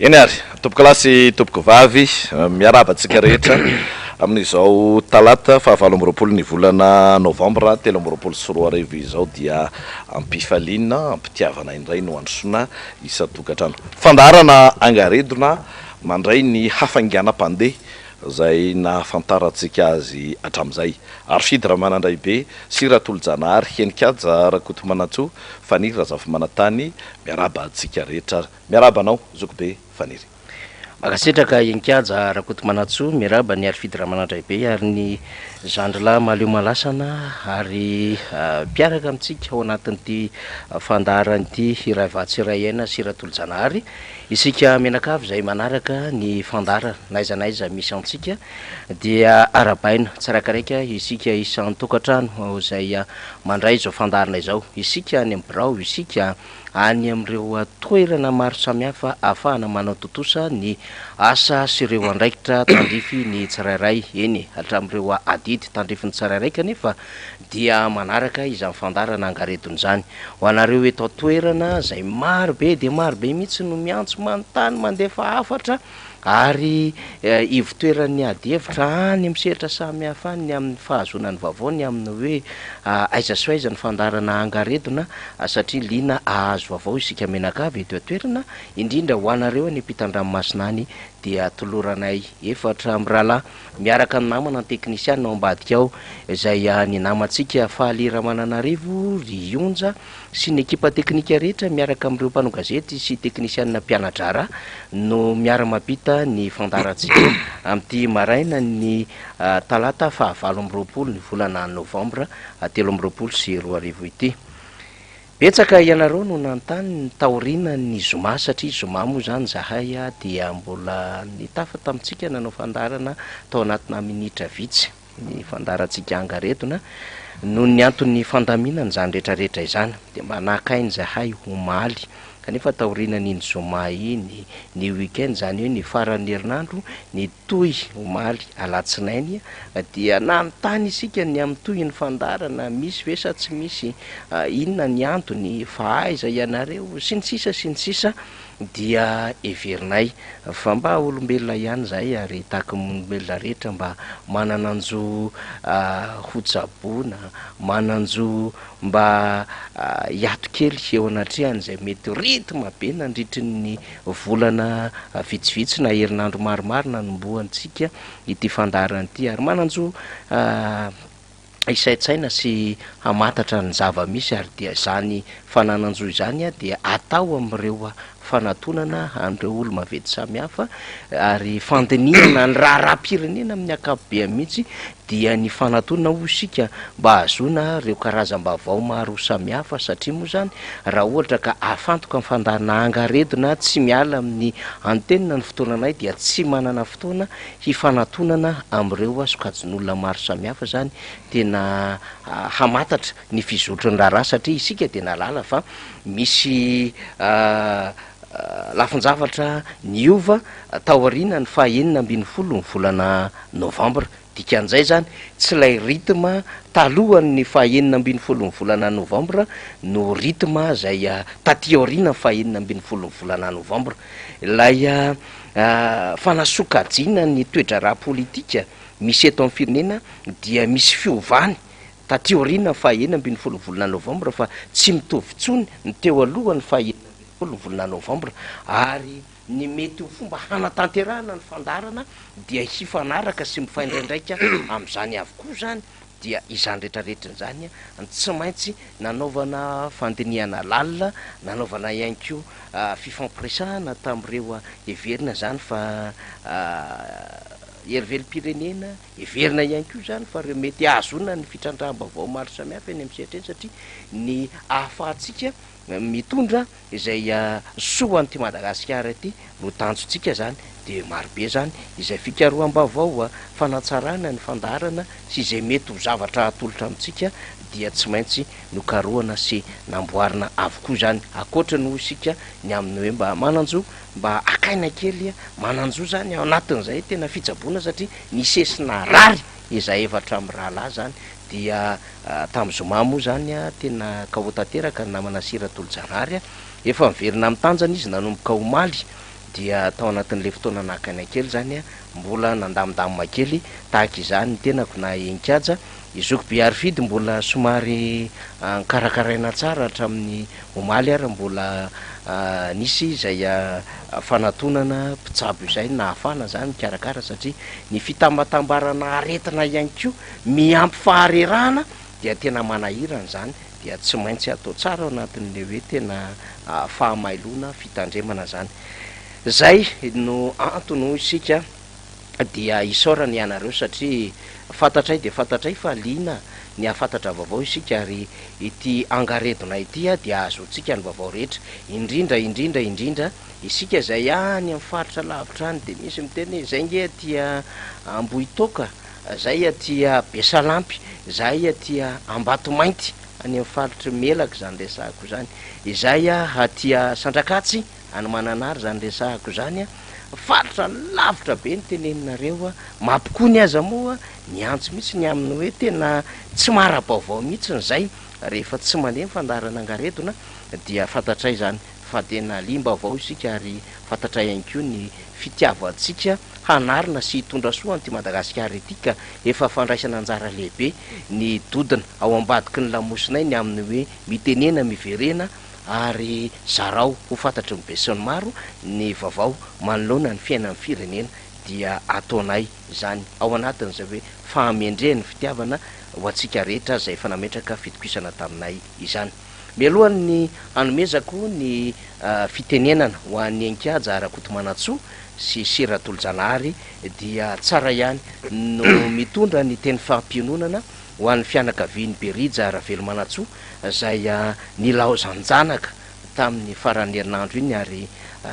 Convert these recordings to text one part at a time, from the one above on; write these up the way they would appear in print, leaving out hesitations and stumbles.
Eny ary, tompokolahy sy tompokovavy, miarahaba antsika rehetra amin'izao talata faha 28 ny volana novambra 2023 izao dia am-pifaliana, am-pitiavana indray no androsoana isan-tokantrano. Fandaharana angaredona mandray ny hafainganam-pandeha izay nahafantarantsika azy hatramin'izay. Harifidy Ramanandraibe sy Ratolojanahary Henikaja Rakotomanantsoa Faniry Razafimanantany miarahaba antsika rehetra. Miarahaba anao zokibe Faniry. Mankasitraka Henikaja Rakotomanantsoa, miarahaba an'i Harifidy Ramanandraibe ary ny zandrilahy Mahaleo Mahalasana ary mpiaraka amintsika ao anatin'ity fandaharana ity Iray Vatsy Iray Aina sy Ratolojanahary. Isika mianakavy izay manaraka ny fandaharana na aiza na aiza misy antsika dia arahabaina tsirakiraika isika isan-tokantrano izay mandray izao fandaharana izao. Isika any amin'ny birao, isika any amin'ireo toerana maro samihafa ahafahana manatontosa ny asa sy ireo andraikitra tandrify ny tsirairay, eny hatramin'ireo adidy tandrify ny tsirairay kanefa dia manaraka izany fandaharana angaredona izany. Ho anareo eto an-toerana izay maro be dia maro be mihitsy no miantso manontany mandefa hafatra ary ivon-toeran'ny ady hevitra any amin'ny sehatra samihafa any ny amin'ny fahazoana ny vaovao ny amin'ny hoe aiza sy aiza ny fandaharana angaredona satria liana hahazo vaovao isika mianakavy eto an-toerana, indrindra ho anareo any ampitan-dranomasina any dia toloranay efatra mirahalahy miaraka ny namana ny teknisiana ao ambadika ao izay ny namantsika Faly Ramananarivo, ry Onja sy ny ekipa teknika rehetra miaraka amin'ireo mpanao gazety sy teknisianina mpiana-draharaha no miara-mampita ny fandaharantsika amin'ity marainan'ny talata faha 28 ny volana novambra 2023 ity. Betsaka ianareo no nanontany ny taorianan'ny zoma satria zoma moa izany izahay dia mbola nitafa tamintsika nanao fandaharana tao anatina minitra vitsy. ny fandaharantsika angaredona noho ny anton'ny fandaminana izany rehetra rehetra izany dia mba naka aina izahay omaly kanefa taorianan'iny zoma iny ny week-end izany hoe ny faran'ny herinandro nitohy omaly alatsinainy dia nanontany isika ny amin'ny tohin'ny fandaharana misy ve sa tsy misy inona ny antony fa aiza ianareo sy ny sisa sy ny sisa dia heverinay fa mba olombelona ihany izahay ary tahaka ny olombelona rehetra mba manan-jo ho tsaboina, manan-jo mba hiato kely eo anatrehan'izay mety rythme be nandritry ny volana vitsivitsy na herinandro maromaro nanombohantsika ity fandaharana ity ary manan-jo hisaintsaina sy hamantatra ny zava-misy ary dia izany fananan-jo izany dia atao amin'ireo fanatonana an'ireo olo-maventy samihafa ary fandinihana ny raharaham-pirenena amin'ny ankapobeny mihitsy dia ny fanatonana hoy isika mba hahazoana ireo karazam-baovao maro samihafa satria moa izany raha ohatra ka afantoka ny fandaharana angaredona tsy miala amin'ny antenne ny fotoananay dia tsy manana fotoana hifanatonana amin'ireo sokajin'olona maro samihafa izany tena hamantatra ny fizotry ny raharaha satria isika dia nahalala fa misy lafin-javatra niova taorian'ny faha 16 ny volana novambra. Dikan'izay izany tsy ilay rythme talohan'ny faha 16 ny volana novambra no rythme izay taty aorian'ny faha 16 ny volana novambra. Ilay fanasokajiana ny toe-draharaha politika misy eto amin'ny firenena dia misy fiovany taty aoriana ny faha 16 ny volana novambra fa tsy mitovy intsony ny teo alohan'ny faha 16 ny volana novambra ary ny mety ho fomba hanatanterahana ny fandaharana dia hifanaraka sy mifaindraindraika amin'izany avokoa izany dia izany rehetra rehetra izany tsy maintsy nanaovana fandinihana lalina, nanaovana ihany koa fifampiresahana tamin'ireo heverina izany fa hery velom-pirenena, heverina ihany koa izany fa ireo mety hahazoana ny fitrandraham-baovao maro samihafa eny amin'ny sehatra eny satria ny ahafahantsika mitondra izay soa an'ity Madagasikara ity no tanjontsika izany dia marobe izany izay fikaroham-baovao, fanatsarana ny fandaharana sy izay mety ho zavatra atolotra amintsika dia tsy maintsy nokarohana sy namboarina avokoa izany ankoatra ny hoy isika ny amin'ny hoe mba manan-jo mba hakaina kely manan-jo izany ao anatin'izay tena fitsaboana satria nisesy narary izay efatra mirahalahy izany dia tamin'ny zoma moa izany tena KO tanteraka ny namana Sira Tolojanahary efa miverina amin'ny tanjany izy nanomboka omaly. Dia tao anatin'ilay fotoana naka aina kely izany, mbola nandamindamina kely tahaka izany ny tenako na Heninkaja. I zoky be Harifidy mbola somary nokarakaraina tsara hatramin'ny omaly ary mbola nisy izay fanatonana mpitsabo izay nahafahana izany nikarakara satria ny fitambatambarana aretina ihany koa miampy faharerahana dia tena manahirana izany dia tsy maintsy atao tsara ao anatin'ilay hoe tena fahamailoana, fitandremana izany. Izay no antony hoy isika dia isaorana ianareo satria fantatray dia fantatray fa liana ny hahafantatra vaovao isika ary ity angaredona ity dia ahazoantsika ny vaovao rehetra, indrindra indrindra indrindra isika izay any amin'ny faritra lavitra any dia misy miteny hoe izay nge aty Ambohitoaka Zay aty Besalampy, zahay aty Ambatomainty any amin'ny faritry Melaky izany resahako izany, izay aty Sandrakatsy any Mananara izany resahako izany, faritra lavitra be ny teneninareo, mampikony aza moa niantso mihitsy ny amin'ny hoe tena tsy mahara-baovao mihitsy izay rehefa tsy mandeha ny fandaharana angaredona dia fantatray izany fa tena liam-baovao isika ary fantatray ihany koa ny fitiavantsika hanarina sy hitondra soa an'ity Madagasikara ity ka efa fandraisana anjara lehibe ny dodona ao ambadiky ny lamosinay ny amin'ny hoe mitenena miverena ary zarao ho fantatry ny besinimaro ny vaovao manoloana ny fiainan'ny firenena dia ataonay izany ao anatin'izay hoe fahamendrehan'ny fitiavana ho antsika rehetra izay efa nametraka fitokisana taminay izany. Mialohan'ny hanomezako ny fitenenana ho an'i Enkihaja Rakotomanantsoa sy Sy Ratolojanahary dia tsara ihany no mitondra ny teny fampiononana ho an'ny fianakavian'i Berija Ravelomanantsoa izay nilaozan-janaka tamin'ny faran'ny herinandro iny ary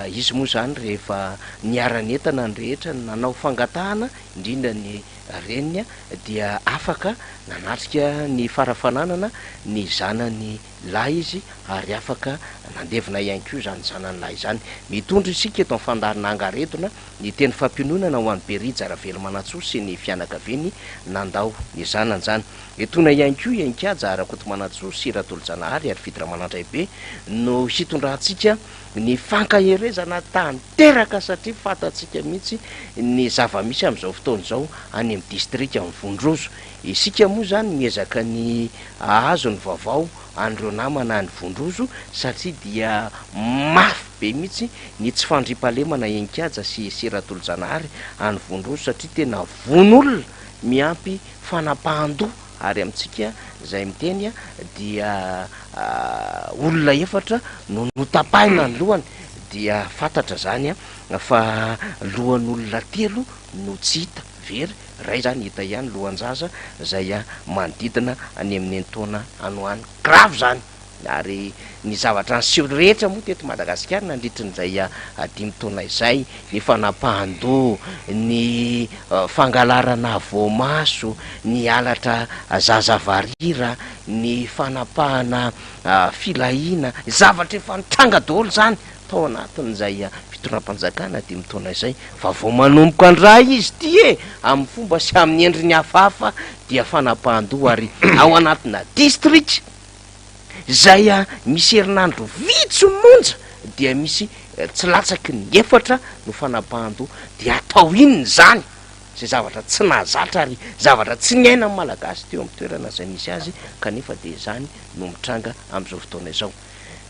izy moa izany rehefa niara-nientana ny rehetra nanao fangatahana indrindra ny reniny dia afaka nanatrika ny fara-fananana ny zanany lahy izy ary afaka nandevina ihany koa izany zanany lahy izany. Mitondra isika eto amin'ny fandaharana Angaredona ny teny fampiononana ho an'i Berija Ravelomanantsoa sy ny fianakaviany nandao ny zanany izany. Etoana ihany koa i Enikaja Rakotomanantsoa sy Ratolojanahary ary Fidy Ramanandraibe no hitondrantsika ny fankaherezana tanteraka satria fantatsika mihitsy ny zava-misy amin'izao fotoana izao any amin'ny distrikan'i Vondrozo. Isika moa izany miezaka ny hahazo ny vaovao an'ireo namana any Vondrozo satria dia mafy be mihitsy ny tsy fandriampahalemana Enikaja sy sy Ratolojanahary any Vondrozo satria tena vono olona miampy fanapahan-doha Ary amintsika izay miteny dia olona efatra no notapahina ny lohany dia fantatra izany fa lohan'olona telo no tsy hita, very, iray izany hita ihany lohan-jaza izay manodidina any amin'ny enin-taona any ho any, grave izany! Ary ny zavatra niseho rehetra moa teto Madagasikara nandritrin'izay dimy taona izay, ny fanapahan-doha, ny fangalarana voamaso, ny halatra zaza varira, ny fanapahana filahiana, zavatra efa nitranga daholo izany tao anatin'izay fitondram-panjakana dimy taona izay, fa vao manomboka indray izy ity e! amin'ny fomba sy amin'ny endriny hafahafa dia fanapahan-doha ary ao anatina distrika Izay misy herinandro vitsy monja dia misy tsy latsaky ny efatra no fanapahan-doha dia atao inona izany? Izay zavatra tsy nahazatra ary zavatra tsy niainan'ny Malagasy teo amin'ny toerana izay nisy azy kanefa dia izany no mitranga amin'izao fotoana izao.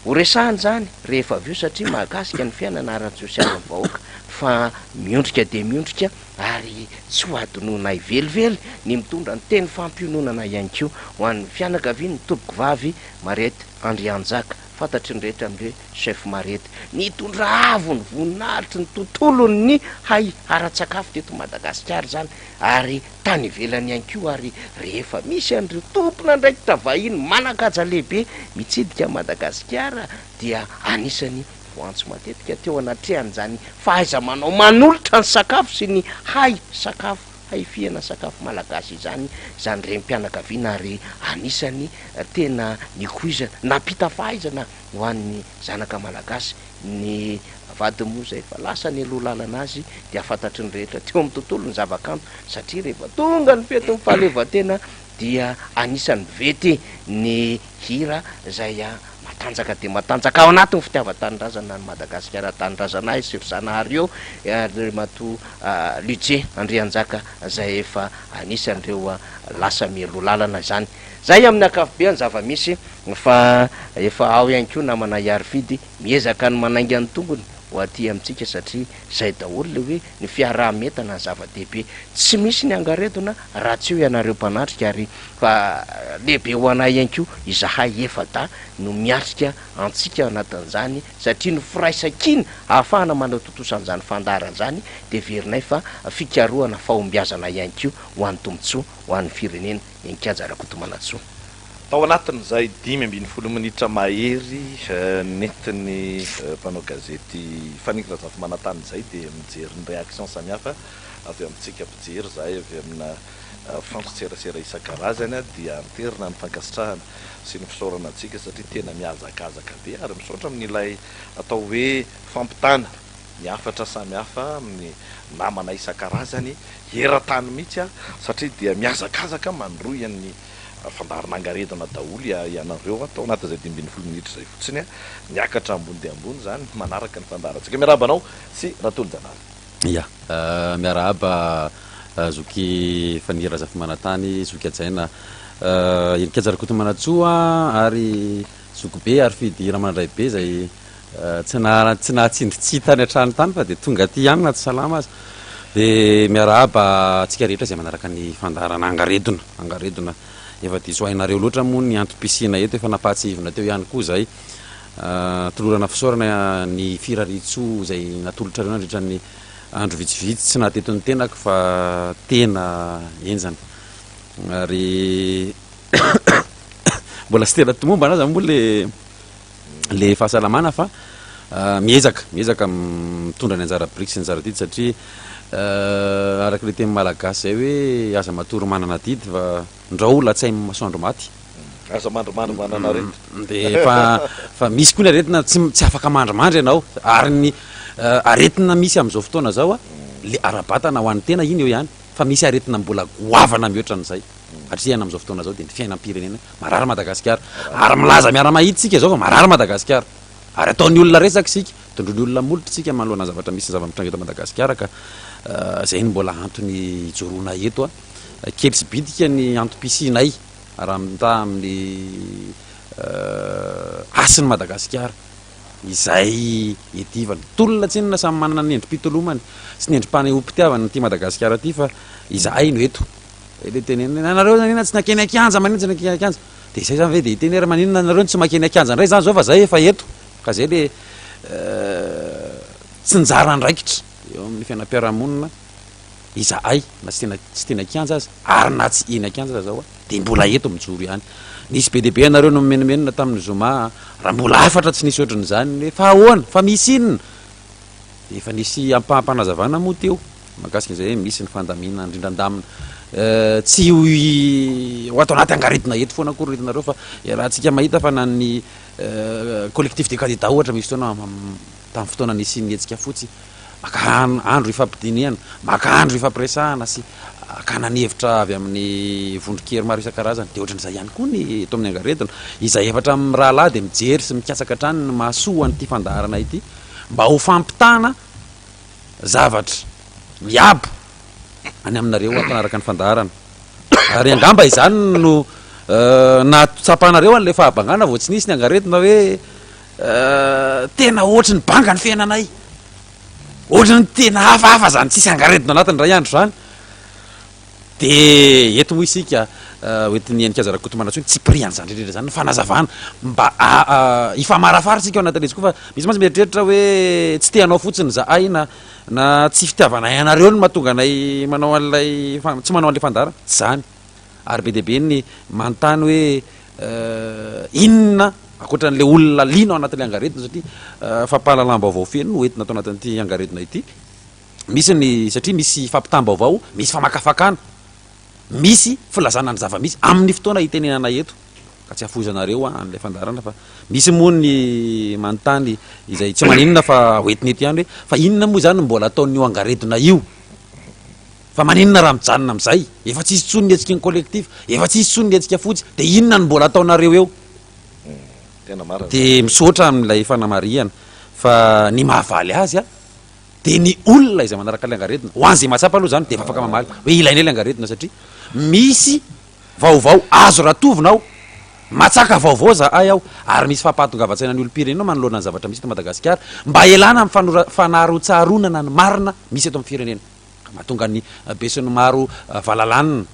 Ho resahana izany rehefa avy eo satria mahakasika ny fiainana ara-tsosialin'ny vahoaka fa miondrika dia miondrika ary tsy ho adinoinay velively ny mitondra ny teny fampiononana ihany koa ho an'ny fianakavian'ny tompokovavy Mariette Andrianjaka, fantatry ny rehetra amin'ny hoe Chef Mariette, nitondra avo ny voninahitry ny tontolon'ny hay ara-tsakafo teto Madagasikara izany ary tany ivelany ihany koa ary rehefa misy an'ireo tompon'andraikitra vahiny manan-kaja lehibe mitsidika an'i Madagasikara dia anisan'ny Voantso matetika teo anatrehan'izany fahaiza-manao manolotra ny sakafo sy ny hay sakafo, hay fihana sakafo malagasy izany izany renim-pianakaviana ary anisan'ny tena nikoizana, nampita fahaizana ho an'ny zanaka malagasy. Ny vadiny moa izay efa lasa nialoha lalana azy dia fantatry ny rehetra teo amin'ny tontolon'ny zavakanto satria rehefa tonga ny fetin'ny fahaleovantena dia anisan'ny vety ny hira izay. Matanjaka dia matanjaka ao anatin'ny fitiavan-tanindrazana an'i Madagasikara tanindrazana ahy sy ry Zanahary eo Andriamatoa Ludger Andrianjaka izay efa anisan'ireo lasa mialoha lalana izany. Izay amin'ny ankapobeany zava-misy fa efa ao ihany koa namana Iarifidy miezaka ny manainga ny tongony ho aty amintsika satria izay daholo ilay hoe ny fiaraha-mientana ny zava-dehibe. Tsy misy ny angaredona raha tsy eo ianareo mpanatrika ary fa lehibe ho anay ihany koa izahay efa-dahy no miatrika antsika anatin'izany satria ny firaisankina ahafahana manatontosa an'izany fandaharana izany dia heverinay fa fikarohana fahombiazana ihany koa ho an'ny tombontsoa ho an'ny firenena Heninkaja Rakotomanantsoa. Tao anatin'izay 15 minitra mahery nentin'ny mpanao gazety Faniry Razafimanantany izay dia mijery ny réaction samihafa avy amintsika mpijery izahay avy amina fantson-tserasera isan-karazany dia anterina ny fankasitrahana sy ny fisaorana antsika satria tena mihazakazaka be ary misaotra amin'ilay atao hoe fampitana ny hafatra samihafa amin'ny namana isan-karazany eran-tany mihitsy satria dia mihazakazaka mandrohy an'ny fandaharana angaredona daholo ianareo tao anatin'izay 15 minitra izay fotsiny niakatra ambony dia ambony izany manaraka ny fandaharantsika. Miarahaba anao sy Ratolojanahary. Ya, miarahaba zoky Faniry Razafimanantany, zoky hajaina Heninkaja Rakotomanantsoa ary zokibe Harifidy Ramanandraibe izay Tsy na tsy nahatsindry tsihy tany an-trano tany fa dia tonga aty ihany na tsy salama aza. Dia miarahaba antsika rehetra izay manaraka ny fandaharana Angaredona. Angaredona. Efa diso hainareo loatra moa ny antom-pisiana eto, efa nampahatsiahivina teo ihany koa izay. Tolorana fisaorana ny firariantsoa izay natolotrareo nandritra ny andro vitsivitsy tsy nahateto ny tenako fa tena henjana. Ary mbola tsy tena tomombana aza moa le le fahasalamana fa miezaka, miezaka mitondra ny anjara biriky sy ny anjara adidy satria araka le teny malagasy zay hoe aza matory manana adidy fa ndrao latsain'ny masoandro maty. Aza mandrimandry manana aretina. De fa fa misy koa ny aretina tsy tsy afaka mandrimandry ianao ary ny aretina misy amin'izao fotoana zao a, le ara-batana ho an'ny tena iny eo ihany fa misy aretina mbola goavana mihoatra an'izay. Atrehina amin'izao fotoana izao dia ny fiainam-pirenena marary Madagasikara. Ary milaza miara-mahita isika izao fa marary Madagasikara. Ary ataon'ny olona resaka isika, tondroin'ny olona molotra isika manoloana ny zavatra misy ny zava-mitranga eto Madagasikara ka izay no mbola antony ijoroana eto. Kely sy bitika ny antom-pisianay raha mitaha amin'ny hasin'i Madagasikara izay iadivana. Tolona tsinona samy manana ny endri-pitolomany sy ny endri-panehoam-pitiavana ity Madagasikara ity fa izahay no eto. Zay le tenenina hoe nareo maninona tsy nakeny an-kianja, maninona tsy nakeny an-kianja. De zay zany ve de hiteny hoe maninona nareo no tsy makeny an-kianja ndray zany zao fa zay efa eto. Ka zay le tsinjara andraikitra eo amin'ny fiainam-piarahamonina izahay na tsy tena tsy teny an-kianja aza ary na tsy eny an-kianja aza zao de mbola eto mijoro ihany. Nisy be dia be anareo no nimenomenona tamin'ny zoma raha mbola hafatra tsy nisy ohatran'izany hoe fa ahoana, fa misy inona? Efa nisy ampaham-panazavana moa teo mahakasika izay hoe misy ny fandaminana indrindra-ndamina. Tsy ho ho ato anaty angaredona eto foana akory ny hitanareo fa iarahantsika mahita fa na ny collectif des candidats ohatra misy fotoana tamin'ny fotoana nisian'ny hetsika fotsy maka andro ifampidinihana, maka andro ifampiresahana sy hakana ny hevitra avy amin'ny vondron-kery maro isan-karazany. Dia ohatran'izay ihany koa ny eto amin'ny angaredona. Izahay efatra mirahalahy dia mijery sy mikatsaka hatrany ny mahasoa an'ity fandaharana ity. mba ho fampitana zavatra miabo any aminareo mpanaraka ny fandaharana. Ary angamba izany no nahatsapanareo an'ilay fahabangana vao tsy nisy ny angaretina hoe tena ohatry ny banga ny fiainanay. Ohatry ny tena hafahafa izany tsisy angaredona anatiny indray andro izany. Dia eto moa isika hoentin'i Heninkaja Rakotomanantsoa ny tsipirian'izany rehetra izany, ny fanazavana mba hifamarafara isika ao anatin'izy koa fa misy mantsy mieritreritra hoe tsy te hanao fotsiny izahay na na tsy fitiavanay anareo no mahatonga anay manao an'ilay tsy manao an'ilay fandaharana, tsy izany. Ary be dia be ny manontany hoe inona ankoatran'ilay olona liana ao anatin'ilay angaredona satria fampahalalam-baovao feno no entina ato anatin'ity angaredona ity. Misy ny, satria misy fampitam-baovao, misy famakafakana, misy filazana ny zava-misy amin'ny fotoana itenenana eto, ka tsy afoizanareo an'ilay fandaharana fa misy moa ny manontany izay tsy maninona fa hoentina eto ihany hoe fa inona moa izany no mbola ataon'io angaredona io? Fa maninona raha mijanona amin'izay? Efa tsisy intsony ny hetsiky ny collectif, efa tsisy intsony ny hetsika fotsy, dia inona no mbola ataonareo eo? Tena marina izany. Dia misaotra amin'ilay fanamarihana fa ny mahavaly azy a, dia ny olona izay manaraka ilay angaredona, ho an'izay mahatsapa aloha izany dia efa afaka mamaly hoe ilainay ilay angaredona satria misy vaovao azo ratovina ao, matsaka vaovao zahay ao ary misy fampahatongavan-tsaina ny olom-pirenena manoloana ny zavatra misy eto Madagasikara mba hialana amin'ny fanora- fanarotsaronana ny marina misy eto amin'ny firenena ka mahatonga ny besinimaro valalanina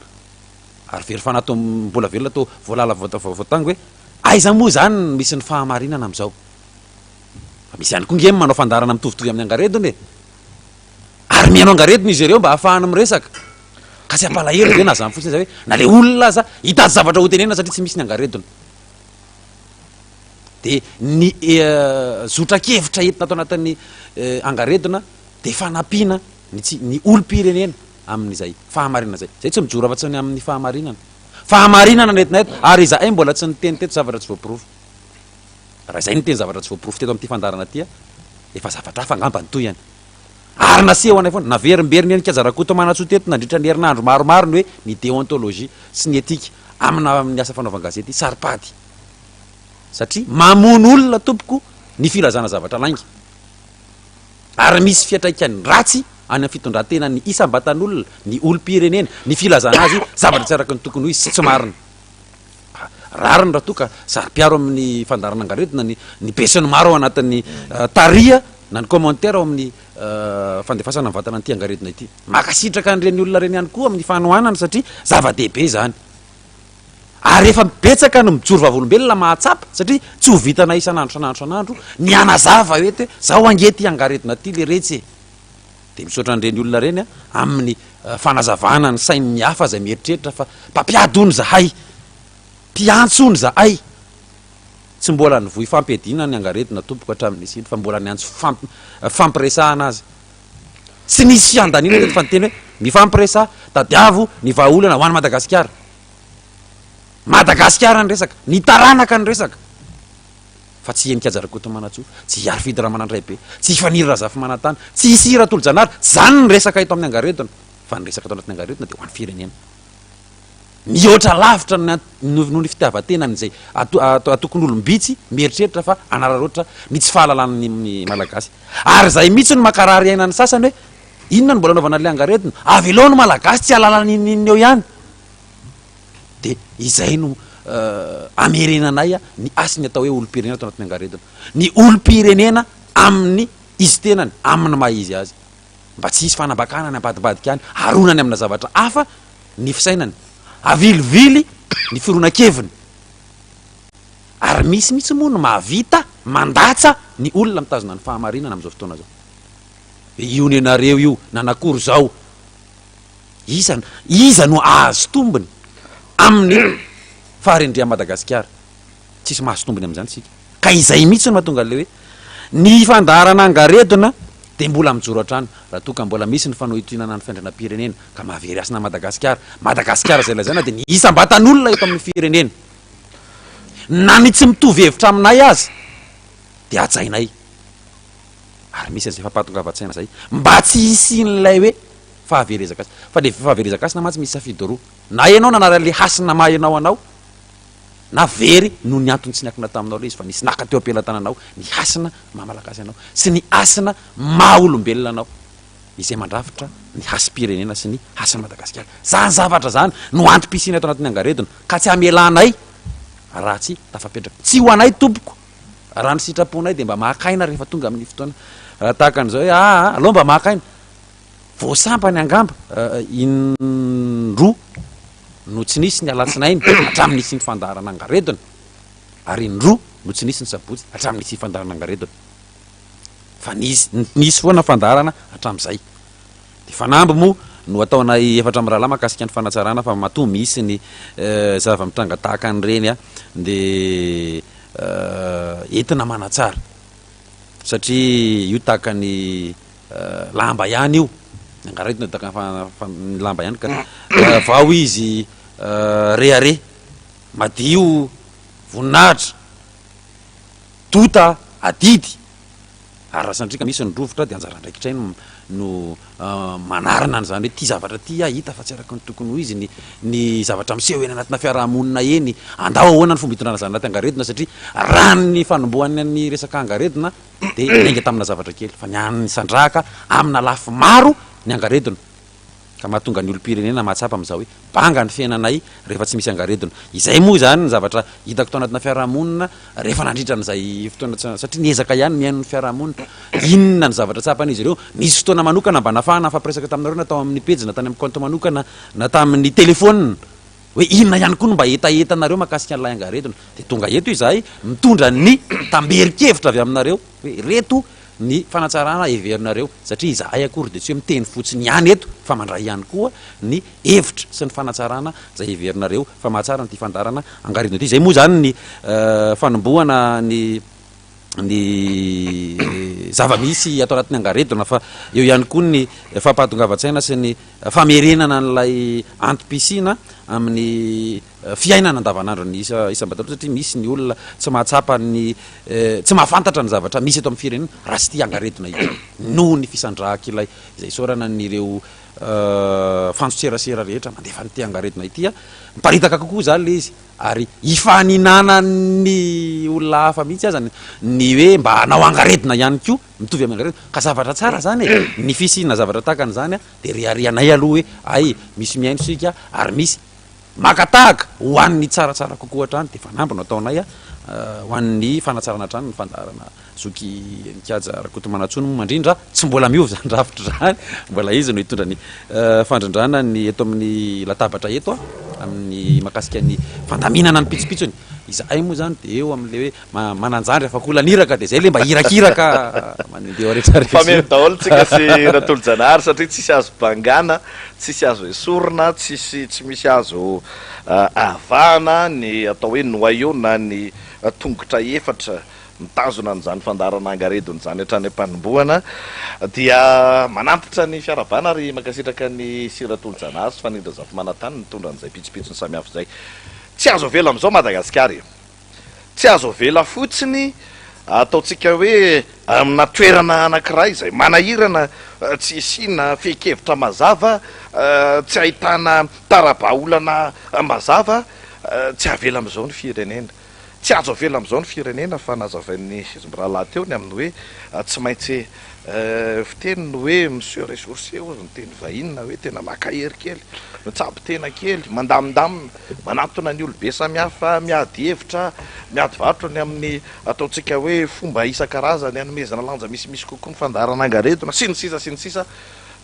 ary very fanahy toa mbola velona toa voalala voatango hoe aiza moa izany no misy ny fahamarinana amin'izao? Fa misy ihany koa nge ny manao fandaharana mitovitovy amin'ny angaredona e! Ary mihaino angaredona izy ireo mba hahafahany miresaka. Ka tsy hampalahelo ve na izany fotsiny aza hoe na ilay olona aza hitady zavatra hotenenina satria tsy misy ny angaredona. Dia ny zotran-kevitra entina ato anatin'ny angaredona dia fanampiana ny tsy ny olom-pirenena amin'izay fahamarinana izay. Izay tsy mijoro afa-tsy ny amin'ny fahamarinana. Fahamarinana no entina eto ary izahay mbola tsy niteny teto zavatra tsy voaporofo. Raha izay niteny zavatra tsy voaporofo teto amin'ity fandaharana ity, efa zavatra hafa angamba ny tohiny. Ary naseho anay foana, naverimberiny eny Kianja Rakotomanantsoa teto nandritra ny herinandro maromaro ny hoe ny déontologie sy ny éthique amina amin'ny asa fanaovan-gazety saro-pady. Satria mamono olona tompoko ny filazana zavatra lainga. Ary misy fiantraikany ratsy any amin'ny fitondran-tenan'ny isam-batan'olona, ny olom-pirenena, ny filazana azy zavatra tsy araka ny tokony ho izy sy tsy marina. Rariny raha toa ka saro-piaro amin'ny fandaharana angaredona ny ny besinimaro ao anatin'ny tariha na ny commentaire ao amin'ny fandefasana mivantana an'ity angaredona ity. Mankasitraka an'ireny olona ireny ihany koa amin'ny fanohanana satria zava-dehibe izany. Ary efa betsaka no mijoro vavolombelona mahatsapa satria tsy ho vitanay isan'andro isan'andro isan'andro ny hanazava eto hoe zao ange ity angaredona ity leretsy e! Dia misaotra an'ireny olona ireny amin'ny fanazavana ny sain'ny hafa izay mieritreritra fa mpampiady hono izahay, mpiantso hono izahay. Tsy mbola nivoy fampiadiana ny angaredona tompoko hatramin'ny nisiany fa mbola niantso fampiresahana aza. Tsy nisy fiandaniana teto fa niteny hoe mifampiresaha, tadiavo ny vahaolana ho an'i Madagasikara. Madagasikara ny resaka, ny taranaka ny resaka. Fa tsy i Heninkaja Rakotomanantsoa, tsy i Harifidy Ramanandraibe, tsy i Faniry Razafimanantany, tsy i Sy Ratolojanahary, tsy izany ny resaka eto amin'ny angaredona, fa ny resaka ato anatin'ny angaredona dia ho an'ny firenena. Mihoatra lavitra ny noho ny fitiavan-tenan'izay atokon'olom-bitsy mieritreritra fa hanararaotra ny tsy fahalalan'ny Malagasy. Ary izay mihitsy no mankarary aina ny sasany hoe inona no mbola anaovana an'ilay angaredona? Avelao ny Malagasy tsy hahalala n'inon'inona eo ihany. Dia izay no amerenanay ny hasin'ny atao hoe olom-pirenena ato anatin'ny angaredona. Ny olom-pirenena amin'ny izy tenany, amin'ny maha izy azy. Mba tsy hisy fanambakana any ambadimbadika any, aronany amina zavatra hafa ny fisainany. Avilivily ny fironan-keviny. Ary misy mihitsy moa no mahavita mandatsa ny olona mitazona ny fahamarinana amin'izao fotoana izao. Hoe io nenareo io, nanakory izao. Iza iza no ahazo tombony amin'ny faharendrehan'i Madagasikara? Tsisy mahazo tombony amin'izany isika. Ka izay mihitsy no mahatonga an'ilay hoe ny fandaharana angaredona dia mbola mijoro hatrany raha toa ka mbola misy ny fanohintohinana ny fiandrianam-pirenena ka mahavery hasina an'i Madagasikara. Madagasikara izay lazaina dia ny isam-batan'olona eto amin'ny firenena. Na ny tsy mitovy hevitra aminay aza dia hajainay. Ary misy an'izay fampahatongavan-tsaina izay mba tsy hisian'ilay hoe fahaverezan-kasina. Fa le fahaverezan-kasina mantsy misy safidy roa, na ianao nanary an'le hasina maha ianao anao, na very noho ny antony tsy niankina taminao le izy fa nisy naka teo am-pelatananao ny hasina maha malagasy anao sy ny hasina maha olombelona anao, izay mandrafitra ny hasim-pirenena sy ny hasin'i Madagasikara. Zany zavatra zany no antom-pisiana eto anatin'ny angaredona ka tsy hamelanay raha tsy tafapetraka. Tsy ho anay tompoko, raha ny sitraponay dia mba maka aina rehefa tonga amin'ny fotoana tahaka an'izao hoe aa aleo mba maka aina. Vao sambany angamba indroa no tsy nisy ny alatsinainy hatramin'ny nisian'ny fandaharana angaredona ary indroa no tsy nisy ny sabotsy hatramin'ny nisian'ny fandaharana angaredona. Fa nisy, nisy foana fandaharana hatramin'izay. Dia fanamby moa no ataonay efatra mirahalahy mahakasika ny fanatsarana fa matoa misy ny zava-mitranga tahaka an'ireny dia entina manatsara satria io tahaka ny lamba ihany io, ny angaredona dia tahaka ny lamba ihany ka vao izy rehareha, madio, voninahitra, tota, adidy. Ary raha sanatria ka misy ny rovitra dia anjara andraikitray no no manarina an'izany hoe ity zavatra ity aho hita fa tsy araka ny tokony ho izy ny ny zavatra miseho eny anatina fiarahamonina eny. Andao ahoana ny fomba hitondrana izany anaty angaredona satria raha ny fanombohana ny resaka angaredona dia niainga tamina zavatra kely fa ny an'ny sandrahaka amina lafy maro ny angaredona. Ka mahatonga ny olom-pirenena mahatsapa amin'izao hoe banga ny fiainanay rehefa tsy misy angaredona. Izay moa izany ny zavatra hitako tao anatina fiarahamonina rehefa nandritra an'izay fotoana tsy, satria niezaka ihany mihaino ny fiarahamonina. Inona ny zavatra tsapan'izy ireo? Nisy fotoana manokana mba nafahana nifampiresaka taminareo na tao amin'ny pejy na tany amin'ny compte manokana na tamin'ny telefaonina hoe inona ihany koa no mba hetahetanareo mahakasika an'ilay angaredona. Dia tonga eto izahay mitondra ny tamberin-kevitra avy aminareo hoe ireto ny fanatsarana heverinareo satria izahay akory dia tsy hoe miteny fotsiny ihany eto fa mandray ihany koa ny hevitra sy ny fanatsarana izay heverinareo fa mahatsara an'ity fandaharana Angaredona ity. Izay moa izany ny fanombohana ny ny zava-misy ato anatin'ny Angaredona fa eo ihany koa ny fampahatongavan-tsaina sy ny famerenana an'ilay antom-pisiana amin'ny fiainana andavanandron'ny isa isam-batan'olona satria misy ny olona tsy mahatsapa ny tsy mahafantatra ny zavatra misy eto amin'ny firenena raha tsy ity angaredona ity noho ny fisandrahak'ilay izay isaorana an'ireo fantson-tserasera rehetra mandefa an'ity angaredona ity miparitaka kokoa izany ilay izy ary ifaninanan'ny olona hafa mihitsy aza ny hoe mba hanao angaredona ihany koa mitovy amin'ny angaredona ka zavatra tsara izany e ny fisiana zavatra tahaka an'izany dia reharehanay aloha hoe hay misy mihaino isika ary misy Maka tahaka ho an'ny tsaratsara kokoa hatrany dia fanamby no ataonay ho an'ny fanatsarana hatrany ny fandaharana Zoky Mikaja Rakotomanantsoa moa mandrindra, tsy mbola miova izany rafitra izany, mbola izy no hitondra ny fandrindrana ny eto amin'ny latabatra eto amin'ny mahakasika ny fandaminana ny pitsopitsony. Izahay moa izany dia eo amin'ilay hoe manan-jandry afak'olan'iraka dia izay ilay mba irakiraka mandeha eo rehetra rehetra. Fameno daholo tsika sy Ratolojanahary satria tsisy azo bangana Tsisy azo esorina, tsisy tsy misy azo avahana ny atao hoe noyau na ny tongotra efatra mitazona an'izany fandaharana angaredona izany hatrany am-panombohana. Dia manantitra ny fiarahabana ary mankasitraka an'i Sir Tolojanahary sy Fanindra Zafimanantany nitondra an'izay pitsopitsony samihafa izay. Tsy azo avela amin'izao Madagasikara e! Tsy azo avela fotsiny ataontsika hoe amina toerana anankiray izay manahirana, tsy isiana fehin-kevitra mazava, tsy ahitana tara-bahaolana mazava, tsy avela amin'izao ny firenena. Tsy azo avela amin'izao ny firenena fa nazavain'ny mirahalahy teo ny amin'ny hoe tsy maintsy fiteny ny hoe mi-se ressourcer hozy ny teny vahiny na hoe tena maka hery kely, mitsabo tena kely, mandamindamina, manatona ny olobe samihafa, miady hevitra, miady varotra ny amin'ny ataontsika hoe fomba isan-karazany hanomezana lanja misimisy kokoa ny fandaharana angaredona, sy ny sisa sy ny sisa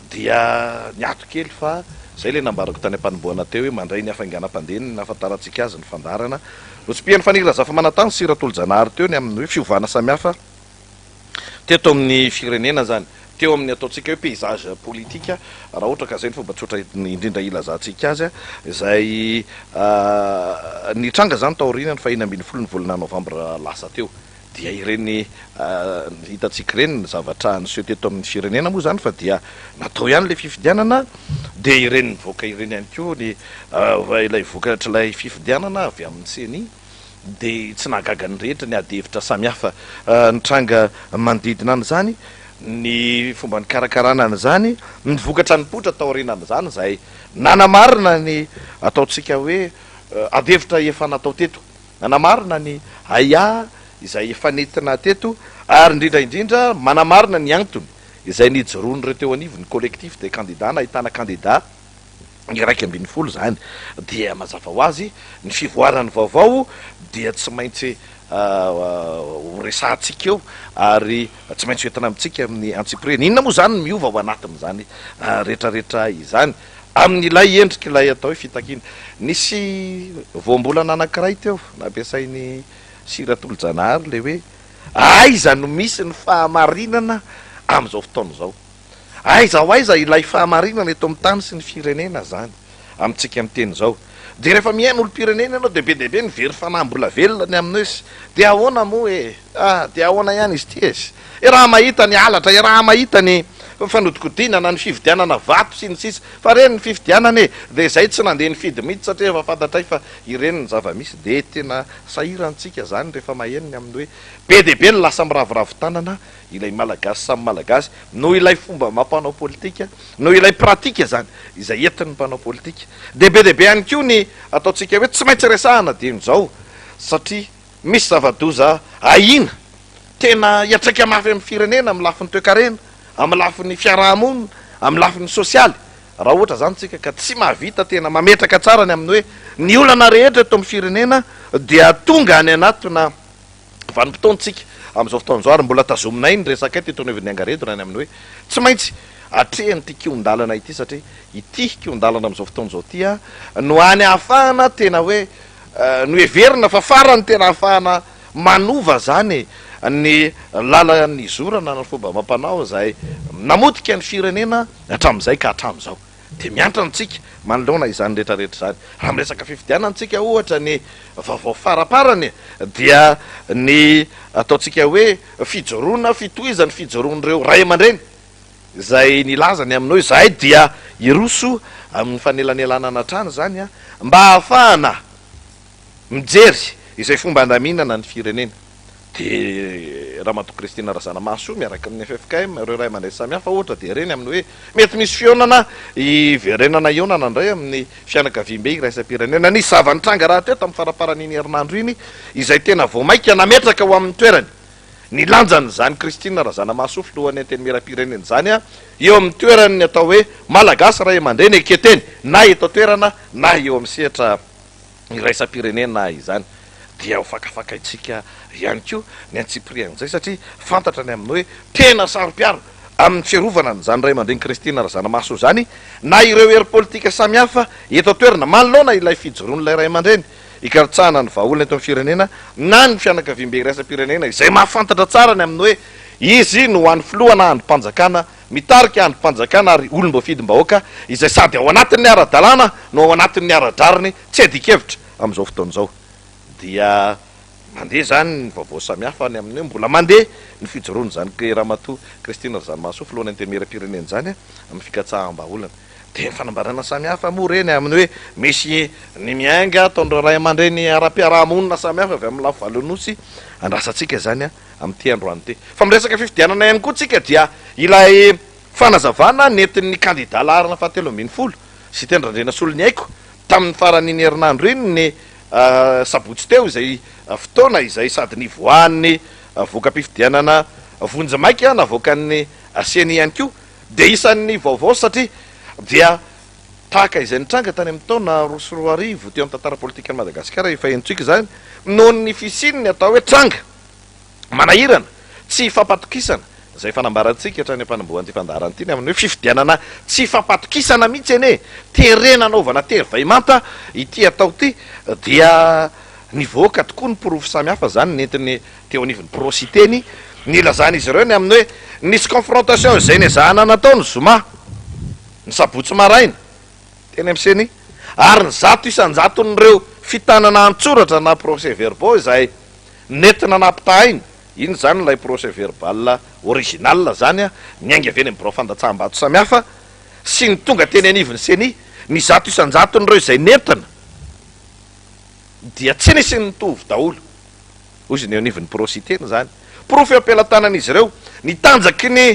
dia niato kely fa izay ilay nambarako tany am-panombohana teo hoe mandray ny hafainganam-pandehany ny nahafantarantsika azy ny fandaharana. Notsipihan'i Faniry Razafimanantany sy Ratolojanahary teo ny amin'ny hoe fiovana samihafa teto amin'ny firenena izany, teo amin'ny ataontsika hoe paysage politique, raha ohatra ka izay no fomba tsotra indrindra hilazantsika azy, izay nitranga izany taorian'ny faha 16 ny volana novambra lasa teo. Dia ireny hitantsika ireny ny zavatra niseho teto amin'ny firenena moa izany fa dia natao ihany ilay fifidianana, dia ireny nivoaka ireny ihany koa ny ilay vokatr'ilay fifidianana avy amin'ny ceni. dia tsy nahagaga ny rehetra ny ady hevitra samihafa nitranga manodidina an'izany, ny fomba nikarakarana an'izany, ny vokatra nipoitra taorianan'izany izay nanamarina ny ataontsika hoe ady hevitra efa natao teto, nanamarina ny ahiahy izay efa nentina teto ary indrindra indrindra manamarina ny antony izay nijoroan'ireo teo anivon'ny collectif des candidats nahitana kandida 11 izany dia mazava ho azy ny fivoaran'ny vaovao dia tsy maintsy ho resahantsika eo ary tsy maintsy ho entina amintsika amin'ny antsipiriany. Inona moa izany no miova ao anatin'izany rehetrarehetra izany amin'ilay endrik'ilay atao hoe fitakiana? Nisy voambolana anankiray teo nampiasain'i Sira Tolojanahary ilay hoe aiza no misy ny fahamarinana amin'izao fotoana izao? Aiza ho aiza ilay fahamarinana eto amin'ny tany sy ny firenena zany amintsika miteny izao? Dia rehefa mihaino olom-pirenena ianao dia be dia be ny very fanahy mbola velona ny amin'ny hoe dia ahoana moa e? Ah dia ahoana ihany izy ity e? E raha mahita ny halatra, e raha mahita ny. fanodikodinana ny fividianana vato sy ny sisa fa ireny ny fifidianana e! Dia izay tsy nandeha nifidy mihitsy satria efa fantatray fa ireny ny zava-misy dia tena sahiran-tsika izany rehefa maheno ny amin'ny hoe be dia be ny lasa miraviravy tanana ilay Malagasy samy Malagasy noho ilay fomba amam-panao politika, noho ilay pratika izany izay entin'ny mpanao politika. Dia be dia be ihany koa ny ataontsika hoe tsy maintsy resahana dieny izao satria misy zava-doza ahiana tena hiantraika mafy amin'ny firenena amin'ny lafiny toekarena, amin'ny lafiny fiaraha-monina, amin'ny lafiny sosialy. Raha ohatra izany isika ka tsy mahavita tena mametraka tsara ny amin'ny hoe ny olana rehetra eto amin'ny firenena dia tonga any anatina vanim-potoantsika amin'izao fotoana izao ary mbola tazominay ny resakay teto anivon'ny angaredona ny amin'ny hoe tsy maintsy atrehan'ity kihon-dalana ity satria ity kihon-dalana amin'izao fotoana izao ity no hany ahafahana tena hoe noheverina fa farany tena ahafahana manova izany ny lalan'izorana na ny fomba amam-panao izay namotika ny firenena hatramin'izay ka hatramin'izao. Dia miantra antsika manoloana izany rehetra rehetra izany. Raha miresaka fifidianana tsika ohatra ny vaovao faraparany dia ny ataontsika hoe fijoroana, fitohizan'ny fijoroan'ireo ray aman-dreny izay nilaza ny amin'ny hoe izahay dia hiroso amin'ny fanelanelanana hatrany izany mba hahafahana mijery izay fomba handaminana ny firenena. Dia Ramatoa Christine Razanamahasoa miaraka amin'ny ffkm, ireo ray aman-dreny samihafa ohatra dia ireny amin'ny hoe mety misy fihaonana hiverenana hihaonana indray amin'ny fianakaviambe iraisam-pirenena. Nisy zava-nitranga rahateo tamin'ny faramparan'iny herinandro iny izay tena vao mainka nametraka ho amin'ny toerany ny lanjan'izany Christine Razanamahasoa filohan'ny Antenimierampirenena izany eo amin'ny toeran'ny atao hoe Malagasy ray aman-dreny eketeny na eto an-toerana na eo amin'ny sehatra iraisam-pirenena izany dia ho fakafakaintsika ihany koa ny antsipirian'izay satria fantatra ny amin'ny hoe tena saro-piaro amin'ny fiarovana an'izany ray aman-dreny Christine Razanamahasoa izany na ireo hery politika samihafa eto an-toerana manoloana ilay fijoroan'ilay ray aman-dreny hikarotsahana ny vahaolana eto amin'ny firenena na ny fianakaviambe iraisam-pirenena izay mahafantatra tsara ny amin'ny hoe izy no hany filoha na andrim-panjakana mitarika andrim-panjakana ary olom-boafidim-bahoaka izay sady ao anatin'ny ara-dalàna no ao anatin'ny ara-drariny tsy adin-kevitra amin'izao fotoana izao dia mandeha izany ny vaovao samihafa any amin'ny hoe mbola mandeha ny fijoroan'izany Ramatoa Christine Razanamahasoa filohan'ny Antenimierampirenena izany amin'ny fikatsaham-bahaolana. Dia ny fanambarana samihafa moa ireny amin'ny hoe misy ny miainga ataon'ireo ray aman-dreny ara-piaraha-monina samihafa avy amin'ny lafy valon'Nosy andrasantsika izany amin'ity androany ity. Fa miresaka fifidianana ihany koa tsika dia ilay fanazavana nentin'ny kandida laharana fahatelo ambin'ny folo, Siteny Randrianasoloniaiko, tamin'ny faran'iny herinandro iny ny sabotsy teo izay fotoana izay sady nivoahan'ny voka-pifidianana vonjimaika navoakan'ny Ceni ihany koa dia isan'ny vaovao satria dia tahaka izay nitranga tany amin'ny taona 2002 teo amin'ny tantara politikan'i Madagasikara efa henontsika izany noho ny fisian'ny atao hoe tranga manahirana, tsy ifampatokisana, izay efa nambarantsika hatrany am-panombohan'ity fandaharana ity ny amin'ny hoe fifidianana tsy ifampatokisana mihitsy anie, terena anaovana tery vay manta ity atao ity, dia nivoaka tokoa ny porofo samihafa izany nentiny teo anivon'ny Pro-Siteny, nilazan'izy ireo ny amin'ny hoe nisy confrontation izay nezahana natao ny zoma, ny sabotsy maraina, teny amin'ny Ceni, ary ny 100%-n'ireo fitanana an-tsoratra na procès-verbaux izay nentina nampitahaina, iny izany ilay procès verbal original izany niainga avy eny amin'ny birao fandatsaham-bato samihafa sy ny tonga teny anivon'ny Ceni, ny 100%-n'ireo izay nentina dia tsy nisy nitovy daholo, hoy izy ny eo anivon'ny Pro-Siteny izany. Porofo eo am-pelatanan'izy ireo ny tanjaky ny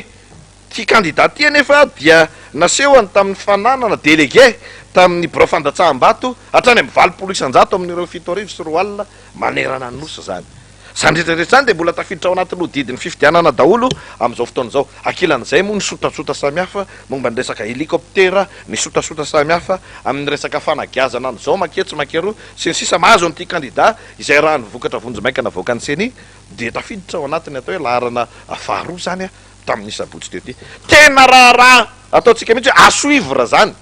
Ity kandida ity anefa dia nasehony tamin'ny fananana delege tamin'ny birao fandatsaham-bato hatrany amin'ny 80% amin'ireo 2007 manerana ny Nosy izany. Izany rehetra rehetra izany dia mbola tafiditra ao anatin'ny hodidin'ny fifidianana daholo amin'izao fotoana izao. Ankilan'izay moa ny sotasota samihafa momba ny resaka helikoptera, ny sotasota samihafa amin'ny resaka fanagiazana an'izao maketsy makeroa sy ny sisa mahazo an'ity kandida izay raha ny vokatra vonjimaika navoakan'ny Ceni dia tafiditra ao anatin'ny atao hoe laharana faharoa izany tamin'ny sabotsy teo ity. Tena raharaha ataontsika mihitsy hoe à suivre izany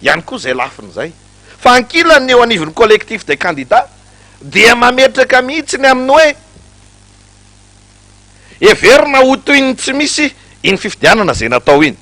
ihany koa izay lafiny izay. Fa ankilany ny eo anivon'ny collectif des candidats dia mametraka mihitsy ny amin'ny hoe heverina ho toy ny tsy misy iny fifidianana izay natao iny.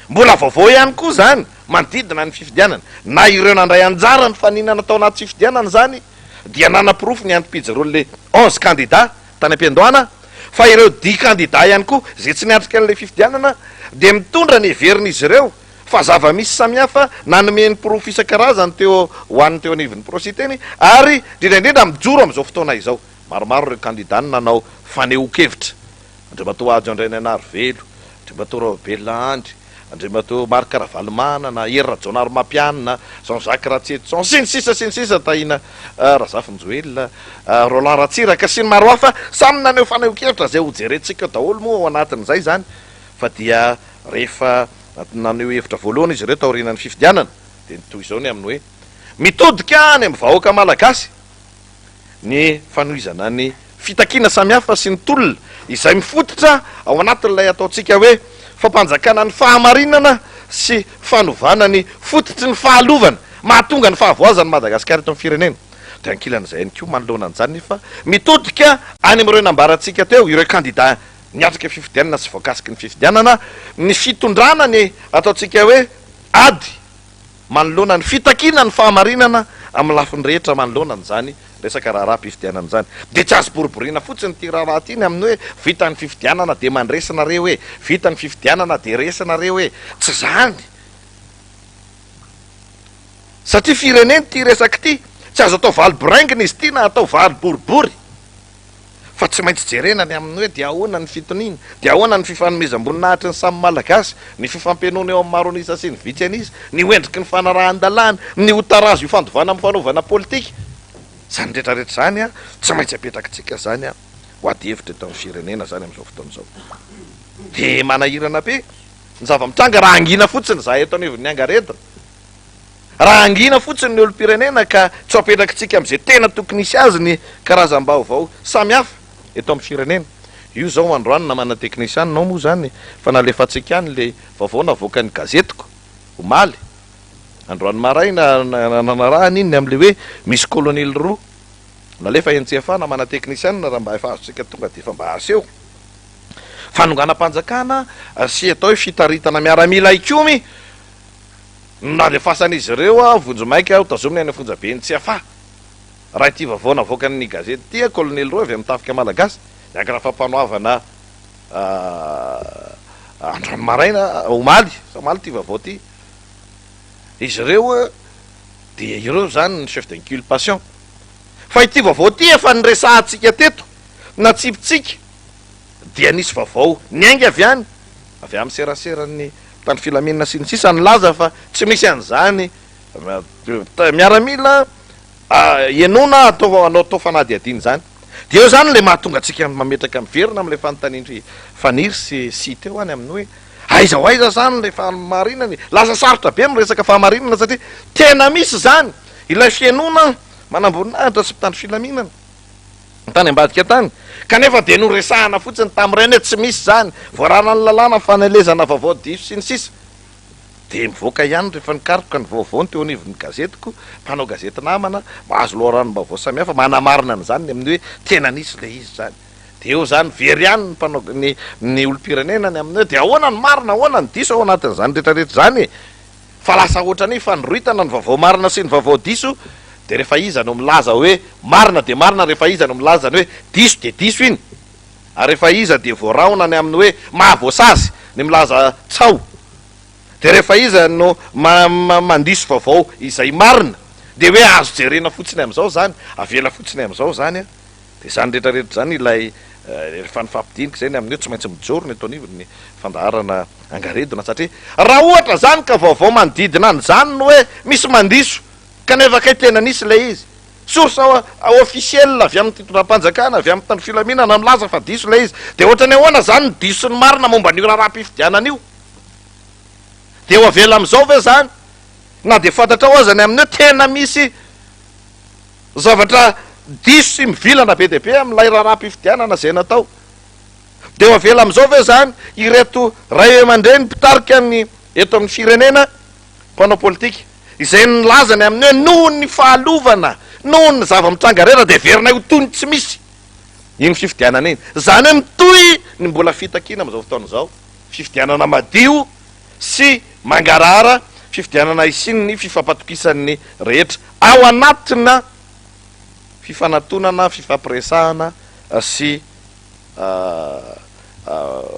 Mbola vaovao ihany koa izany manodidina ny fifidianana. Na ireo nandray anjara nifaninana tao anaty fifidianana izany dia nanaporofo ny antom-pijoroan'ilay 11 candidats tany am-piandohana. Fa ireo di kandida ihany koa izay tsy niatrika an'ilay fifidianana dia mitondra ny heverin'izy ireo fa zava-misy samihafa nanome ny porofo isan-karazany teo ho an'ny teo anivon'ny Prositeny ary indrindra indrindra mijoro amin'izao fotoana izao. Maromaro ireo kandida no nanao fanehoan-kevitra. Andriamatoa Hajo Andrianainarivelo, Andriamatoa Raobelina Andry, Andriamatoa Marc Ravalomanana, Hery Rajaonarimampianina, Jean Jacques Ratsietison, sy ny sisa sy ny sisa, Tahina Razafinjoelina, Roland Ratsiraka sy ny maro hafa, samy naneho fanehoan-kevitra izay hojerentsika eo daholo moa ao anatin'izay izany fa dia rehefa naneho hevitra voalohany izy ireo taorianan'ny fifidianana dia ny toy izao ny amin'ny hoe mitodika any amin'ny vahoaka malagasy ny fanohizana ny fitakiana samihafa sy ny tolona izay mifototra ao anatin'ilay ataontsika hoe fampanjakana ny fahamarinana sy fanovana ny fototry ny fahalovana mahatonga ny fahavoazan'i Madagasikara eto amin'ny firenena. Dia ankilan'izay ihany koa manoloana an'izany nefa mitodika any amin'ireo nambarantsika teo ireo kandida niatrika fifidianana sy voakasiky ny fifidianana ny fitondrana ny ataontsika hoe ady manoloana ny fitakiana ny fahamarinana amin'ny lafiny rehetra manoloana an'izany resaka raharaham-pifidianana izany. Dia tsy azo boriboriana fotsiny ity raharaha ity ny amin'ny hoe vita ny fifidianana dia mandresy nareo e, vita ny fifidianana dia resy nareo e. Tsy izany. Satria firenena ity resaka ity, tsy azo atao valy boraingina izy ity na atao vary boribory. Fa tsy maintsy jerena ny amin'ny hoe dia ahoana ny fitoniana, dia ahoana ny fifanomezam-boninahitry ny samy Malagasy, ny fifampenoana eo amin'ny maro an'isa sy ny vitsy an'isa, ny ho endriky ny fanarahan-dalàna, ny ho tarazo ifandovana amin'ny fanaovana politika. Izany rehetra rehetra izany tsy maintsy apetrakitsika izany ho adihevitra eto amin'ny firenena izany amin'izao fotoana izao. Dia manahirana be ny zava-mitranga raha hangina fotsiny izahay eto anivon'ny angaredona. Raha hangina fotsiny ny olom-pirenena ka tsy ho apetrakitsika amin'izay tena tokony hisy azy ny karazam-baovao samihafa eto amin'ny firenena. Io izao androany namana teknisianina ao moa izany fa nalefantsika any ilay vaovao navoakan'ny gazetiko omaly androany maraina nanarahana iny ny amin'ilay hoe misy kolonely roa nalefa eny Tsiafahy namana teknisianina raha mba efa azontsika tonga dia efa mba aseho. Fanonganam-panjakana sy atao hoe fitaritana miaramila hikomy no nandefasan'izy ireo vonjimaika hotazomina any am-fonjaben'i Tsiafahy. Raha ity vaovao navoakan'ny gazety ity, kolonely roa avy amin'ny tafika malagasy, niankina fampanoavana androany maraina, omaly, sa omaly ity vaovao ity, izy ireo dia ireo izany ny chef d'inculpation. Fa ity vaovao ity efa niresahantsika teto, natsipitsika, dia nisy vaovao niainga avy any, avy amin'ny seraseran'ny mpitandro filaminana sy ny sisa nilaza fa tsy misy an'izany miaramila henoina atao hanao atao fanadihadiana izany. Dia eo izany ilay mahatonga antsika mametraka miverina amin'ilay fanontanian-dry Faniry sy sy teo any amin'ny hoe aiza ho aiza izany ilay fahamarinana e? Lasa sarotra be ny resaka fahamarinana satria tena misy izany ilay fihenoana manamboninahitra sy mpitandro filaminana. tany ambadika tany, kanefa dia noresahana fotsiny tamin'ireny hoe tsy misy izany, voararan'ny lalàna ny fanelezana vaovao diso sy ny sisa Dia mivoaka ihany rehefa nikaroka ny vaovao ny teo anivon'ny gazetiko, mpanao gazety namana, mahazo loharanom-baovao samihafa manamarina an'izany ny amin'ny hoe tena nisy ilay izy izany. Dia eo izany very ihany ny mpanao ny ny olom-pirenena ny amin'ny hoe dia ahoana ny marina, ahoana ny diso ao anatin'izany rehetrarehetra izany e? Fa lasa ohatran'ny fandroritana ny vaovao marina sy ny vaovao diso, dia rehefa iza no milaza hoe marina dia marina, rehefa iza no milaza ny hoe diso dia diso iny, ary rehefa iza dia voarahona ny amin'ny hoe mahavoasazy ny milaza tsaho, dia rehefa iza no mandiso vaovao izay marina, dia hoe azo jerena fotsiny amin'izao izany, avela fotsiny amin'izao izany an! Dia izany rehetra rehetra izany ilay rehefa nifampidinika izay ny amin'ny hoe tsy maintsy mijoro ny eto anivon'ny fandaharana angaredona satria raha ohatra izany ka vaovao manodidina an'izany no hoe misy mandiso kanefa kay tena nisy ilay izy, source officielle avy amin'ny fitondram-panjakana, avy amin'ny mpitandro filaminana milaza fa diso ilay izy, dia ohatran'ny ahoana izany ny diso sy ny marina momba an'io raharaham-pifidianana io? Dia ho avela amin'izao ve izany na dia fantatrao aza ny amin'ny hoe tena misy Zavatra diso sy mivilana be dia be amin'ilay raharaham-pifidianana izay natao. Dia ho avela amin'izao ve izany ireto ray aman-dreny mpitarika ny eto amin'ny firenena, mpanao politika, izay nilaza ny amin'ny hoe noho ny fahalovana, noho ny zava-mitranga rehetra dia heverinay ho toy ny tsy misy iny fifidianana iny. Izany hoe mitohy ny mbola fitakiana amin'izao fotoana izao, fifidianana madio sy mangarahara, fifidianana hisian'ny fifampatokisan'ny rehetra ao anatina fifanatonana, fifampiresahana sy.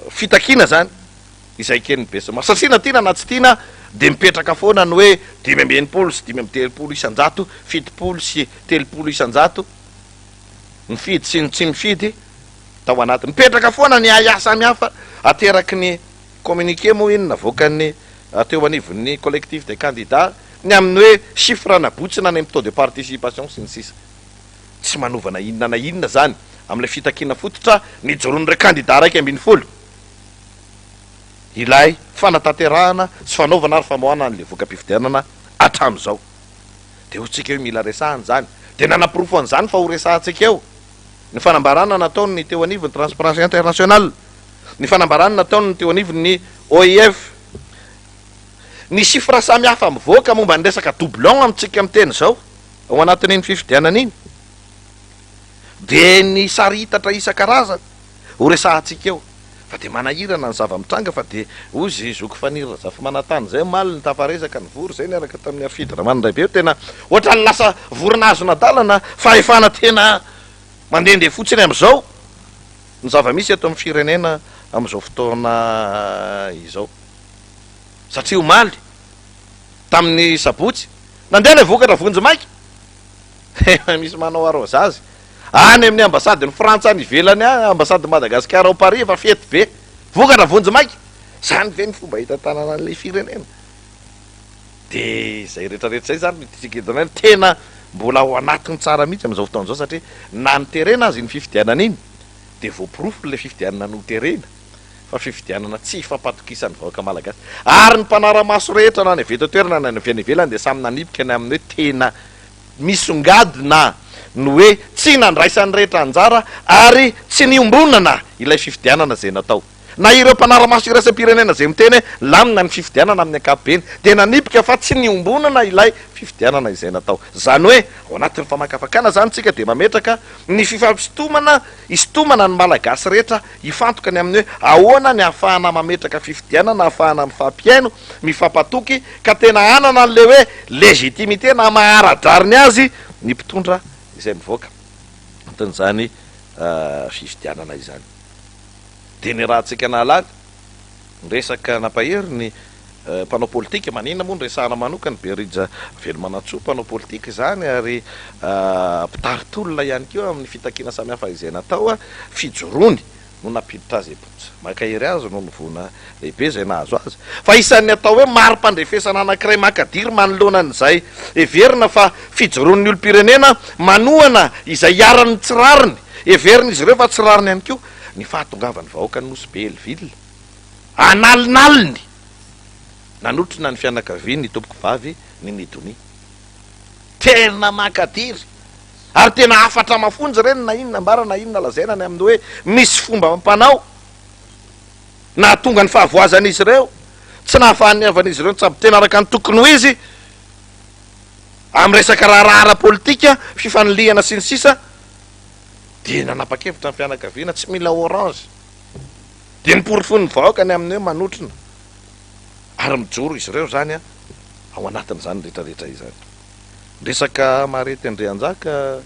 fitakiana izany izay eken'ny besinimaro. Satria na tiana na tsy tiana dia mipetraka foana ny hoe 65 sy 35 isan-jato, 70 sy 30 isan-jato mifidy sy ny tsy mifidy tao anatiny. Mipetraka foana ny ahiahy samihafa ateraky ny communiqué moa iny navoakan'ny teo anivon'ny collectif des candidats ny amin'ny hoe chiffre nabotsina any amin'ny taux de participation sy ny sisa. Tsy manova na inona na inona izany amin'ilay fitakiana fototra nijoroan'ireo kandida 11 ilay fanatanterahana sy fanaovana ary famoahana an'ilay voka-pifidianana hatramin'izao. Dia hoy tsika hoe mila resahana izany. Dia nanaporofo an'izany fa ho resahantsika eo ny fanambarana nataon'ny teo anivon'ny Transparency International, ny fanambarana nataon'ny teo anivon'ny OIF, ny chiffres samihafa mivoaka momba ny resaka doublon amintsika miteny izao ao anatin'iny fifidianana iny, dia ny sariitatra isan-karazany ho resahantsika eo. Fa dia manahirana ny zava-mitranga fa dia hoy izy zoky Faniry Razafimanantany izay omaly nitafaresaka nivory izay niaraka tamin'i Harifidy Ramanandraibe tena ohatran'ny lasa vorona azon'adalana fahefana tena mandehandeha fotsiny amin'izao ny zava-misy eto amin'ny firenena amin'izao fotoana izao satria omaly tamin'ny sabotsy nandeha ilay vokatra vonjimaika efa misy manao arrosage Any amin'ny ambasadin'i Frantsa any ivelany any, ambasadin'i Madagasikara ao Paris efa fety be. Vokatra vonjimaika. Izany ve ny fomba hitantanana an'ilay firenena? Dia izay rehetrarehetra izay izany no tiantsika hitanana hoe tena mbola ao anatiny tsara mihitsy amin'izao fotoana izao satria na noterena aza iny fifidianana iny dia voaporofo ilay fifidianana noterena fa fifidianana tsy ifampatokisan'ny vahoaka malagasy. Ary ny mpanara-maso rehetra na ny avy eto an-toerana na ny avy any ivelany dia samy nanipika ny amin'ny hoe tena Misongadina ny hoe tsy nandraisan'ny rehetra anjara ary tsy niombonana ilay fifidianana izay natao. Na ireo mpanara-maso iraisam-pirenena izay miteny hoe lamina ny fifidianana amin'ny ankapobeny dia nanipika fa tsy niombonana ilay fifidianana izay natao. Izany hoe ao anatin'ny famakafakana izany isika dia mametraka ny fifampisintomana hisintomana ny Malagasy rehetra hifantoka ny amin'ny hoe ahoana ny ahafahana mametraka fifidianana ahafahana mifampihaino, mifampatoky ka tena hanana an'ilay hoe légitimité na maha ara-drariny azy ny mpitondra izay mivoaka anatin'izany fifidianana izany. Dia niarahantsika nahalala ny resaka nampahery ny mpanao politika, maninona moa no resahana manokana Berija Velomanantsoa, mpanao politika izany ary mpitari-tolona ihany koa amin'ny fitakiana samihafa izay natao, fijoroany no nampiditra azy am-ponja. Mankahery azy noho ny voina lehibe izay nahazo azy. Fa isan'ny atao hoe mari-pandrefesana anankiray mankadiry manoloana an'izay heverina fa fijoroan'ny olom-pirenena manohana izay iharan'ny tsy rariny, heverin'izy ireo fa tsy rariny ihany koa ny fahatongavan'ny vahoakan'i Nosy Be Hellville an'alinaliny nanotrona ny fianakaviany Itompokovavy Nini Donia. Tena mankadiry ary tena hafatra mafonja ireny na inona ambara na inona lazaina ny amin'ny hoe misy fomba amam-panao nahatonga ny fahavoazan'izy ireo, tsy nahafahan'ny havan'izy ireo nitsabo tena araka ny tokony ho izy amin'ny resaka raharaha ara-politika, fifanilihana sy ny sisa dia nanapa-kevitra ny fianakaviana tsy mila orange dia noporofoin'ny vahoaka ny amin'ny hoe manotrona ary mijoro izy ireo izany ao anatin'izany rehetra rehetra izany. Resaka Marety Andrianjaka,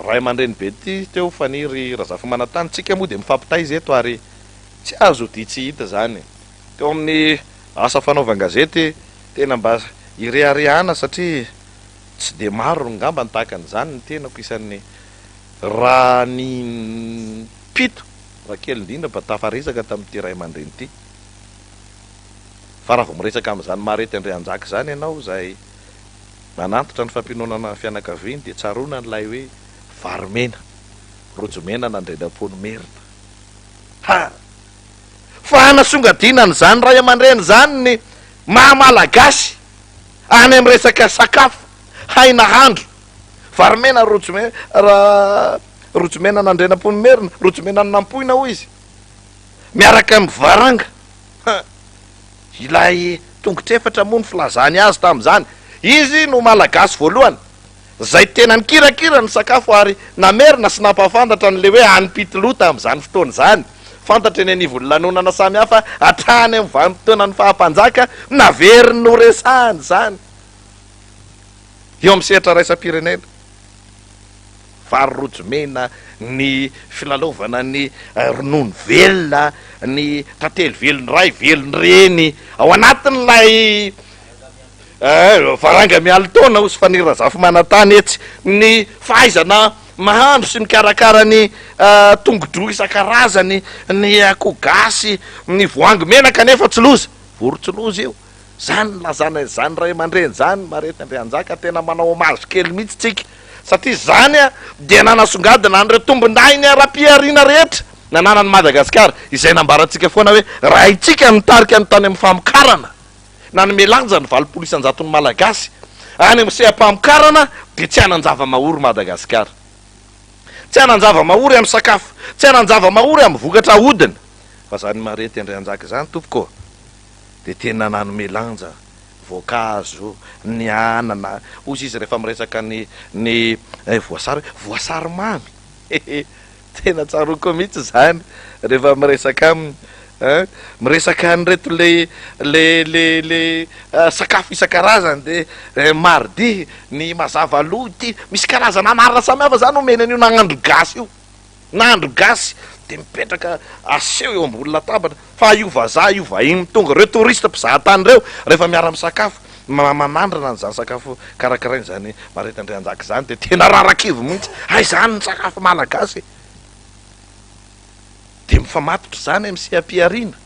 ray aman-dreny be ity teo Faniry Razafimanantany, tsika moa dia mifampitaiza eto ary tsy azo odia tsy hita izany. Teo amin'ny asa fanaovan-gazety tena mba ireharehana satria tsy dia maro ngamba ny tahaka an'izany ny tenako isan'ny raha ny mpito raha kely indrindra mba tafaresaka tamin'ity ray aman-dreny ity. Fa raha vao miresaka amin'izany Marety Andrianjaka izany ianao izay nanantitra ny fampiononana ny fianakaviany dia tsaroana ilay hoe vary mena, rojo mena n'Andrianampoinimerina. Ha! Fa hanasongadinana izany ray aman-dreny izany ny maha Malagasy any amin'ny resaka sakafo, hay nahandro. Vary mena, rojo mena, rojo mena n'Andrianampoinimerina, rojo mena n'Nampoina hoy izy. Miaraka amin'ny varanga. Ha! Ilay tongotr'efatra moa ny filazany azy tamin'izany. Izy no Malagasy voalohany izay tena nikirakira ny sakafo ary namerina sy nampahafantatra an'ilay hoe hanim-pitoloha tamin'izany fotoana izany. Fantatra eny anivon'ny lanonana samihafa hatrany amin'ny vanim-potoanan'ny faha-mpanjaka, naveriny noresahany izany eo amin'ny sehatra iraisam-pirenena. vary rojo mena, ny filalaovana ny ronono velona, ny tantely velon-dray, velon-dreny, ao anatin'ilay varanga mialin-taona hozy Faniry Razafimanantany etsy, ny fahaizana mahandro sy mikarakara ny tongo-droa isan-karazany, ny akoho gasy, ny voangy mena kanefa tsy loza, vorontsiloza io. Zany nilazana izany ray aman-dreny zany Mariette Andrianjaka tena manao hommage kely mihitsy tsika satria zany dia nanasongadina an'ireo tombondahiny ara-pihariana rehetra nananan'i Madagasikara izay nambarantsika foana hoe raha itsika nitarika ny tany amin'ny famokarana nanome lanja ny 80 isan-jaton'ny Malagasy any amin'ny seha-pamokarana dia tsy hanan-java-mahory Madagasikara tsy hanan-java-mahory amin'ny sakafo tsy hanan-java-mahory amin'ny vokatra ahodina fa zany Mariette Andrianjaka izany tompoko ô. dia tena nanome lanja voankazo, ny anana, hozy izy rehefa miresaka ny ny voasary hoe voasary mamy hehe, tena tsaroako mihitsy izany rehefa miresaka aminy an, miresaka an'ireto le le le le sakafo isan-karazany dia mardi ny mazava loha ity, misy karazana anarana samihafa izany omeny an'io nahandro gasy io. Nahandro gasy dia mipetraka aseho eo ambony latabatra fa io vazaha io vahiny tonga ireo touriste mpizaha tany ireo rehefa miara misakafo manandrana an'izany sakafo karakaraina izany Mariette Andrianjaka izany dia tena rarakivy mihitsy hay izany ny sakafo malagasy e! Dia mifamatotra izany amin'ny seha-pihariana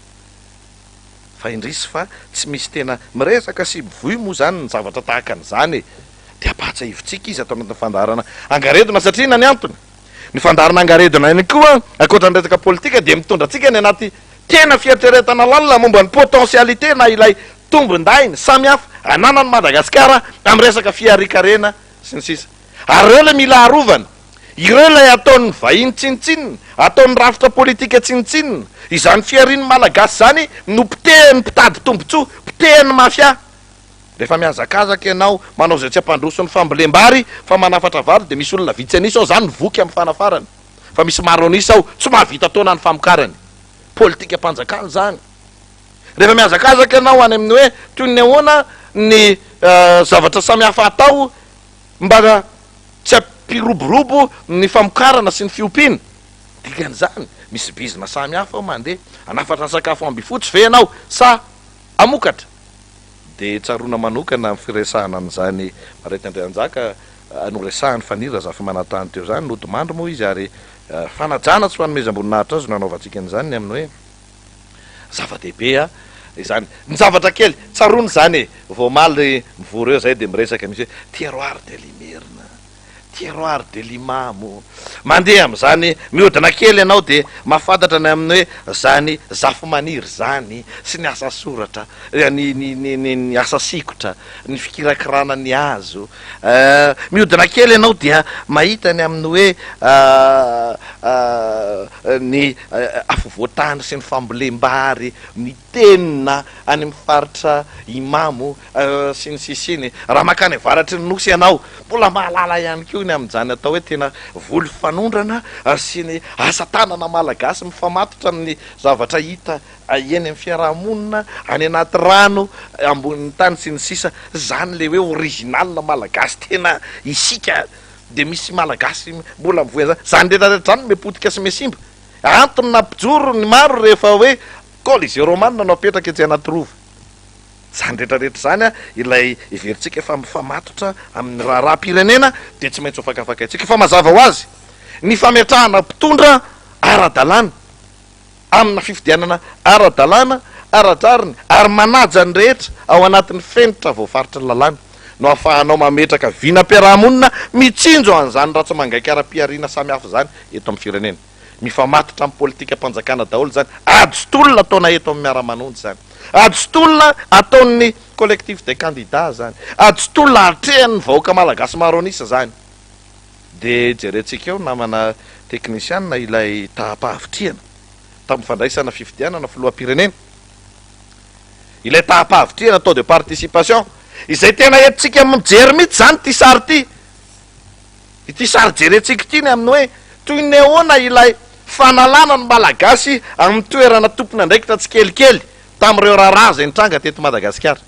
fa indrisy fa tsy misy tena miresaka sy mivoy moa izany ny zavatra tahaka an'izany e! Dia ampahatsiahivintsika izy ato anatin'ny fandaharana angaredona satria inona ny antony? Ny fandaharana angaredona ihany koa, ankoatra ny resaka politika, dia mitondra antsika any anaty tena fieritreretana lalina momba ny potentialité na ilay tombondahiny samihafa ananan'i Madagasikara amin'ny resaka fiharian-karena sy ny sisa. Ary ireo ilay mila arovana. Ireo ilay ataon'ny vahiny tsinontsinona, ataon'ny rafitra politika tsinontsinona. Izany fiharian'ny Malagasy izany no potehin'ny mpitady tombontsoa, potehin'ny mafia. Rehefa mihazakazaka ianao manao izay tsy hampandroso ny fambolem-bary fa manafatra vary dia misy olona vitsy an'isa ao izany voky amin'ny fanafarana fa misy maro an'isa ao tsy mahavita taona ny famokarany. Politikam-panjakana izany. Rehefa mihazakazaka ianao any amin'ny hoe toy ny ahoana ny zavatra samihafa atao mba tsy hampiroborobo ny famokarana sy ny fiompiana, dikan'izany misy bizina samihafa ao mandeha. Hanafatra sakafo ambifotsy ve ianao sa hamokatra? Dia tsaroana manokana ny firesahana an'izany Mariette Andrianjaka noresahany Faniry Razafimanantany teo izany, nodimandry moa izy ary fanajana sy fanomezam-boninahitra azy no nanaovantsika an'izany ny amin'ny hoe zava-dehibe izany. Ny zavatra kely, tsaroana izany e, vao omaly mivory eo izay dia miresaka misy hoe terroir de l'Imerina. Terroir de l'Imamo. Mandeha amin'izany mihodina kely ianao dia mahafantatra ny amin'ny hoe izany Zafimaniry izany sy ny asa soratra, ny ny ny ny ny asa sikotra, ny fikirakirana ny hazo. Mihodina kely ianao dia mahita ny amin'ny hoe ny afovoan-tany sy ny fambolem-bary, ny tenona any amin'ny faritra Imamo. Sy ny sisa iny. Raha mankany avaratry ny Nosy ianao, mbola mahalala ihany koa ny amin'izany atao hoe tena voly fanondrana sy ny asa tanana malagasy mifamatotra amin'ny zavatra hita eny amin'ny fiaraha-monina, any anaty rano, ambonin'ny tany sy ny sisa Izany ilay hoe original malagasy tena isika dia misy malagasy mbola mivoy an'izany. Izany rehetra rehetra izany no miha-potika sy miha-simba. Antony nampijoro ny maro rehefa hoe Colisée Romana no apetraka etsy Anatirova. Izany rehetra rehetra izany, ilay heverintsika fa mifamatotra amin'ny raharaham-pirenena dia tsy maintsy hofakafakaintsika. Fa mazava ho azy, ny fametrahana mpitondra ara-dalàna, amina fifidianana ara-dalàna, ara-drariny ary manaja ny rehetra ao anatin'ny fenitra voafaritry ny lalàna no ahafahanao mametraka vinam-piarahamonina mitsinjo an'izany ratsa-mangaika ara-pihariana samihafa izany eto amin'ny firenena. Mifamatotra amin'ny politikam-panjakana daholo izany. Ady sy tolona ataonay eto amin'ny Miara-manonja izany. Ady sy tolona ataon'ny Collectif des candidats izany. Ady sy tolona atrehan'ny vahoaka malagasy maro an'isa izany. Dia jerentsika eo namana teknisianina ilay taham-pahavitrihana tamin'ny fandraisana fifidianana filoham-pirenena. Ilay taham-pahavitrihana, taux de participation, izay tena entintsika mijery mihitsy izany ity sary ity. Ity sary jerentsika ity ny amin'ny hoe toy ny ahoana ilay fanalana ny Malagasy amin'ny toerana tompon'andraikitra tsikelikely tamin'ireo raharaha izay nitranga teto Madagasikara.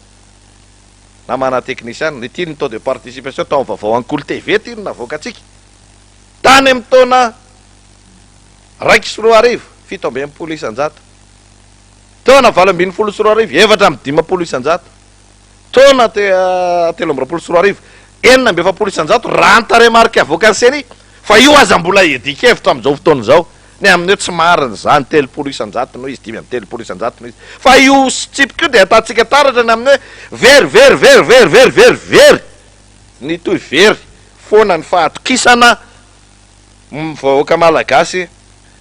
Namana teknisiana, ity ny taux de participation tao amin'ny vaovao Ankoly TV ity no navoakantsika. Tany amin'ny taona 2001, 67%. Taona 2018, 54%. Taona 2023, 46% raha ny tarehimarika avoakan'ny Ceni, fa io aza mbola iadian-kevitra amin'izao fotoana izao, ny amin'ny hoe tsy marina izany, 30% no izy, 35% no izy. Fa io tsipika io dia ahitantsika taratra ny amin'ny hoe very, very, very, very, very, very, very, nitohy very foana ny fahatokisana ny vahoaka malagasy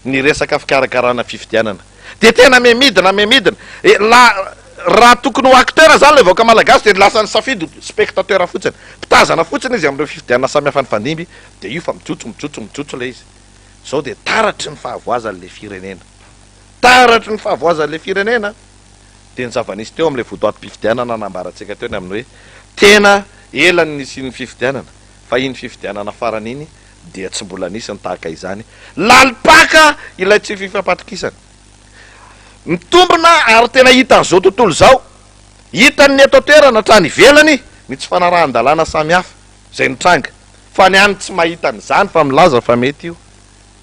ny resaka fikarakarana fifidianana. Dia tena miha-midina, miha-midina. E, la, raha tokony ho acteur zany ilay vahoaka malagasy dia lasa nisafidy ho spectateur fotsiny. Mpitazana fotsiny izy amin'ireo fifidianana samihafa nifandimby, dia io fa mijotso, mijotso, mijotso ilay izy. Izao dia taratry ny fahavoazan'ilay firenena. Taratry ny fahavoazan'ilay firenena dia ny zava-nisy teo amin'ilay votoatim-pifidianana nambarantsika teo ny amin'ny hoe tena ela ny nisian'ny fifidianana fa iny fifidianana farany iny dia tsy mbola nisy ny tahaka izany. Lalim-paka ilay tsy fifampatokisana. Mitombina ary tena hitan'izao tontolo izao, hitan'ny eto an-toerana hatrany ivelany ny tsy fanarahan-dalàna samihafa izay nitranga. Fa ny any tsy mahita an'izany fa milaza fa mety io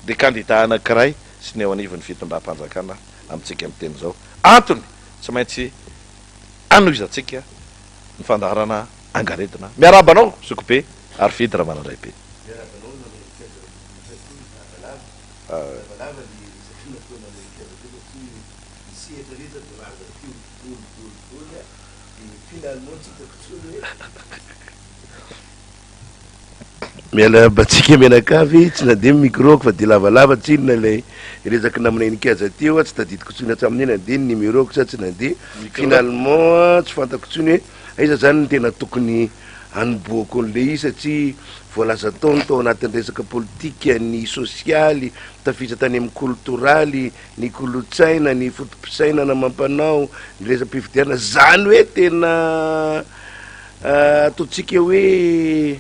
dia kandida anankiray sy ny eo anivon'ny fitondram-panjakana amintsika miteny izao. Antony tsy maintsy anohizantsika ny fandaharana angaredona. Miarahaba anao zokibe Harifidy Ramanandraibe. Miarahaba anao nanao kianja Rakotomahasoa lavalava. Lavalava ny resaka natao nanao kianja teo satria ny sehatra rehetra voalaza teo dolo dolo dolo a, dia finalement tsy hitako intsony hoe. Miarahaba antsika mianakavy, tsy nandeha ny micro-ko fa dia lavalava tsinona ilay resaky namana Heninkaja teo, tsy tadidiko intsony hatramin'ny hoe nandeha ny numéro-ko sa tsy nandeha, finalement tsy fantako intsony hoe aiza zany no tena tokony hanombohako an'ilay izy satria voalaza tao ny tao anatin'ny resaka politika, ny sosialy, tafiditra tany amin'ny koltoraly, ny kolontsaina, ny foto-pisainana amam-panao, ny resa-pifidianana, zany hoe tena Ataontsika hoe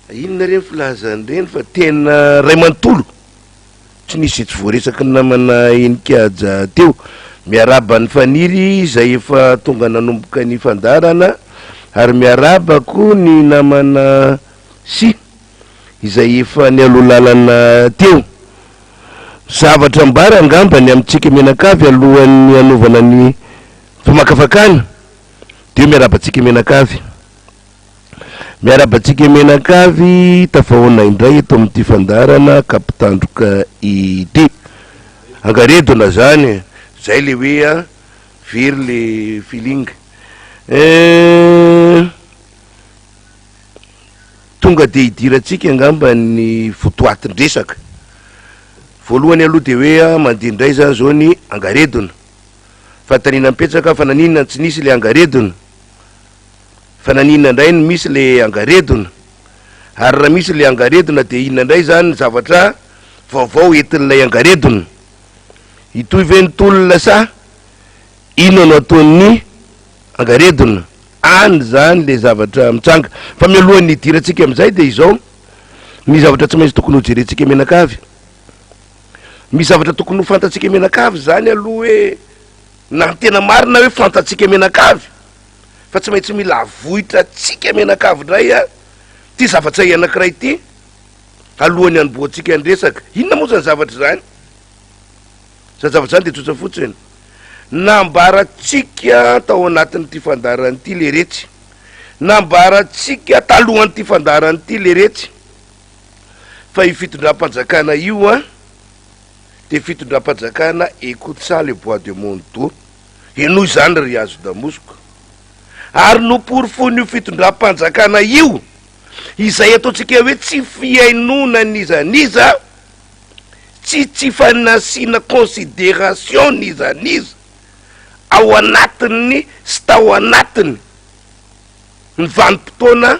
inona re ny filazany ireny fa tena ray manontolo tsy nisy izay tsy voaresaky ny namana Heninkaja teo. Miarahaba an'i Faniry izay efa tonga nanomboka ny fandaharana ary miarahaba koa ny namana Sy izay efa nialoha lalana teo. Zavatra ambara angamba ny amintsika mianakavy alohan'ny hanaovana ny famakafakana dia miarahaba antsika mianakavy. Miarahaba antsika mianakavy tafahaona indray eto amin'ity fandaharana Kapitandroka ity. Angaredona zany e, zay le hoe a very le feeling. Eh. Tonga dia hidirantsika angamba ny votoatin-dresaka. Voalohany aloha dia hoe mandeha indray izany izao ny angaredona. Fanontaniana mipetraka, fa naninona no tsy nisy ilay angaredona? Fa naninona indray no misy ilay angaredona? Ary raha misy ilay angaredona dia inona indray izany ny zavatra vaovao entin'ilay angaredona? Hitohy ve ny tolona sa inona no ataon'ny angaredona? Any izany ilay zavatra mitranga. Fa mialohan'ny hidirantsika amin'izay dia izao ny zavatra tsy maintsy tokony hojerentsika mianakavy. Misy zavatra tokony ho fantatsika mianakavy izany aloha hoe na ny tena marina hoe fantatsika mianakavy fa tsy maintsy mila avoitrantsika mianakavy indray a ity zavatra anankiray ity alohan'ny hanombohantsika ny resaka. Inona moa izany zavatra izany? Izany zavatra izany dia tsotra fotsiny. Nambarantsika tao anatin'ity fandaharana ity leretsy. Nambarantsika talohan'ity fandaharana ity leretsy fa io fitondram-panjakana io an dia fitondram-panjakana écoute ça le bois de mon dos. Henoy izany ry hazo damosiko. Ary noporofoin'io fitondram-panjakana io izay ataontsika hoe tsy fihainoana n'iza n'iza Tsy tsy fanasiana consideration n'iza n'iza ao anatin'ny sy tao anatiny ny vanim-potoana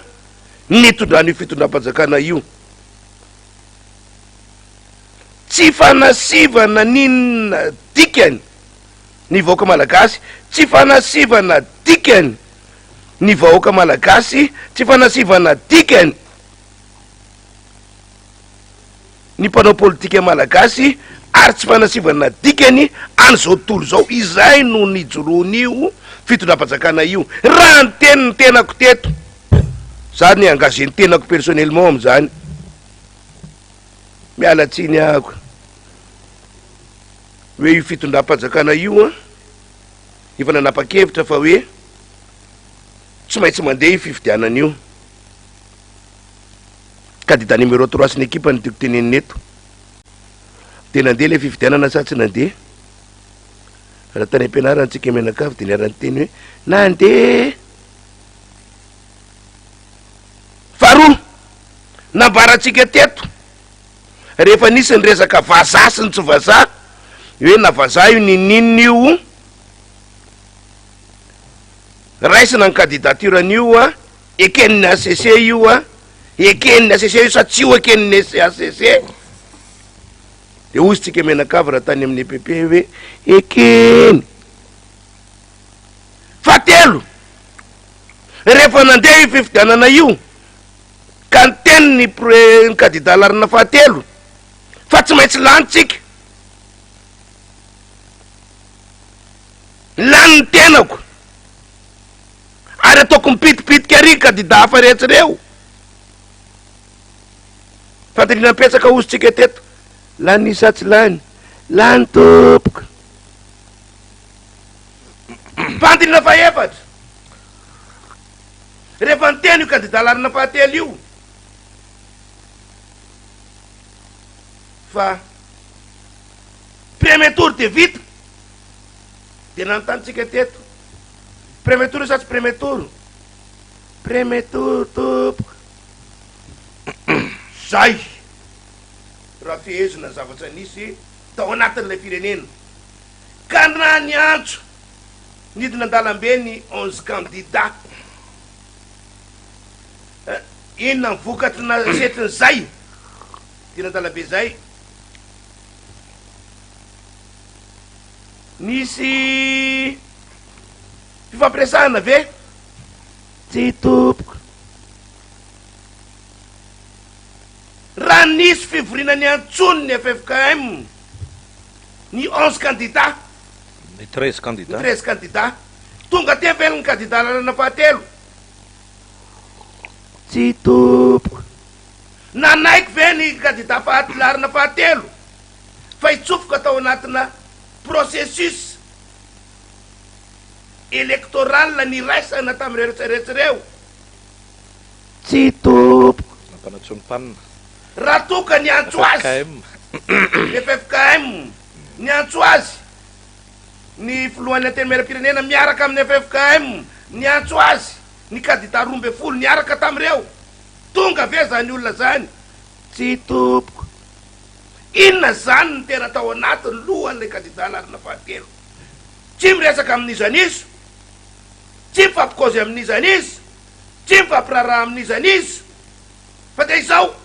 nitondran'io fitondram-panjakana io. Tsy fanasivana n'inona dikany ny vahoaka malagasy, tsy fanasivana dikany ny vahoaka malagasy, tsy fanasivana dikany. ny mpanao politika malagasy ary tsy fanasivana dikany an'izao tontolo izao, izay no nijoroan'io fitondram-panjakana io, raha niteny ny tenako teto. Za ni engagé ny tenako personnellement amin'izany. Miala tsiny ahako hoe io fitondram-panjakana io an, efa nanapa-kevitra fa hoe tsy maintsy mandeha io fifidianana io. Candidat numéro trois sy ny ekipany no tiako tenenina eto. Dia nandeha ilay fifidianana sa tsy nandeha? Raha tany am-pianarana tsika mianakavy dia niara-niteny hoe nandeha. Faharoa, nambarantsika teto rehefa nisy ny resaka vazaha sy ny tsy vazaha, hoe na vazaha io ninoninona io, raisina ny candidature-n'io a, eken'ny HCC io a, eken'ny HCC io sa tsy ho eken'ny HCC? Dia hoy isika mianakavy raha tany amin'ny EPP hoe ekeny. Fahatelo, rehefa nandeha io fifidianana io ka niteny ny pre- ny kandida laharana fahatelo fa tsy maintsy lany tsika, lany ny tenako ary ataoko mipitipitika ary kandida hafa rehetra ireo. Fandiniana betsaka hozy tsika teto, lany sa tsy lany? Lany tompoko. Fandinina fahefatra, rehefa niteny io kandida laharana fahatelo io fa premier tour dia vita, dia nanontany tsika teto, premier tour sa tsy premier tour? Premier tour tompoko. Zay raha fehezina ny zavatra nisy tao anatin'ilay firenena. Ka na niantso nidina an-dalambe ny 11 candidats, inona ny vokatry nasetrin'izay dina an-dalambe izay? Nisy fifampiresahana ve? Tsia tompoko. Raha nisy fivoriana niantsoany ny ffkm, ny 11 candidats. Ny 13 candidats. Ny 13 candidats. Tonga teo ve ny candidat lalana fahatelo? Tsia tompoko. Nanaiky ve ny candidat faha laharana fahatelo fa hitsofoka tao anatina processus électoral niraisana tamin'ireo rehetra rehetra ireo? Tsia tompoko. Nampanantsoa ny PAN. Raha toa ka niantso azy ffkm. Ny ffkm, niantso azy ny filohan'ny Antenimierampirenena miaraka amin'ny ffkm, niantso azy ny kandida 12 niaraka tamin'ireo. Tonga ve izany olona izany? Tsia tompoko. Inona izany no tena tao anatin'ny lohan'ilay kandida laharana fahatelo? Tsy miresaka amin'iza n'iza, tsy mifampikaozy amin'iza n'iza, tsy mifampiraharaha amin'iza n'iza. Fa dia izao,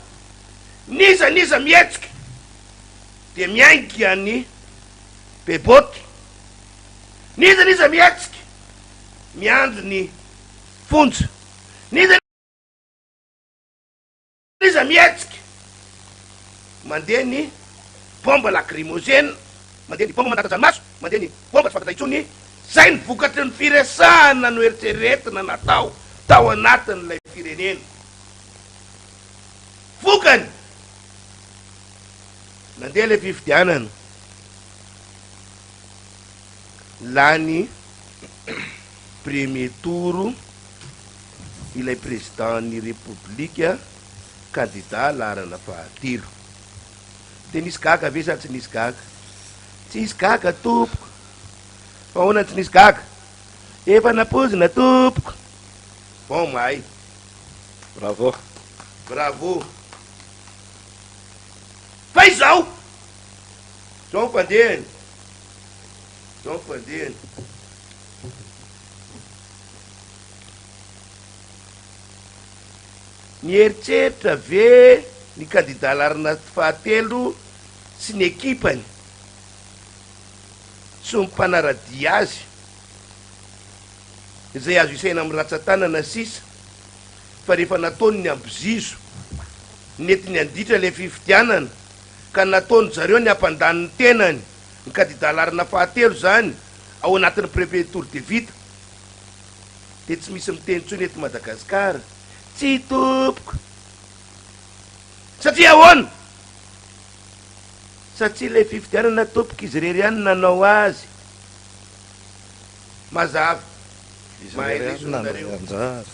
n'iza n'iza mihetsika dia miainga ny beboty, n'iza n'iza mihetsika miandry ny fonja, n'iza n'iza mihetsika mandeha ny bomba lacrymogène, mandeha ny bomba mandatsa-dranomaso, mandeha ny bomba tsy fantatra intsony, izay ny vokatry ny firesahana noeritreretina natao tao anatin'ilay firenena. Vokany, nandeha ilay fifidianana, lany premier tour ilay président-n'ny Repoblika kandida laharana fahatelo. Dia nisy gaga ve sa tsy nisy gaga? Tsisy gaga tompoko. Fa ahoana no tsy nisy gaga? Efa nampoizina tompoko. Bon mahay. Bravo. Bravo. Fa izao, izao ny fandehany, izao ny fandehany. Nieritreritra ve ny kandida laharana fahatelo sy ny ekipany sy ny mpanara-dia azy, izay azo isaina amin'ny ratsan-tanana sisa, fa rehefa nataony ny ambizizo, nentiny handitra ilay fifidianana, ka nataon-dry zareo ny hampandany ny tenany, ny kandida laharana fahatelo izany, ao anatin'ny premier tour dia vita. Dia tsy misy miteny intsony eto Madagascar. Tsia tompoko. Satria ahoana? Satria ilay fifidianana tompoko izy irery ihany no nanao azy. Mazava. Izy Mahay irery ihany lesona nandray nareo. anjara.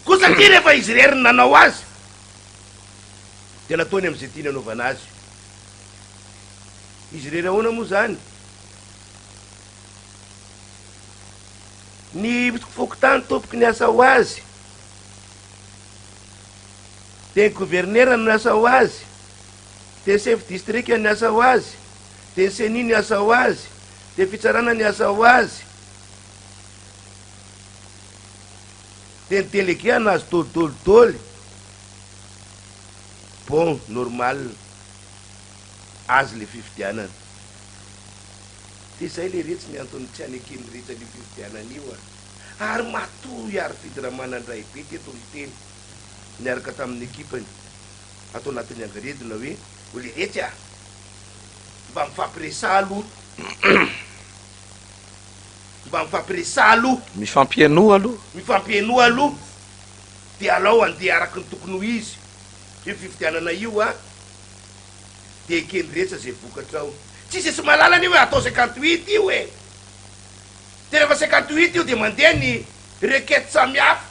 Koa satria rehefa izy irery no nanao azy dia nataony amin'izay tiany hanaovana azy. Izy irery ahoana moa izany? Ny fokontany tompoko niasa ho azy, dia ny governera no niasa ho azy, dia ny sefo distrika niasa ho azy, dia ny ceni niasa ho azy, dia ny fitsarana niasa ho azy, dia ny delege nahazo dolidoly doly. Bon, normal, azy le fifidianana. Dia izay leretsy ny antony tsy aneken'ny rehetra an'io fifidianana io a! Ary matoa i Harifidy Ramanandraibe teto niteny niaraka tamin'ny ekipany ato anatin'ny angaredona hoe, o leretsy a! Mba mifampiresaha aloha! Mba mifampiresaha aloha! Mifampihainoa aloha! Mifampihainoa aloha! Dia alao handeha araka ny tokony ho izy io fifidianana io a! Dia eken'ny rehetra izay vokatra ao. Tsisy tsy mahalala anie hoe atao 58 io e! Dia rehefa 58 io dia mandeha ny requête samihafa.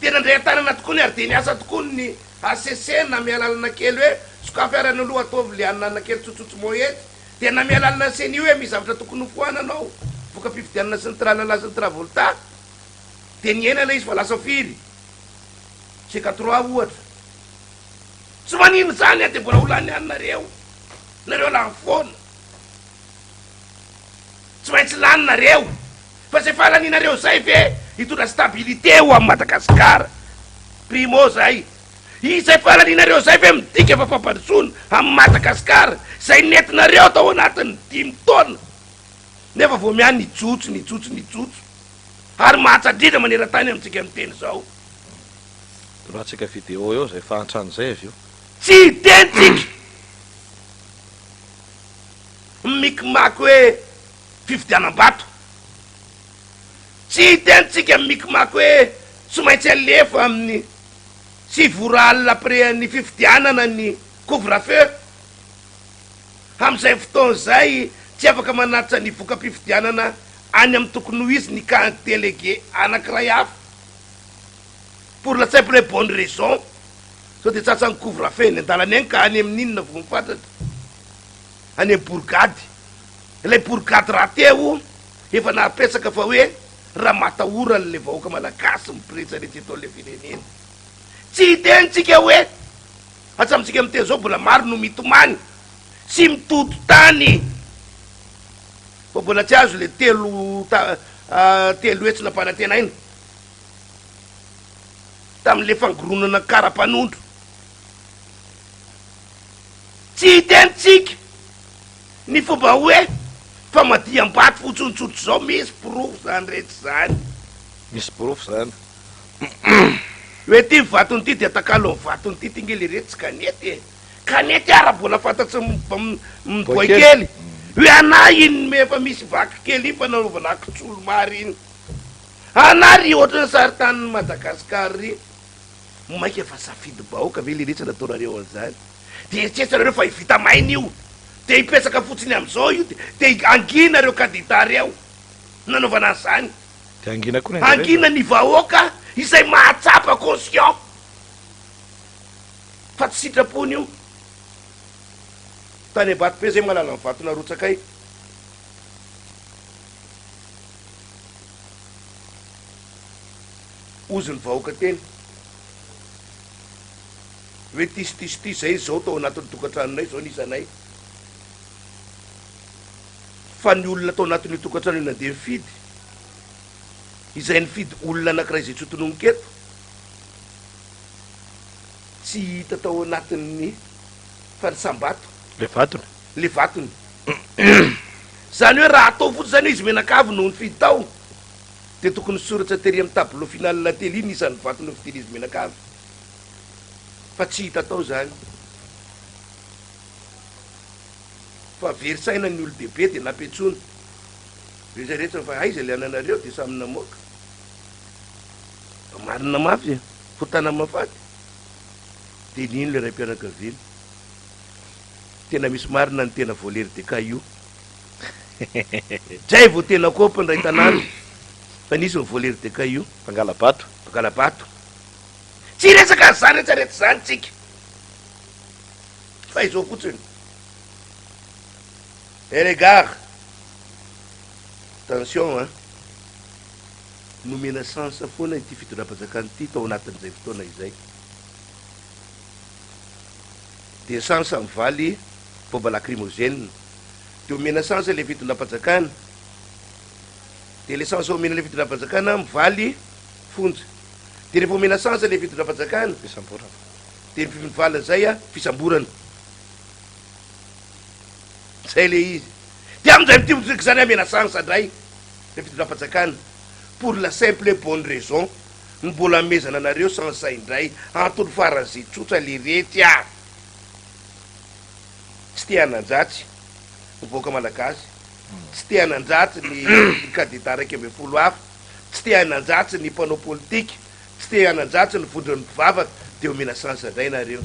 Dia nandray an-tanana tokoa ny ary dia niasa tokoa ny HCC namea lalana kely hoe sokafy ary any aloha ataovy le anana kely tsotsotso moety. Dia namea lalana ny ceni hoe misy zavatra tokony hofoanana ao, voka-pifidianana sy ny tralala sy ny travolta. Dia nihena ilay izy fa lasa firy? 53 ohatra. Tsy manino zany a de mbola ho lany any nareo, nareo lany foana, tsy maintsy lany nareo, fa zay fahalanianareo zay ve hitondra stabilité ho an'i Madagascar, primo zay, izay fahalanianareo zay ve midika fa fampandrosoana an'i Madagascar zay nentinareo tao anatin'ny dimy taona, nefa vao miha nijotso nijotso nijotso ary mahatsa-drindra maneran-tany amintsika miteny zao. Dolatsika video eo zay fahantrana zay avy eo. Tsy hiteny tsika mimikmaky hoe fifidianam-bato. Tsy hiteny tsika mimikmaky hoe tsy maintsy alefa amin'ny 9 ora alina après ny fifidianana ny couvre feu. Amin'izay fotoana izay tsy afaka manatitra ny voka-pifidianana any amin'ny tokony ho izy ny camp délégué anankiray hafa. Pour la simple et bonne raison, sao dia tratran'ny couvre feu eny an-dalana eny ka any amin'ny inona vao mifatratra? Any amin'ny borigady. Ilay borigady rahateo efa nahapetraka fa hoe ramatahorana ilay vahoaka malagasy mipiretsaretsa eto amin'ilay firenena. Tsy hiteny tsika hoe hatramintsika miteny izao mbola maro no mitomany sy mitoto tany fa mbola tsy azo ilay telo ta 300 nampanantenaina. tamin'ilay fangoronana kara-panondro. Tsy hitentsika ny fomba hoe famadiham-bato fotsiny tsotra izao, misy porofo izany rehetra izany. Misy porofo izany. Hoe ity ny vatony ity dia atakalo ny vatony ity, ity nge le reto tsy kanety e. Kanety ara mbola fantatry ny boay kely hoe anah iny efa misy vaky kely iny fanaovana kitsolo-mary iny. Anah ry ohatran'ny saritanin'i Madagascar ry maika fa safidim-bahoaka ve leretsy nataonareo an'izany? Dia eritreretinareo fa hivita maina io dia hipetraka fotsiny amin'izao io dia hangina ireo kandida ireo nanaovana an'izany. Dia hangina koa ny anjareo. Hangina ny vahoaka izay mahatsapa conscient fa tsy sitrapony io. Tany Ambatobe zay mahalala ny vato narotsakay. Hozy ny vahoaka teny hoe ty sy ty sy ty zay zao tao anatin'ny tokantranonay zao ny isanay fa ny olona tao anatin'io tokantrano io nandeha nifidy izay nifidy olona anankiray izay tsy hotononiko eto tsy hita tao anatin'ny fanisam-bato Le vatony. Le vatony. Zany hoe raha atao fotsiny zany hoe izy mianakavy no nifidy tao dia tokony soratra tery amin'ny tableau final tely ny isan'ny vato nofidian'izy mianakavy fa tsy hita tao zany. Fa very saina ny olon-dehibe dia nampiantsoana rehetra rehetra fa aiza ilay ananareo dia samy namoaka. Marina mafy e! Fotana mahafaty. Dia nino ilay raim-pianakaviana. Tena misy marina ny tena voleur de cailloux. Zay vao tena kopy ny ray tanàna fa nisy ny voleur de cailloux. Mpangala-bato. Mpangala-bato. Tsy hiresaka an'izany rehetra rehetra izany tsika. Fa izao fotsiny. Eh les gars, attention hein. Nomena chance foana ity fitondram-panjakana ity tao anatin'izay fotoana izay. Dia chance mivaly bomba lacrymogène. Dia omena chance ilay fitondram-panjakana. Dia ilay chance omena ilay fitondram-panjakana mivaly fonja. Dia rehefa omena chance ilay fitondram-panjakana. Fisamborana. Dia ny mivalin'izay fisamborana. Zay ilay izy. Dia amin'izay mitimbotrika izany amena chance indray ilay fitondram-panjakana. Pour la simple et bonne raison, ny mbola amezana anareo chance indray. Antony faran'izay tsotra leretsy ah! Tsy te hanan-dratsy ny vahoaka malagasy, tsy te hanan-dratsy ny kandida 11 hafa, tsy te hanan-dratsy ny mpanao politika, tsy te hanan-dratsy ny vondron'ny mpivavaka, dia omena chance indray nareo.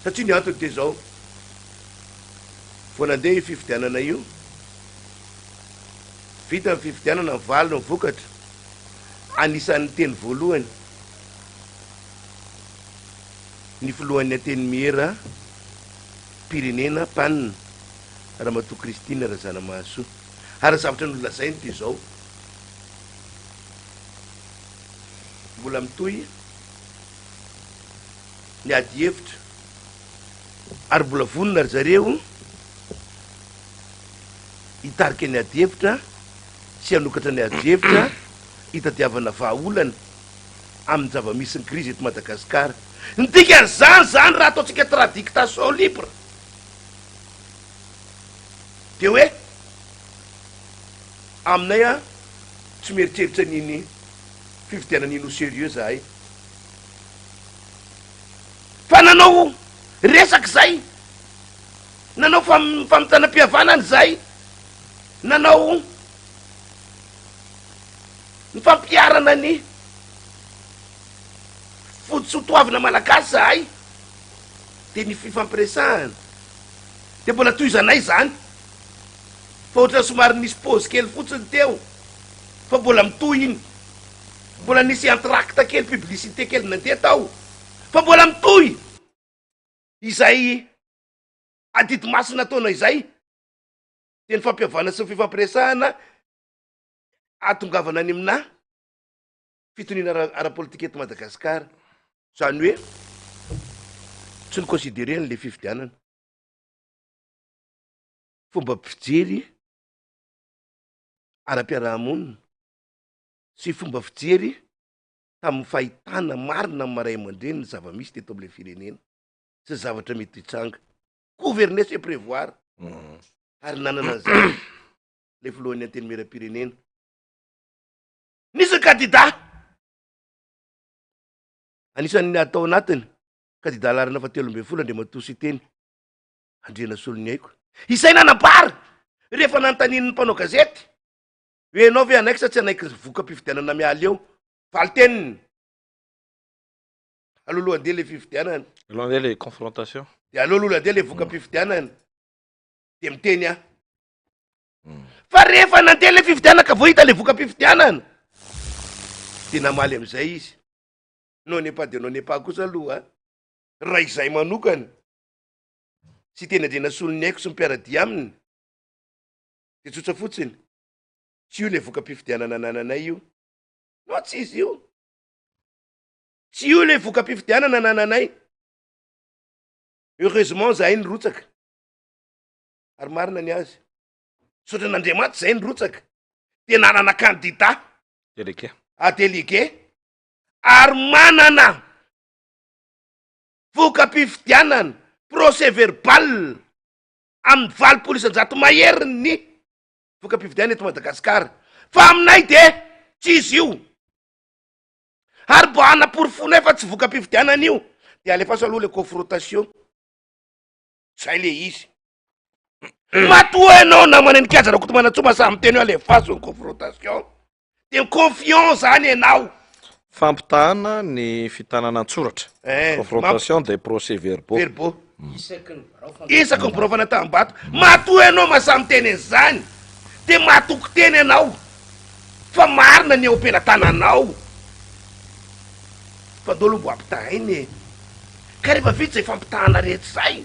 Satria ny antony dia izao, vao nandeha io fifidianana io, vita ny fifidianana, nivaly ny vokatra, anisan'ny niteny voalohany ny filohan'ny Antenimiera pirenena, PAN, Ramatoa Christine Razanamahasoa. Ary ny zavatra nolazainy dia izao, mbola mitohy ny ady hevitra ary mbola vonona ry zareo hitarika ny ady hevitra sy hanokatra ny ady hevitra hitadiavana vahaolana amin'ny zava-misy ny krizy eto Madagasikara. Ny dikan'izany izany raha ataontsika tradictation libre dia hoe aminay an tsy mieritreritra an'iny fifidianana iny ho sérieux zahay fa nanao resaka izay, nanao famitana-pihavanana izay, nanao ny fampiharana ny foto-soatoavina malagasy zahay dia ny fifampiresahana dia mbola tohizanay izany fa ohatran'ny somary nisy pause kely fotsiny teo fa mbola mitohy iny, mbola nisy entracte kely publicité kely nandeha tao fa mbola mitohy izay adidy masina ataonay izay dia ny fampihavana sy ny fifampiresahana hahatongavana any aminà fitoniana ara-politika eto Madagasikara. Izany hoe tsy ni-considerer-ny ilay fifidianana. Fomba fijery ara-piarahamonina sy fomba fijery tamin'ny fahitana marina amin'ny maha ray aman-dreny ny zava-misy teto amin'ilay firenena sy ny zavatra mety hitranga. Gouverner c'est prévoir. Ary nanana an'izany ilay filohan'ny Antenimierampirenena. Nisy ny kandida anisan'ny niady tao anatiny, kandida laharana fahatelo ambin'ny folo Andriamatoa Siteny Andrianasoloniaiko, izay nanambara rehefa nanontanian'ny mpanao gazety hoe ianao ve hanaiky sa tsy hanaiky voka-pifidianana miala eo? Valin-teniny, aleo aloha handeha ilay fifidianana. Aleo handeha ilay confrontation. Dia aleo aloha handeha ilay voka-pifidianana. Dia miteny aho. Fa rehefa nandeha ilay fifidianana ka vao hita ilay voka-pifidianana, dia namaly amin'izay izy. Non n'est pas de non n'est pas kosa aloha, raha izay manokana, sy teny Andrianasoloniaiko sy ny mpiara-dia aminy, dia tsotra fotsiny, tsy io ilay voka-pifidianana anananay io. Non, tsy izy io. Tsy io ilay voka-pifidianana anananay. Heureusement zahay nirotsaka. Ary marina ny azy. Misaotra an'Andriamanitra izay nirotsaka. Dia nanana candidat. Délégué. Ah, délégué. Ary manana voka-pifidianana, procès verbal, amin'ny 80% mahery ny voka-pifidianana eto Madagasikara. Fa aminay dia tsy izy io. Ary mbo hanaporofoanay fa tsy voka-pifidianana io, dia alefaso aloha le confrontation. Zay le izy. Matoa ianao namana ny Kianja Rakotomanantsoa masahy miteny hoe alefaso ny confrontation. De confiant zany ianao. Fampitahana ny fitanana an-tsoratra, Eh, confrontation des procès-verbaux. Verbaux. Isaky ny birao fanataham-bato. Matoa ianao mahasahy miteny an'izany dia mahatoky tena ianao fa marina ny eo am-pelatananao. Fa ndao aloha mbo ampitahaina e. Ka rehefa vita izay fampitahana rehetra izay,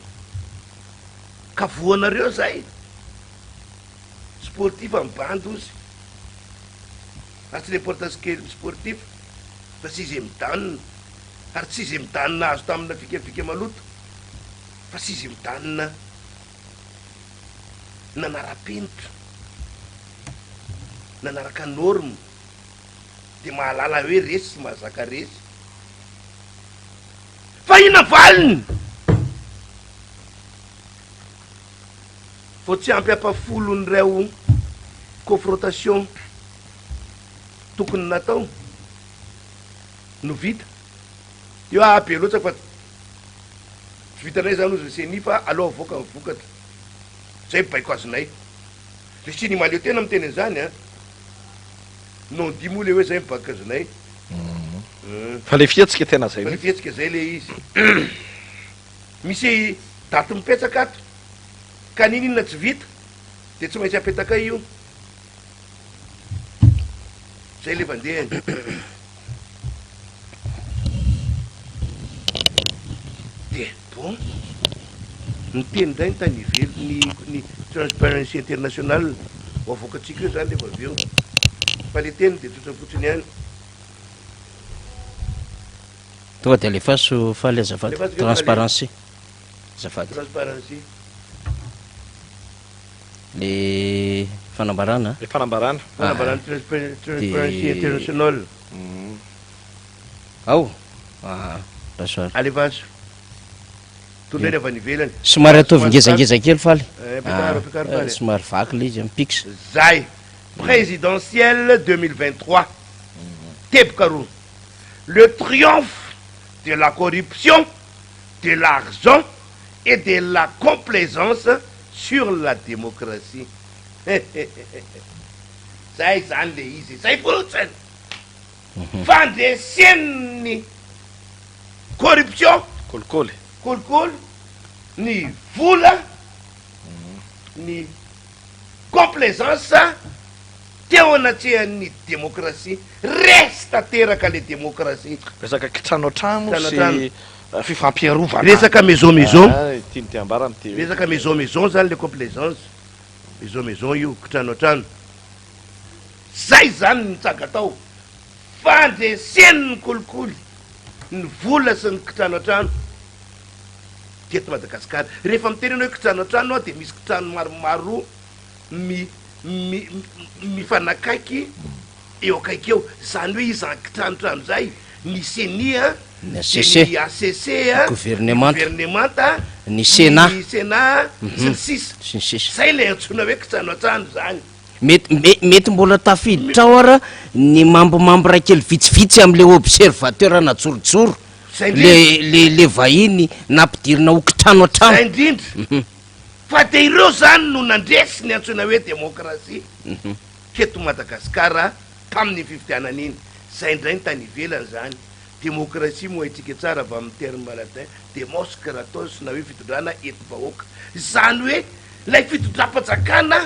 ka voanareo izay, sportif ny bandy ozy. Ary tsy reportage kely sportif fa sixième dan ary tsy sixième dan azo tamina fikafika maloto fa sixième dan nanara-penitra, nanaraka norme dia mahalala hoe resy sy mahazaka resy. Fa inona valiny? Vao tsy ampy ampahafolon'ireo confrontation tokony natao no vita. Io ah be loatra fa tsy vitanay zany ozy ny ceni fa aleo avoaka ny vokatra. Zay baiko azonay. Le ceni mahaleo tena miteny an'izany an. Non dit moa le hoe zay ny baiko azonay. Fa le fihetsika tena zay Fa le mihitsy. fihetsika zay le izy. Misy daty mipetsaka ato ka n'inon'inona tsy vita dia tsy maintsy apetakay io. Zay le fandehany. Dia bon, niteny indray ny tany ivelany, ny ny Transparency International, ho avoakantsika eo zany rehefa avy eo. Fa le teny dia tsotra fotsiny ihany. Tonga dia alefaso faly azafady. Alefaso ve faly? Transparency. Azafady. Transparency. Le fanambarana. Le fanambarana. Fanambarana Transparency International. Ao. Ah, rasoary. Alefaso. Tondray ny avy any ivelany. Somary ataovy ngezangeza kely faly. Eh, ampekaro, ampekaro faly. Somary vaky le izy, mipiksa. Zay. Présidentielle 2023. Teboka roa. Le triomphe de la corruption, de l'argent et de la complaisance sur la démocratie. Zay zany le izy, zay fotsiny. Fandresen'ny corruption, Kolikoly. kolikoly, ny vola, ny complaisance teo anatrehan'ny demokrasia. Resy tanteraka le demokrasia. Resaka kitranoantrano Kitranoantrano. sy fifampiarovana. Resaka maison maison. Ah, tiany ty ambara amin'ity hoe. Resaka maison maison zany le complaisance. Maison maison io, kitranoantrano. Zay zany ny nitranga tao. Fandreseny ny kolikoly, ny vola sy ny kitranoantrano teto Madagasikara. Rehefa miteny ianao hoe kitranoantrano dia misy kitrano maromaro mi mi mifanakaiky eo akaiky eo. Izany hoe izany kitranotrano izay, ny ceni a, Ny dia HCC, ny HCC a, ny governemanta, ny governemanta, ny Sénat, ny Sénat, sy ny sisa. Sy ny sisa. Izay ilay antsoina hoe kitranoantrano izany. Mety me- mety mbola tafiditra ao ara ny mambomambra kely vitsivitsy amin'ilay observateur najorojoro, Izay le indrindra. le le vahiny nampidirina ho kitrano hatrany. Izay indrindra. Fa dia ireo izany no nandresy ny antsoina hoe demokrasia teto Madagasikara tamin'iny fifidianana iny. Izay indray ny tany ivelany izany. Demokrasia moa haintsika tsara avy amin'ny terme latin demos kratos na hoe fitondrana entim-bahoaka. Izany hoe ilay fitondram-panjakana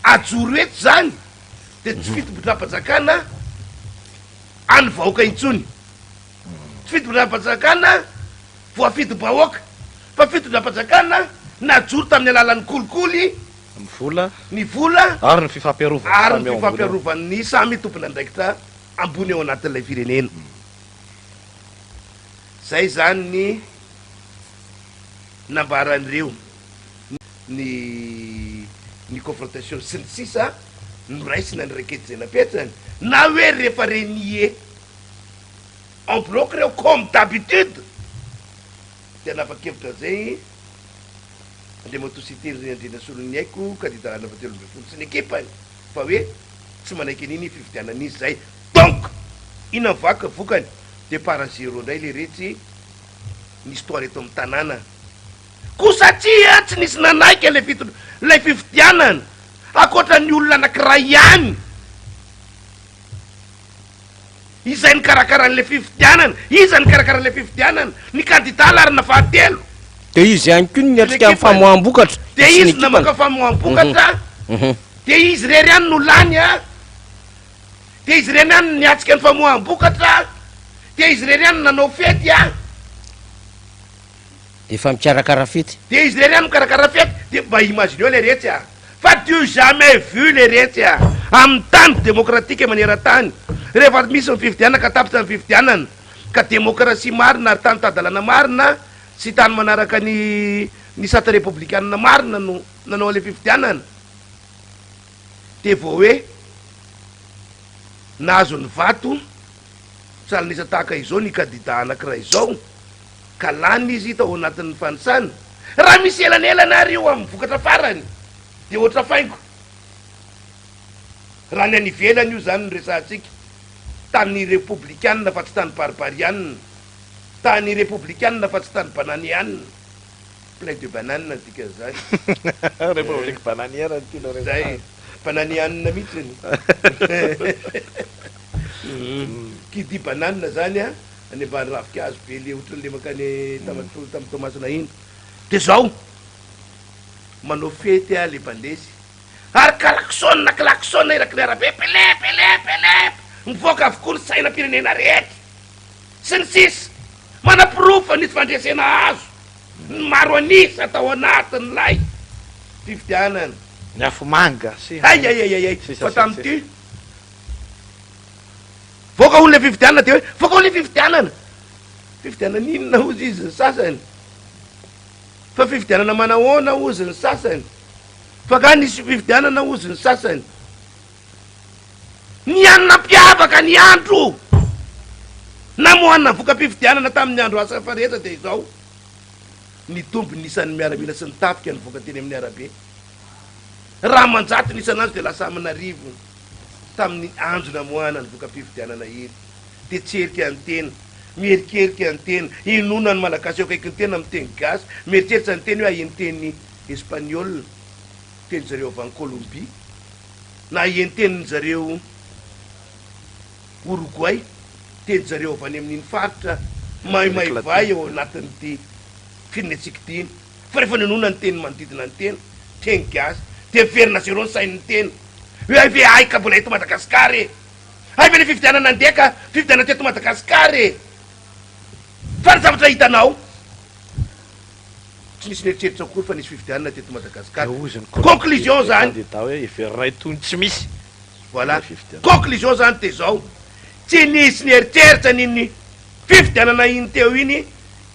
ajoro eto izany dia tsy fitondram-panjakana an'ny vahoaka intsony. Tsy fitondram-panjakana voafidim-bahoaka fa fitondram-panjakana najoro tamin'ny alalan'ny kolikoly, Ny vola. ny vola Ary ny fifampiarovan'ny ary ny samy ao ambony ao. fifampiarovan'ny samy tompon'andraikitra ambony ao anatin'ilay firenena. Zay izany ny nambaran'ireo ny ny confrontation sy ny sisa noraisina ny requête izay napetrany na hoe rehefa renier en bloc reo comme d'habitude dia nanapa-kevitra an'izay Andriamatoa Siteny Randrianasoloniaiko kandida laharana fahatelo ambinifolo sy ny ekipany fa hoe tsy manaiky an'iny fifidianana iny zay donc inona ny vak vokany départ à zéro indray le retsy ny histoire eto amin'ny tanàna koa satria tsy nisy nanaiky ilay fitondra ilay fifidianana ankoatra ny olona anakiray ihany. Izay nikarakara an'ilay fifidianana. Iza nikarakara an'ilay fifidianana? Ny kandida laharana fahatelo. Dia izy ihany koa no niatrika ny famoaham-bokatra. Dia izy no namoaka famoaham-bokatra. Dia izy irery ihany no lany a. Dia izy irery ihany no niatrika ny famoaham-bokatra. Dia izy irery ihany no nanao fety a. Dia efa mikarakara fety. Dia izy irery ihany mikarakara fety. Dia mba imagineo leretsy a. Fa du jamais vu leretsy a! Amin'ny tany demokratika maneran-tany, rehefa misy ny fifidianana ka tapitra ny fifidianana, ka demokrasia marina ary tany tan-dalàna marina sy tany manaraka ny ny sata repoblikanina marina no nanao an'ilay fifidianana, dia vao hoe nahazo ny vato salan'isa tahaka izao ny kandida anankiray izao, ka lany izy tao anatin'ny fanisana. Raha misy elanelana ary io amin'ny vokatra farany dia ohatra faingo. Raha ny any ivelany io izany no resahantsika, tany repoblikanina fa tsy tany barbarianina, tany repoblikanina fa tsy tany bananeanina, plein de bananes ny dikan'izany. République bananière no tianao resahana. Zay, bananeanina mihitsiny. Qui dit banane zany an, Any ambany ravinkazo be le ohatran'ny le mankany Tamatolo tam Toamasina iny. De zao, manao fety ah le mpandresy, ary klaxon klaxon eraky ny arabe, pele pele pele, mivoaka avokoa ny sainam-pirenena rehetra, sy ny sisa, manaporofo fa nisy fandresena azo, ny maro an'isa tao anatin'ilay fifidianana. Ny afomanga sy Hay hay hay hay, fa tamin'ity. Voaka hono le fifidianana de hoe voaka hono le fifidianana! Fifidianana inona hozy izy ny sasany? Fa fifidianana manahoana hozy ny sasany? Fa nga nisy fifidianana hozy ny sasany? Ny hany nampiavaka ny andro namoahana voka-pifidianana tamin'ny andro asa rehetra dia izao, nitombo ny isan'ny miaramila sy ny tafika nivoaka teny amin'ny arabe. Raha aman-jatony isan'andro dia lasa aman'arivony. Tamin'ny andro namoahana ny voka-pifidianana iny dia tserika ny tena, mierikerika ny tena, inoana ny Malagasy eo akaikin'ny tena miteny gasy, mieritreritra ny tena hoe aheno teny espaniola, tenin-dry zareo avy any Colombie, na aheno tenin-dry zareo Uruguay, tenin-dry zareo avy any amin'iny faritra maimaivay ao anatin'ity firenentsika ity iny. Fa rehefa ninoana ny teny manodidina ny tena, teny gasy, dia miverina zéro ny sain'ny tena. Hoe hay ve hay ka mbola eto Madagascar e! Hay ve le fifidianana nandeha ka fifidianana teto Madagascar e! Fa ny zavatra hitanao, tsy nisy nieritreritra akory fa nisy fifidianana teto Madagascar. Dia hozy ny Conclusion zany. candidat hoe heverinay toy ny tsy misy Voilà. ilay fifidianana. Conclusion zany dia zao, tsy nisy nieritreritra an'iny fifidianana iny teo iny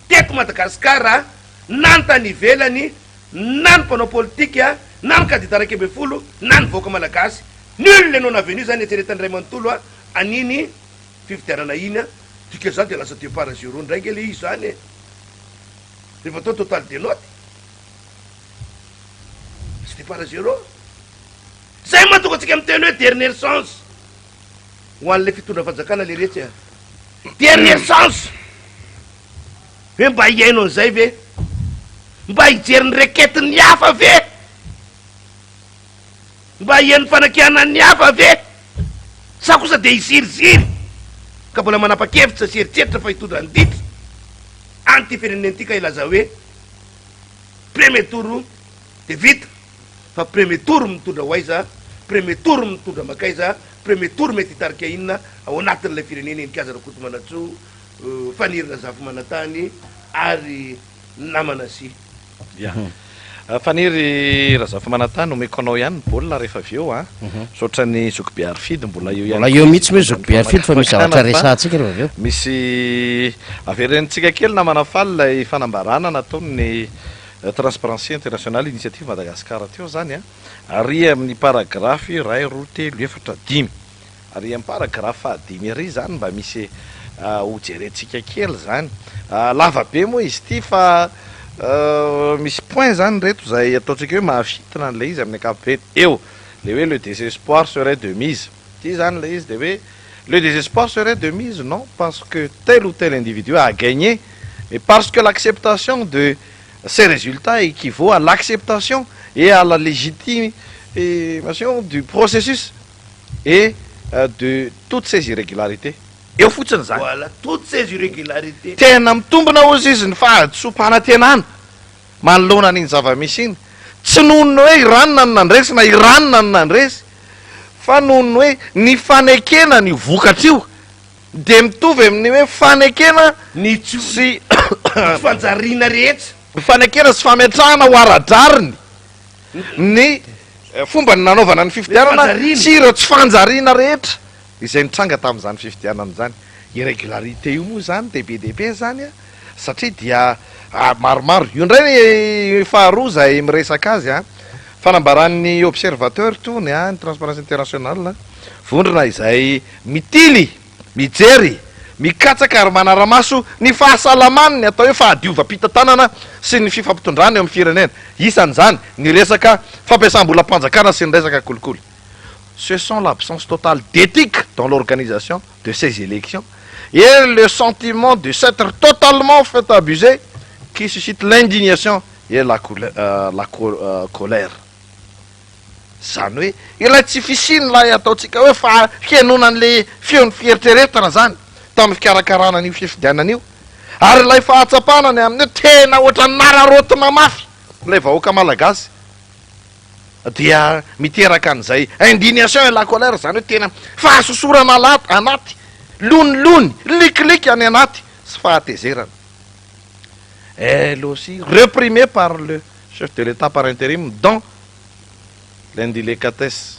teto Madagascar na ny tany ivelany na ny mpanao politika na ny kandida 11 na ny vahoaka malagasy. Nul et non avenu zany eritreretan'ny ray manontolo an'iny fifidianana iny a! Dikan'izany dia lasa depart à zéro indray nge le izy zany e! Rehefa atao total des notes, lasa depart à zéro. Zay mahatonga antsika miteny hoe dernière chance ho an'ilay fitondram-panjakana leretsy a! Dernière chance! Hoe mba hihaino an'izay ve? Mba hijery ny requête-n'ny hafa ve? Mba hihaino ny fanakianan'ny hafa ve? Sa kosa dia hiziriziry ka mbola manapa-kevitra sy eritreritra fa hitondra ny ditra an'ity firenena ity ka hilaza hoe premier tour dia vita fa premier tour mitondra ho aiza, premier tour mitondra mankaiza, premier tour mety hitarika inona ao anatin'ilay firenena eny Kianja Rakotomanantsoa Faniry Razafimanantany ary namana sy. Ya. Faniry Razafimanantany, omeko anao ihany ny baolina rehefa avy eo an. Misaotra an'i Zokibe Harifidy mbola eo ihany Mbola koa eo mihitsy moa i Zokibe Harifidy fa misy zavatra resahantsika rehefa avy eo. Misy averentsika kely namana faly ilay fanambarana nataon'ny Transparency International Initiative Madagascar teo izany an. Ary amin'ny paragrafy iray, roa, telo, efatra, dimy. Ary amin'ny paragraphe fahadimy ery izany mba misy ho jerentsika kely izany. Lava be moa izy ity fa misy point izany ireto izay ataontsika hoe mahafintina an'ilay izy amin'ny ankapobeny. Eo ilay hoe le désespoir serait de mise. Ity izany ilay izy dia hoe le désespoir serait de mise non parce que tel ou tel individu a gagné mais parce que l'acceptation de ces résultats équivaut à l'acceptation et à la légitimation du processus et de toutes ces irrégularités. Eo fotsiny izany. Voilà, toutes ces irrégularités. Tena mitombina hozy izy ny fahadisoam-panantenana manoloana an'iny zava-misy iny. Tsy noho ny hoe i ranona no nandresy na i ranona no nandresy, fa noho ny hoe ny fanekena an'io vokatra io dia mitovy amin'ny hoe fanekena Ny tsy sy tsy fanjariana rehetra. Fanekena sy fametrahana ho ara-drariny ny fomba nanaovana ny fifidianana sy ireo tsy fanjariana rehetra izay nitranga tamin'izany fifidianana izany. Irrégularité io moa izany dia be dia be izany satria dia maromaro. Io indray ny faharoa izay miresaka azy, fanambaran'ny Observateur tony, ny Transparency International, vondrona izay mitily. Mijery, mikatsaka ary manara-maso ny fahasalaman'ny atao hoe fahadiovam-pitantanana sy ny fifampitondrana eo amin'ny firenena. Isan'izany ny resaka fampiasam-bolam-panjakana sy ny resaka kolikoly. Ce sont l'absence totale d'éthique dans l'organisation de ces élections et le sentiment de s'être totalement fait abuser qui suscite l'indignation et la colère. Izany hoe ilay tsy fisian'ilay ataontsika hoe fahenoana an'ilay feon'ny fieritreretana izany tamin'ny fikarakarana an'io fifidianana io, ary ilay fahatsapana ny amin'ny hoe tena ohatran'ny nararaotina mafy ilay vahoaka malagasy dia miteraka an'izay indignation et la colère, izany hoe tena fahasosorana anaty, lonilony, likiliky any anaty sy fahatezerana. Elle aussi reprimée par le chef de l'Etat par intérim dans l'indélicatesse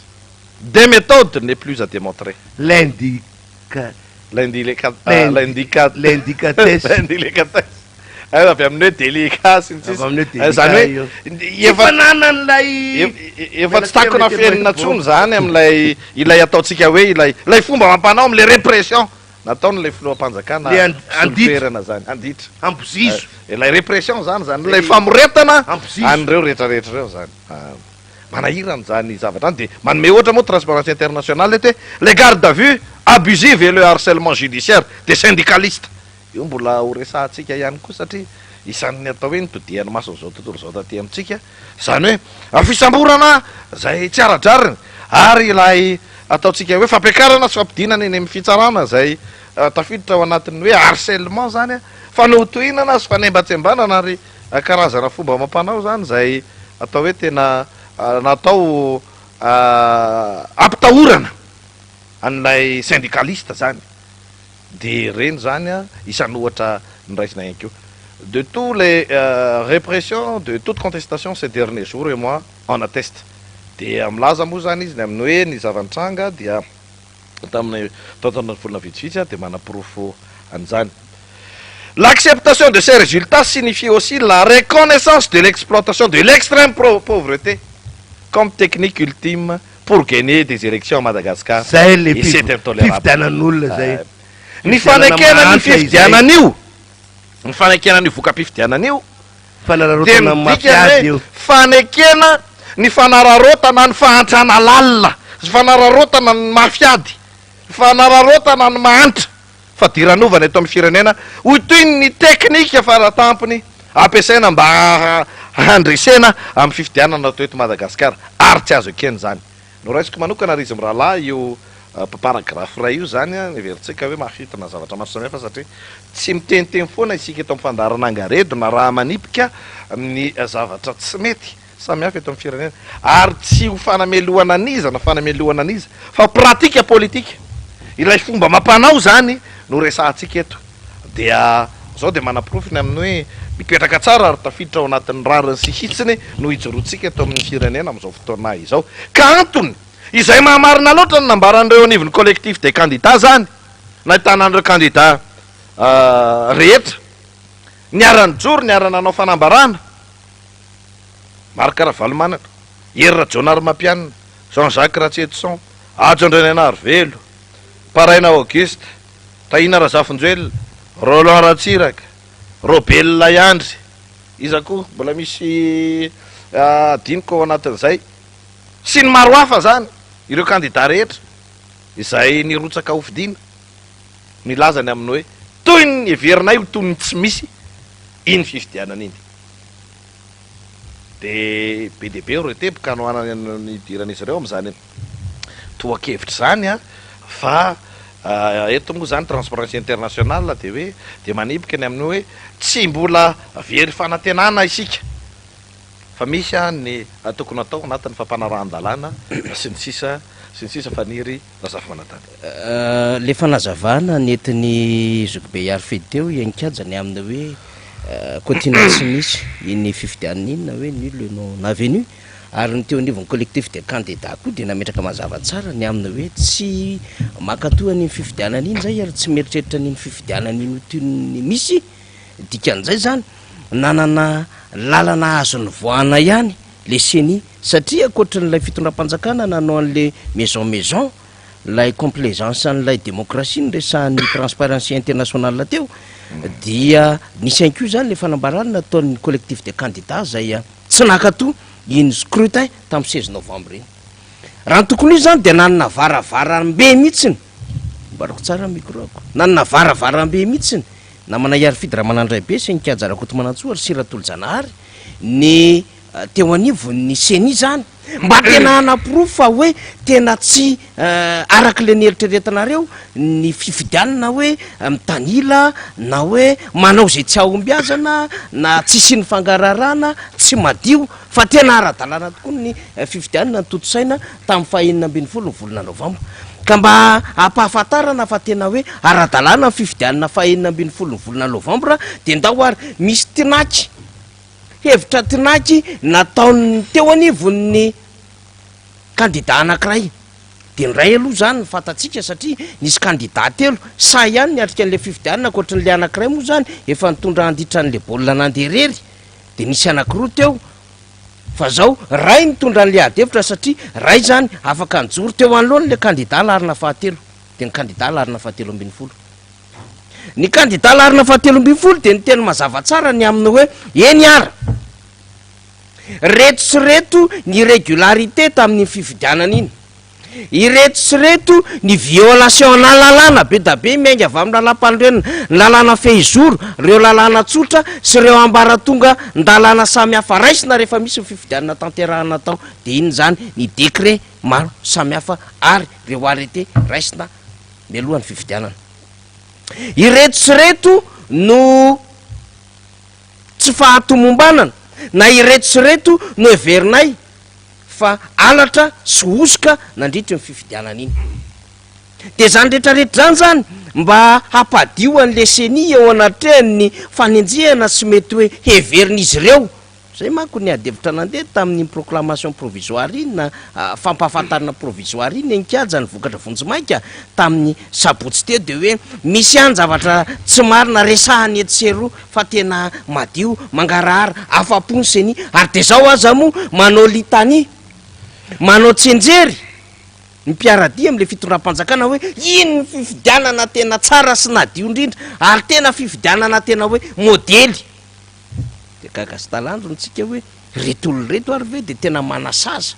des méthodes n'est plus à démontrer. L'indica. L'indélicat, l'indicat. L'indicatesse. L'indélicatesse. Avy amin'ny hoe délicat sy ny sisa. Avy amin'ny hoe délicat Izany hoe io. efa Fananan'ilay. Efa tsy takona afenina intsony izany amin'ilay ilay ataontsika hoe ilay ilay fomba amam-panao amin'ilay répression nataon'ilay filoham-panjakana Le and- mpisolo toerana izany. Handitra. Hampizizo. Ilay répression izany, izany ilay famoretana Hampizizo. an'ireo rehetrarehetra ireo izany. Manahirana izany zavatra izany dia manome ohatra moa Transparency International eto hoe les gardes à vue abusives et le harcèlement judiciaire des syndicalistes. Io mbola ho resahantsika ihany koa satria isan'ny atao hoe nitodihan'ny mason'izao tontolo izao taty amintsika izany hoe fisamborana izay tsy ara-drariny ary ilay ataontsika hoe fampiakarana sy fampidinana eny amin'ny fitsarana izay tafiditra ao anatin'ny hoe harcèlement izany, fanohintohinana sy fanembatsembanana ary karazana fomba amam-panao izany izay atao hoe tena natao hampitahorana an'ilay syndicaliste izany. Dia ireny izany isan'ny ohatra noraisina ihany koa. De tous les répressions, de toute contestation ces derniers jours et mois en atteste. Dia milaza moa izany izy ny amin'ny hoe ny zava-nitranga dia tamin'ny taontaonan'ny volana vitsivitsy dia manaporofo an'izany. L'acceptation de ces résultats signifie aussi la reconnaissance de l'exploitation de l'extrême pauvreté comme technique ultime pour gagner des élections à Madagascar Zay le et c'est intolérable. fifidianan'olona zay. Ny Fifidianana fanekena ny mahantra izay. fifidianana io, ny fanekena an'io voka-pifidianana io dia Fanararaotana midika mafiady hoe io. fanekena ny fanararaotana ny fahantrana lalina, ny fanararaotana ny mafiady, ny fanararaotana ny mahantra. Fadiranovana eto amin'ny firenena ho toy ny teknika faratampony ampiasaina mba handresena amin'ny fifidianana atao eto Madagasikara ary tsy azo ekena izany. Noraisiko manokana ry izy mirahalahy io paragraphe iray io izany, heverintsika hoe mahafintina zavatra maro samihafa satria tsy miteniteny foana isika eto amin'ny fandaharana angaredona raha manipika ny zavatra tsy mety. Samy hafa eto amin'ny firenena ary tsy ho fanamelohana an'iza na fanamelohana an'iza fa pratique politique, ilay fomba amam-panao izany no resahantsika eto. Dia izao dia manaporofo ny amin'ny hoe mipetraka tsara ary tafiditra ao anatin'ny rariny sy hitsiny no ijoroantsika eto amin'ny firenena amin'izao fotoana izao. Ka antony izay mahamarina loatra ny nambaran'ireo anivon'ny collectif des candidats izany, nahitana an'ireo kandida rehetra niara-nijoro, niara-nanao fanambarana, Marc Ravalomanana, Hery Rajaonarimampianina, Jean Jacques Ratsietison, Hajo Andrianainarivelo, Paraina Auguste, Tahina Razafinjoelina, Roland Ratsiraka, Robelina Iandry, iza koa mbola misy adinoko ao anatin'izay, sy ny maro hafa izany, ireo kandida rehetra izay nirotsaka hofidiana, nilaza ny amin'ny hoe toy ny heverinay ho toy ny tsy misy iny fifidianana iny. Dia be dia be ireo teboka hanohanana ny hidiran'izy ireo amin'izany tohan-kevitra izany fa Eto moa izany Transparency International dia hoe dia manipika ny amin'ny hoe tsy mbola very fanantenana isika fa misy ny tokony atao anatin'ny fampanarahan-dalàna sy ny sisa sy ny sisa Faniry Razafimanantany. Le fanazavana nentin'i Zokibe Iarifidy teo Ianikaja ny amin'ny hoe kotiana tsy misy iny fifidianana iny na hoe nul non avenu. Ary ny teo anivon'ny collectif des candidats koa dia nametraka mazava tsara ny amin'ny hoe tsy mankatoa an'iny fifidianana iny izay ary tsy mieritreritra an'iny fifidianana iny ho toy ny misy, dikan'izay izany nanana lalana azo nivoahana ihany le ceni satria ankoatran'ilay fitondram-panjakana nanao an'le maison maison ilay complaisance an'ilay démocratie noresahan'ny Transparency International teo dia nisy ihany koa izany le fanambarana nataon'ny collectif des candidats izay Tsy nankatò iny scrutin tamin'ny 16 novembre iny. Raha ny tokony ho izy izany dia nanana varavarambe mihitsiny, amboariko tsara ny micro-ko, nanana varavarambe mihitsiny namana Iarifidy Ramanandraibe sy ny Kianja Rakotomanantsoa ary sy Ratolojanahary ny teo anivon'ny ceni izany mba tena hanaporofo fa hoe tena tsy araka ilay nieritreretinareo ny fifidianana hoe mitanila na hoe manao izay tsy hahombiazana na tsy hisian'ny fangaraharaana, tsy madio fa tena ara-dalàna tokoa ny fifidianana notontosaina tamin'ny faha 16 ny volana novambra. Ka mba hampahafantarana fa tena hoe ara-dalàna ny fifidianana faha 16 ny volana novambra dia ndao ary misy tinaky, hevitra tinaky nataon'ny teo anivon'ny kandida anankiray. Dia ny iray aloha izany no fantatsika satria nisy kandida telo sahy ihany niatrika an'ilay fifidianana ankoatran'ilay anankiray moa izany efa nitondra handitra an'ilay baolina nandeha irery dia nisy anankiroa teo fa zao ray nitondra an'ilay ady hevitra satria ray izany afaka nijoro teo anoloan'ilay kandida laharana fahatelo dia ny kandida laharana fahatelo 12. Ny kandida laharana fahatelo 12 dia niteny mazava tsara ny amin'ny hoe eny ara Reto sy reto ny irrégularité tamin'iny fifidianana iny. Ireto sy reto ny violation ana lalàna be da be miainga avy amin'ny lalàmpanorenana, ny lalàna fehizoro, ireo lalàna tsotra sy ireo ambaratonga ndalàna samihafa raisina rehefa misy ny fifidianana tanterahana atao. Dia inona izany? Ny décret maro samihafa ary ireo arrêté raisina mialoha ny fifidianana. Ireto sy reto no. tsy fahatomombanana na ireto sy ireto no heverinay fa halatra sy hosoka nandritry ny fifidianana iny. Dia izany rehetrarehetra izany izany mba hampadio an'ilay ceni eo anatrehan'ny fanenjehana sy mety hoe heverin'izy ireo Izay manko ny ady hevitra nandeha tamin'iny proclamation provisoire iny na fampahafantarana provisoire iny an-kianja ny vokatra vonjimaika tamin'ny sabotsy teo dia hoe misy ihany zavatra tsy marina resahana etsy sy eroa fa tena madio, mangarahara, afa-po ny ceni ary dia izao aza moa manao litanie, manao tsianjery ny mpiara-dia amin'ilay fitondram-panjakana hoe iny ny fifidianana tena tsara sy nadio indrindra ary tena fifidianana tena hoe modely. Dia gaga sy talanjona isika hoe ireto olona ireto ary ve dia tena manasaza,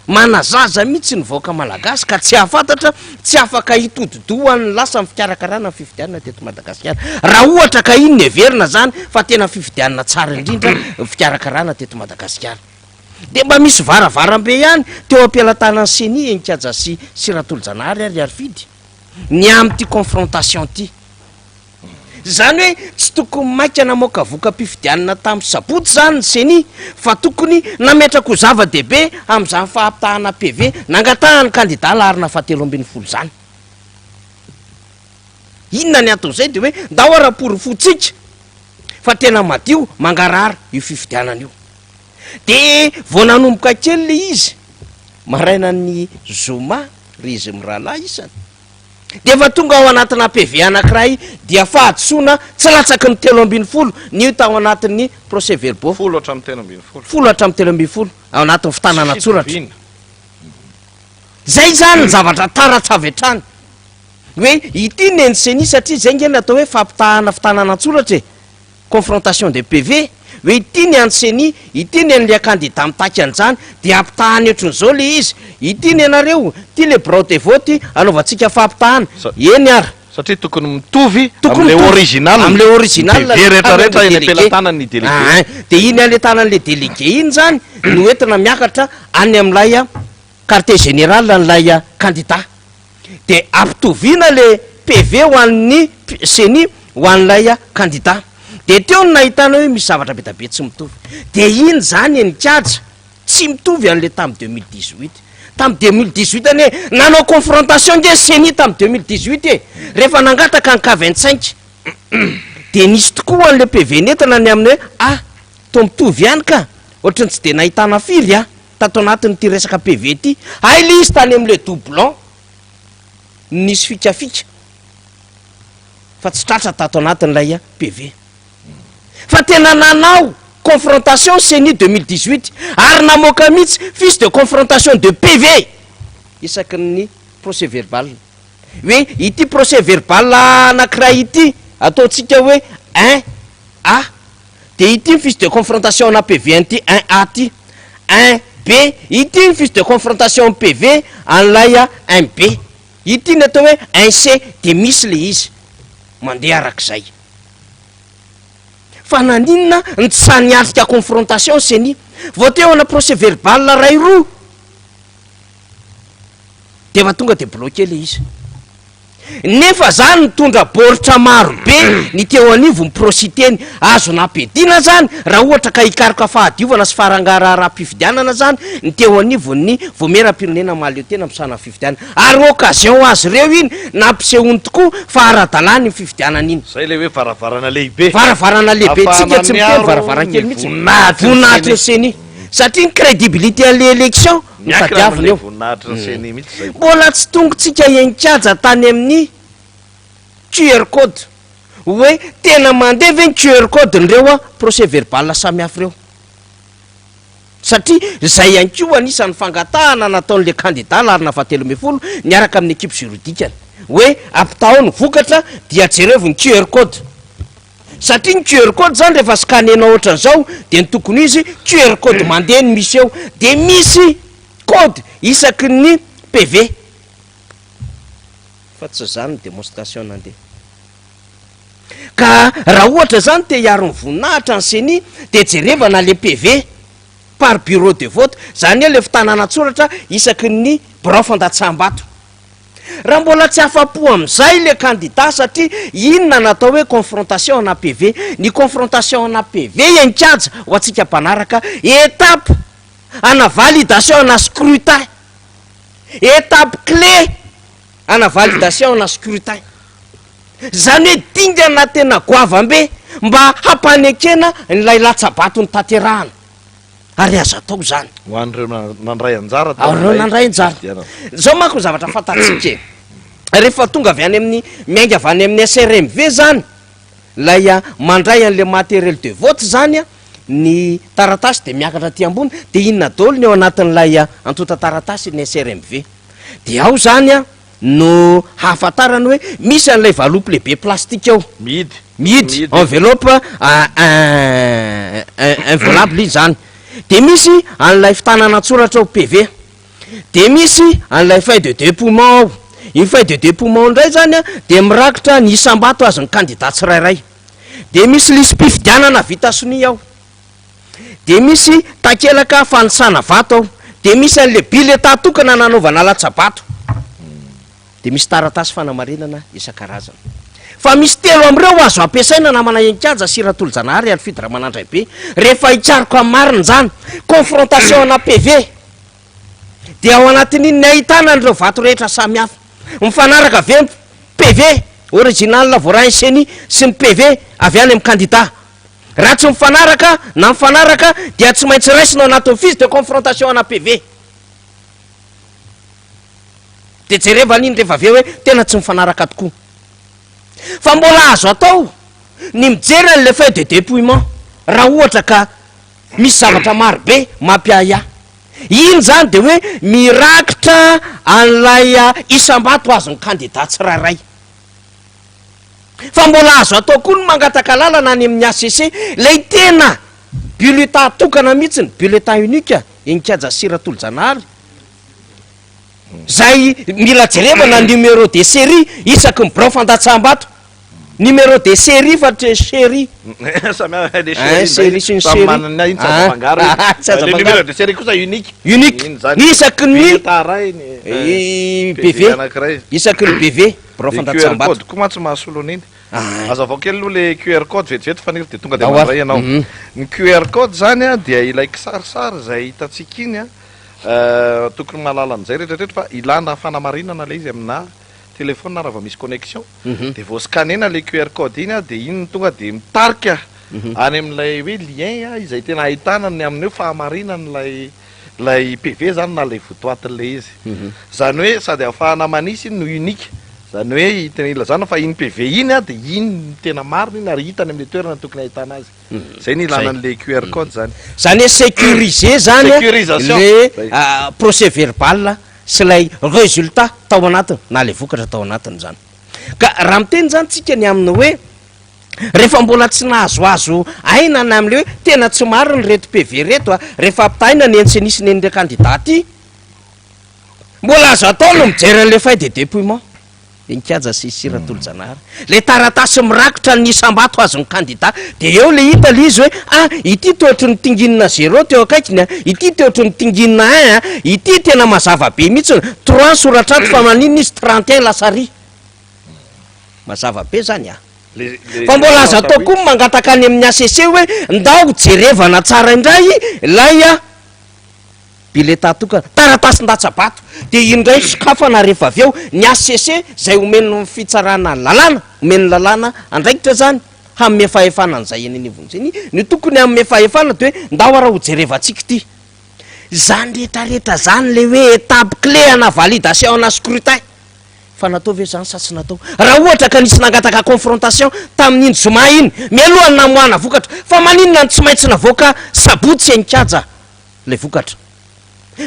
manazaza mihitsy ny vahoaka malagasy ka tsy hahafantatra, tsy afaka hitodi-doha ho an'ny lasa ny fikarakarana ny fifidianana teto Madagasikara. Raha ohatra ka iny no heverina izany fa tena fifidianana tsara indrindra ny fikarakarana teto Madagasikara. Dia mba misy varavarambe ihany teo am-pelatanan'ny Ceni Enikaja sy sy Ratolojanahary ary Harifidy ny amin'ity confrontation ity. Izany hoe tsy tokony maika namoaka voka-pifidianana tamin'ny sabotsy izany ny Ceni fa tokony nametraka ho zava-dehibe amin'izany fahampitahana PV nangatahan'ny kandida laharana fahatelo 12 izany. Inona ny anton'izay dia hoe ndao ara-porofointsika fa tena madio mangarahara io fifidianana io. Dia vao nanomboka kely ilay izy marainan'ny zoma ry izy mirahalahy isany. Dia efa tonga ao anatina PV anankiray dia fahadisoana tsy latsaky ny 13 ny hita ao anatin'ny procès verbaux. 10 hatramin'ny 13. 10 hatramin'ny 13 ao anatin'ny fitanana an-tsoratra. Izay izany ny zavatra taratra avy hatrany. Hoe ity ny an'ny Ceni satria izay ange ny atao hoe fampitahana fitanana an-tsoratra e. Confrontation de PV, hoe ity ny an'ny ceni, ity ny an'ilay kandida mitaky an'izany, dia ampitahany ohatran'izao ilay izy, ity ny anareo, ity ilay birao de vote anaovantsika fampitahana, eny ary. Satria tokony mitovy amin'ilay original, amin'ilay original ny PV rehetrarehetra eny am-pelatanan'ny délégué. Aa, dia iny any an-tanan'ilay délégué iny izany no entina miakatra any amin'ilay quartier général an'ilay kandida. De ampitoviana le PV ho an'ny ceni ho an'ilay kandida. De teo no nahitana hoe misy zavatra be da be tsy mitovy. De iny zany e nikaja tsy mitovy an'le tamin'ny 2018. Tamin'ny 2018 anie nanao confrontation nge ceni tamin'ny 2018 e! Rehefa nangataka ny K 25 de nisy tokoa an'le PV nentina ny amin'ny hoe ah toa mitovy ihany ka! Ohatran'ny tsy de nahitana firy ah! Tato anatin'ity resaka PV ity, hay le izy tany amin'ilay doublon no nisy fikafika fa tsy tratra tato anatin'ilay PV. Fa tena nanao confrontation ceni 2018 ary namoaka mihitsy fiche de confrontation de PV isaky ny procès verbal. Hoe ity procès verbal anankiray ity ataontsika hoe un A. Dia ity ny fiche de confrontation ana PV an'ity un A ity. Un B, ity ny fiche de confrontation an'ny PV an'ilay un B. Ity ny atao hoe un C, dia misy ilay izy mandeha arak'izay. Fa naninona no tsy sahy niatrika confrontation ny ceni? Vao teo ana procès verbal iray roa dia efa tonga dia bloqué ilay izy. Nefa zany nitondra baoritra maro be ny teo anivon'ny Prositeny. Azo nampiadiana zany raha ohatra ka hikaroka fahadiovana sy farangaraharaha-pifidianana zany ny teo anivon'ny Vaomieram-pirenena mahaleo tena misahana ny fifidianana. Ary occasion ho azy ireo iny nampisehoany tokoa fa ara-dalàna iny fifidianana iny. Zay ilay hoe varavarana lehibe. Varavarana lehibe. Tsika Ahafahana tsy miteny miaro varavarankely ny mihitsy. voninahitry ny Voninahitry ny Ceni. Ceni. Satria ny crédibilité an'ilay élection no Miankina tadiavina amin'ilay eo. voninahitry ny Ceni mihitsy izay. Mbola tsy tongotsika enkaja tany amin'ny QR code hoe tena mandeha ve ny QR code n'ireo procès verbal samihafa ireo. Satria izay ihany koa anisan'ny fangatahana nataon'ilay kandida laharana fahatelo ambin'ny folo niaraka amin'ny equipe juridique-ny hoe ampitahao ny vokatra dia jerevo ny QR code. Satria ny QR code zany rehefa scanner-nao ohatran'izao dia ny tokony ho izy QR code mandeha no misy eo dia misy code isaky ny PV. Fa tsy zany ny démonstration nandeha. Ka raha ohatra zany te hiaro ny voninahitra ny ceni dia jerevana le PV par bureau de vote, zany hoe le fitanana an-tsoratra isaky ny birao fandatsaham-bato. Raha mbola tsy afa-po amin'izay ilay kandida satria inona no atao hoe confrontation ana PV? Ny confrontation ana PV enkaja ho antsika mpanaraka étape ana validation ana scrutin, étape clé ana validation ana scrutin. Izany hoe dingana tena goavam-be mba hampanekena ilay latsa-bato notanterahana. Ary azo atao izany. Ho an'ireo nandray anjara Ireo tamin'ilay nandray anjara. fifidianana. Izao manko ny zavatra fantatsika e. Rehefa tonga avy any amin'ny, miainga avy any amin'ny SRMV izany, ilay mandray an'ilay matériel de vote izany, ny taratasy dia miakatra aty ambony, dia inona daholo ny ao anatin'ilay antontan-taratasy ny SRMV. Dia ao izany no hahafantarany hoe misy an'ilay valopy lehibe plastique ao. Mihidy. Mihidy, enveloppe inviolable izy zany. De misy an'ilay fitanana an-tsoratra ao, PV. De misy an'ilay feuille de dépouillement ao. Iny feuille de dépouillement indray zany an, de mirakitra ny isam-bato azon'ny kandida tsirairay. De misy lisi-pifidianana vita sonia ao. Dia misy takelaka fanisana vato ao. Dia misy an'ilay bileta tokana nanaovana latsa-bato. Dia misy taratasy fanamarinana isan-karazany. Fa misy telo amin'ireo azo ampiasaina namana Heninkaja sy Ratolojanahary ary Fidy Ramanandraibe rehefa hikaroka ny marina izany. Confrontation ana PV. Dia ao anatin'iny ny ahitana an'ireo vato rehetra samihafa. Mifanaraka ve ny PV original voarain'ny Ceni sy ny PV avy any amin'ny kandida? Raha tsy mifanaraka na mifanaraka dia tsy maintsy raisina ao anatin'ny fiche de confrontation ana PV. Dia jerevana iny rehefa avy eo hoe tena tsy mifanaraka tokoa. Fa mbola azo atao ny mijery an'ilay feuille de dépouillement raha ohatra ka misy zavatra maro be mampiahiahy. Iny izany dia hoe mirakitra an'ilay isam-bato azon'ny kandida tsirairay. Fa mbola azo atao koa ny mangataka lalana any amin'ny HCC, ilay tena bulletin tokana mihitsy, ny bulletin unique, eny Kianja sy Ratolojanahary, izay mila jerevana ny numéro de série isaky ny birao fandatsaham-bato. Numéro de série fa tsy chérie. Samy hafa le Hein, chérie série sy ny Samy chérie. manana iny tsy azo Ah, afangaro iny. ah, tsy azo Le afangaro. numéro de série kosa unique. Unique. Iny zany. Isaky ny Bulletin iray ny Eh, PV PV. anankiray. Isaky ny PV, birao Le QR fandatsaham-bato. code koa mantsy mahasolo an'iny. Ah. Hazavao kely aloha le QR code vetivety Faniry dia tonga dia Ao ary. mandray ianao. Mhm. Ny QR code zany a dia ilay kisarisary izay hitantsika iny a, eh, tokony mahalala an'izay rehetrarehetra fa ilana fanamarinana ilay izy amina téléphone raha vao misy connexion. Dia vao scanner-na ilay QR code iny a dia iny no tonga dia mitarika any amin'ilay hoe lien a izay tena ahitana ny amin'ny hoe fahamarinan'ilay ilay PV zany na ilay votoatin'ilay izy. Izany hoe sady ahafahana manisy iny no unique. Izany hoe tena ilazana fa iny PV iny a dia iny no tena marina iny ary hita any amin'ilay toerana tokony ahitana azy. Izay no ilana an'ilay QR code zany. Zany hoe sécuriser zany a Sécurisation. le Zay. procès verbal sy ilay résultat tao anatiny na ilay vokatra tao anatiny zany. Ka raha miteny zany tsika ny amin'ny hoe rehefa mbola tsy nahazoazo aina na amin'ilay hoe tena tsy marina ireto PV ireto a, rehefa ampitahaina ny eny sy ny sy ny an'ireo kandida ty, mbola azo atao ny mijery an'ilay feuille de dépouillement. Benikaja sy sy Ratolojanahary. Ilay taratasy mirakitra ny isam-bato azon'ny kandida. Dia eo ilay hita ilay izy hoe ah, ity toa ohatry ny tinginina zéro teo akaikiny a, ity toa ohatry ny tinginina un a, ity tena mazava be mihitsy, trois ny soratra ato fa maninona izy 31 lasa ary. Mazava be zany a. Fa mbola azo atao koa ny mangataka any amin'ny HCC hoe ndao jerevana tsara indray ilay Bileta tokana, taratasin-datsa-bato, dia indray sokafana rehefa avy eo ny HCC izay omen'ny fitsarana lalàna, omen'ny lalàna andraikitra izany hanome fahefana an'izay eny anivon'ny ceni, ny tokony hanome fahefana dia hoe ndao ara hojerevantsika ity. Izany rehetrarehetra izany ilay hoe étape clé ana validation ana scrutin. Fa natao ve izany sa tsy natao? Raha ohatra ka nisy nangataka confrontation tamin'iny zoma iny, mialohan'ny namoahana vokatra, fa maninona no tsy maintsy navoaka sabotsy eny Kaja? ilay vokatra.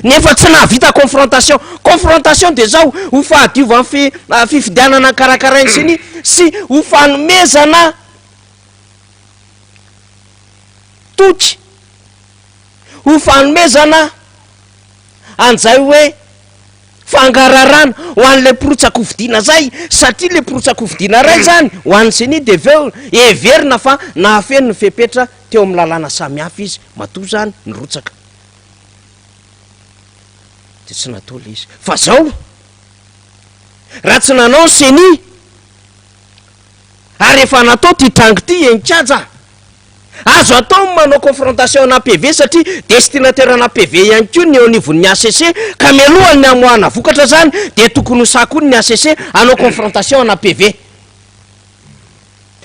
Nefa tsy nahavita confrontation. Confrontation dia zao, ho fahadiovan'ny fi, fifidianana karakarain'ny ceni sy ho fanomezana toky, ho fanomezana an'izay hoe fangararana ho an'ilay mpirotsak'hofidiana zay, satria ilay mpirotsak'hofidiana ray zany ho an'ny ceni dia avy eo heverina fa nahafeno ny fepetra Teo amin'ny lalàna samihafa izy, matoa zany nirotsaka de tsy natao le izy. Fa zao, raha tsy nanao ny ceni, ary efa natao ty tranga ty eny kianja, azo atao ny manao confrontation ana PV satria destinataire ana PV ihany koa ny eo anivon'ny HCC, ka mialohan'ny hamoahana vokatra zany de tokony ho sahy koa ny HCC hanao confrontation ana PV.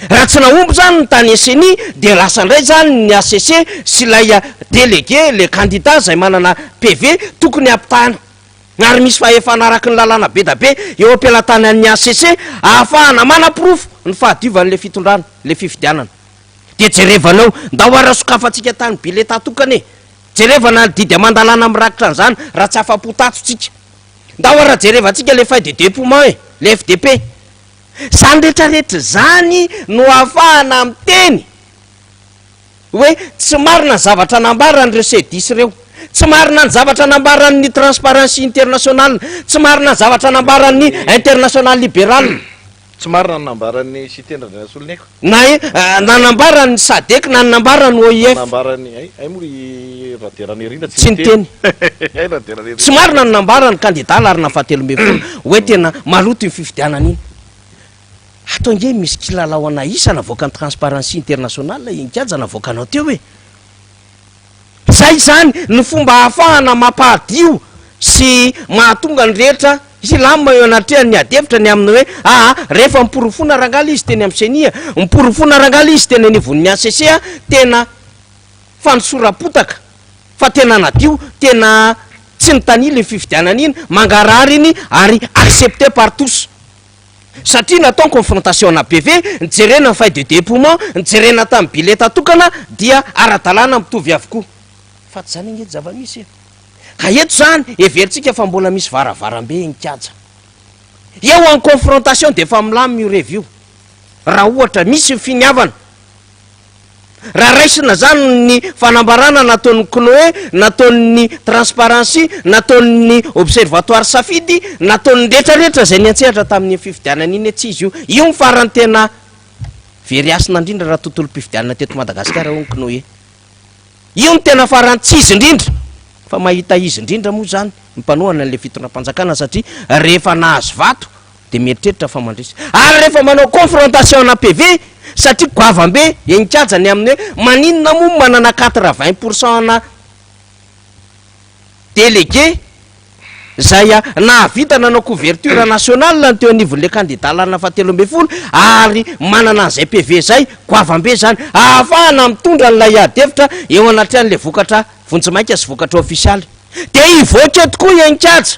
Raha tsy nahomby zany ny tany ceni dia lasa indray zany ny HCC sy ilay délégué, le candidat izay manana PV tokony hampitahana. Ary misy fahefana araky ny lalàna be da be eo am-pelatanan'ny HCC ahafahana manaporofo ny fahadiovan'ilay fitondrana, ilay fifidianana. Dia jerevana eo, ndao ara sokafantsika tany bileta tokana e! Jerevana ny didy aman-dalàna mirakitra an'izany raha tsy afa-po tato tsika. Ndao ara jerevantsika le feuille de dépouillement e, le FDP. Izany rehetrarehetra izany no ahafahana miteny hoe tsy marina ny zavatra nambaran'ireo CDIS ireo, tsy marina ny zavatra nambaran'ny Transparency International, tsy marina ny zavatra nambaran'ny International Liberal. Tsy marina ny nambaran'ny Siteny Randrianasoloniaiko. Na na nambaran'ny Sadec na ny nambaran'ny OIF. Na nambaran'ny, hay, hay moa i Raderanirina tsy niteny. Hay Raderanirina. Tsy marina ny nambaran'ny kandida laharana fahatelo ambin'ny folo hoe tena maloto iny fifidianana iny. Ato ange misy kilalao ana isa navoakan'ny Transparency International iny kianja navoakanao teo e. Zay izany no fomba ahafahana mampahadio sy mahatonga ny rehetra hilamina eo anatrehan'ny ady hevitra ny amin'ny hoe aa rehefa miporofoana rangahy ilay izy teny amin'ny ceni a, miporofoana rangahy ilay izy teny anivon'ny HCC a, tena fanosoram-potaka fa tena nadio, tena tsy nitanila iny fifidianana iny, mangarahara iny ary accepté par tous. Satria natao ny confrontation ana PV, nijerena ny feuille de depouillement, nijerena tamin'ny bileta tokana dia ara-dalàna mitovy avokoa. Fa tsy izany ange ny zava-misy e. Ka eto izany heverintsika fa mbola misy varavarambe eny kianja. Eo amin'ny confrontation dia efa milamina io revy io. Raha ohatra misy ny finiavana. Raha raisina zany ny fanambarana nataon'ny CNOE, nataon'ny Transparency, nataon'ny Observatoire Safidy, nataon'ny rehetra rehetra izay niantsehatra tamin'iny fifidianana iny hoe tsy izy io. Io ny farany tena Very hasina indrindra raha tontolom-pifidianana teto Madagasikara hoy ny CNOE. Io no tena farany tsy izy indrindra fa mahita izy indrindra moa izany ny mpanohana an'ilay fitondram-panjakana satria rehefa nahazo vato dia mieritreritra fa mandresy ary rehefa manao confrontation ana PV satria goavam-be henin-kaja ny amin'ny hoe maninona moa manana 80 pour cent ana Délégué izay nahavita nanao couverture nationale ny teo anivon'ilay kandida lalana fahatelo ambin'ny folo ary manana an'izay PV izay, goavam-be izany, ahafahana mitondra an'ilay ady hevitra eo anatrehan'ilay vokatra vonjimaika sy vokatra ofisialy. Dia hivoaka eto koa i Heninkaja.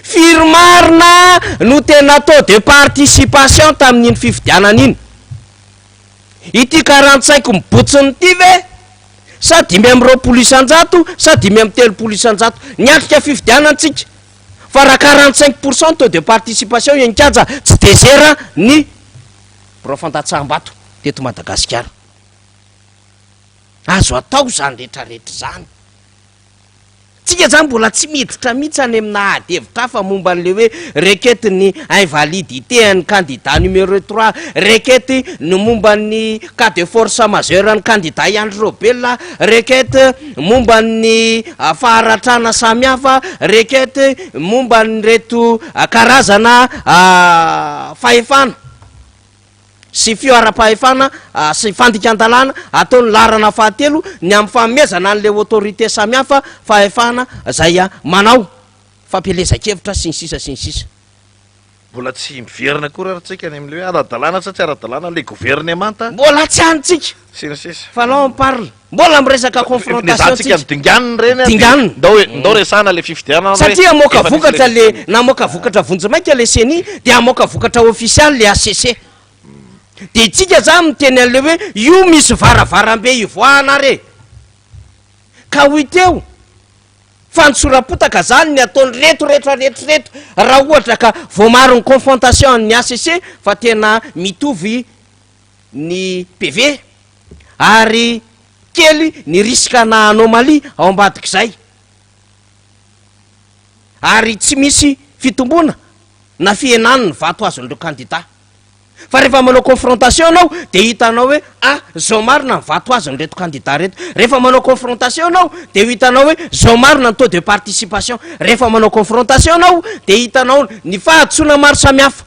Firy marina no tena taux de participation tamin'iny fifidianana iny? Ity 45 mibotsina ity ve? Sa 25% sa 35%? Niatrika fifidianana tsika fa raha 45% taux de participation eny Kaja tsy désert ny birao fandatsaham-bato teto Madagasikara. Azo atao izany rehetrarehetra izany. Tsika zany mbola tsy miditra mihitsy any amina ady hevitra hafa momba an'le hoe requête ny invalidité an'ny candidat numéro 3, requête ny momba ny cas de force majeure an'ny candidat i Andry Raobelina, requête momba ny faharatrana samihafa, requête momba an'ireto karazana fahefana. sy fioharam-pahefana sy fandikan-dalàna ataon'ny laharana fahatelo ny amin'ny fanomezana an'ilay autorité samihafa fahefana izay manao fampielezan-kevitra sy ny sisa sy ny sisa. Mbola tsy miverina akory ary tsika any amin'ilay hoe ara-dalàna sa tsy ara-dalàna ilay governemanta. Mbola tsy any tsika. Sy ny sisa. Fa là on parle. Mbola miresaka confrontation tsika. Ny dinganina ireny a. Dinganina. Ndao ndao resahana ilay fifidianana hoe. Satria hamoaka vokatra le namoaka vokatra vonjimaika le ceni dia hamoaka vokatra ofisialy le HCC. Dia itsika zany miteny an'le hoe io misy varavarambe ivoahana ary e. Ka ho hita eo fa ny sora-potaka zany ny ataon'ireto rehetra rehetra ireto raha ohatra ka voamarin'ny confrontation an'ny HCC fa tena mitovy ny PV ary kely ny risque ana anomalie ao ambadik'izay ary tsy misy fitomboana na fihenany ny vato azon'ireo kandida fa rehefa manao confrontation ianao dia hitanao hoe ah zao marina ny vato azon'ireto kandida reto, rehefa manao confrontation ianao dia ho hitanao hoe zao marina ny taux de participation, rehefa manao confrontation ianao dia hitanao ny fahadisoana maro samihafa.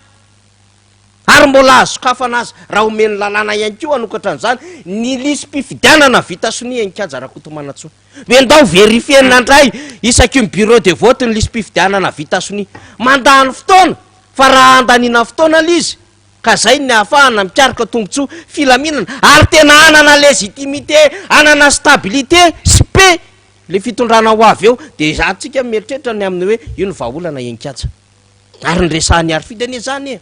Ary mbola azo sokafana aza, raha omen'ny lalàna ihany koa hanokatra an'izany, ny lisi-pifidianana vita sonia eny Kianja Rakotomanantsoa. Hoe ndao verifier-na indray isaky ny bureau de vote ny lisi-pifidianana vita sonia. Mandany fotoana, fa raha andaniana fotoana ilay izy, ka izay ny ahafahana mikaroka tombontsoa, filaminana, ary tena hanana légitimité, hanana stabilité sy paix ilay fitondrana ho avy eo, dia izahantsika mieritreritra ny amin'ny hoe io no vahaolana eny Kianja. Ary ny resahan'i Harifidy anie zany e!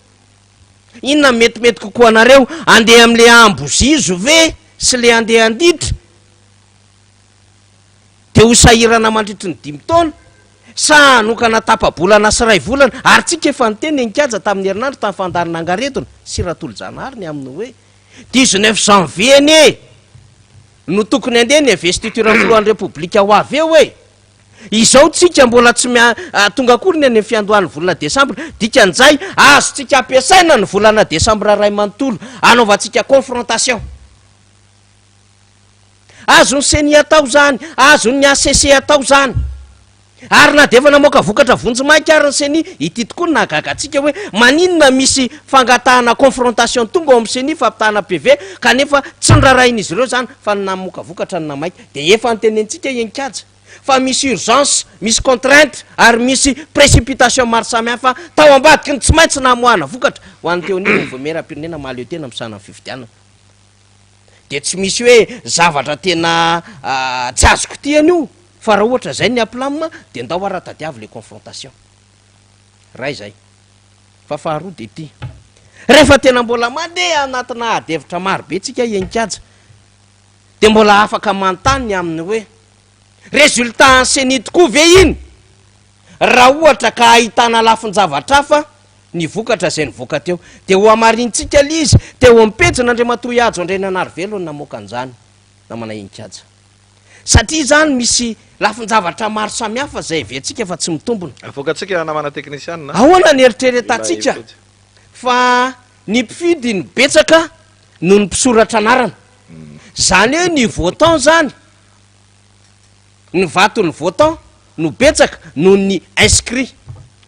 Inona no metimety kokoa anareo, andeha amin'le ambozizo ve sy le andeha handitra de ho sahirana mandritry ny dimy taona sa hanokana tapa-bolana sy ray volana, ary tsika efa niteny eny Kianja tamin'ny herinandro tamin'ny fandaharana Angaredona sy Ratolojanahary ny amin'ny hoe 19 janvier anie no tokony handeha ny investiture ny filohan'ny Repoblika ho avy eo e! Izao tsika mbola tsy tonga akory ny any amin'ny fiandohan'ny volana desambra, dikan'izay azontsika ampiasaina ny volana desambra iray manontolo hanaovantsika confrontation. Azon'ny ceni atao izany, azon'ny HCC atao izany. Ary na dia efa namoaka vokatra vonjimaika ary ny ceni, ity tokoa no nahagaga antsika hoe maninona misy fangatahana confrontation tonga ao amin'ny ceni fampitahana PV kanefa tsy norarahin'izy ireo izany fa ny namoaka vokatra no namaika. Dia efa notenenintsika i Enkaja. fa misy urgence, misy contrainte ary misy précipitation maro samihafa tao ambadiky ny tsy maintsy namoahana vokatra ho an'ny teo anivon'ny Vaomieram-pirenena mahaleo tena misahana ny fifidianana. Dia tsy misy hoe zavatra tena tsy azo kitihana io fa raha ohatra izay ny hampilamina dia ndao ara tadiavo le confrontation. Iray izay. Fa faharoa dia ity. Rehefa tena mbola mandeha anatina ady hevitra maro be tsika Heninkaja dia mbola afaka manontany ny amin'ny hoe résultat an'ny ceni tokoa ve iny raha ohatra ka ahitana lafin-javatra hafa ny vokatra izay nivoaka teo. Dia ho hamarintsika ilay izy teo amin'ny pejin'Andriamatoa Hajo Andriananarivelo no namoaka an'izany namana Heninkaja. Satria izany misy lafin-javatra maro samihafa izay heventsika fa tsy mitombina. Avoakantsika namana teknisianina. Ahoana ny eritreretantsika fa ny mpifidy no betsaka? noho ny mpisoratra anarana. Zany hoe ny votant zany, ny vaton'ny votant no betsaka noho ny inscrit.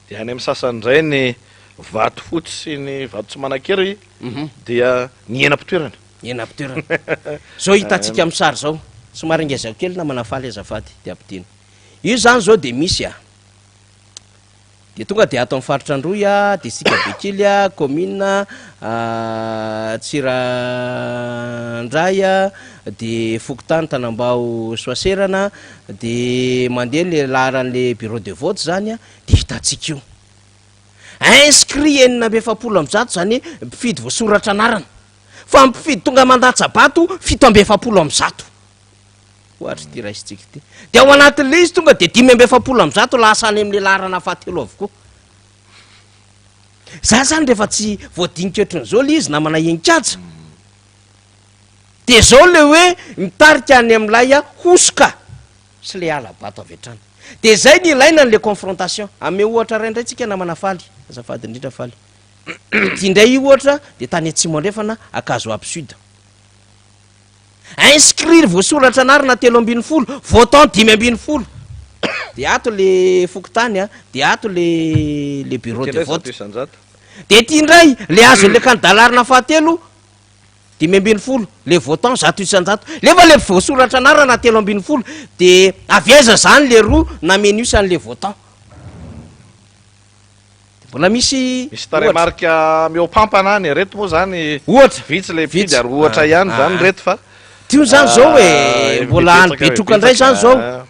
Dia any amin'ny sasany indray ny vato fotsy sy ny vato tsy manan-kery dia nihena am-pitoerana. Nihena am-pitoerana. Zao hitantsika amin'ny sary zao, somary ngezao kely namana Faly azafady dia ampidino. Io zany zao dia misy a. Dia tonga dia ato amin'ny faritra Androy, distrika Bekily, commune Tsirandray, dia fokontany Tanambao Soaserana, dia mandeha le laharan'le bureau de vote zany dia hitantsika io. Inscrit 146 zany hoe mpifidy voasoratra anarana, fa mpifidy tonga mandatsa-bato 147. Ohatry ity raisintsika ity. Dia ao anatin'ilay izy tonga dia 145 lasa any amin'ilay laharana fahatelo avokoa. Za zany rehefa tsy voadinika ohatran'izao ilay izy namana Heninkaja, dia zao ilay hoe mitarika any amin'ilay hosoka sy ilay hala-bato avy hatrany. Dia zay ny ilaina an'ilay confrontation. Ameo ohatra iray indray tsika namana Faly, azafady indrindra Faly. Ity indray io ohatra dia tany atsimo andrefana, Ankazoabo Sud. Inscrire voasoratra anarana 13, votant 15. Dia ato le fokontany a, dia ato le le bureau de vote. Dia ity indray le azon'le candidat laharana fahatelo 15, le votant 100%. Nefa le voasoratra anarana 13, dia avy aiza zany le roa nameno isa an'le votant? Mbola misy Misy tarehimarika mihoapampana any, ireto moa zany Ohatra, vitsy ilay mpifidy ary ohatra ihany zany ireto fa Tio zany zao e, mbola any Betroka indray zany zao.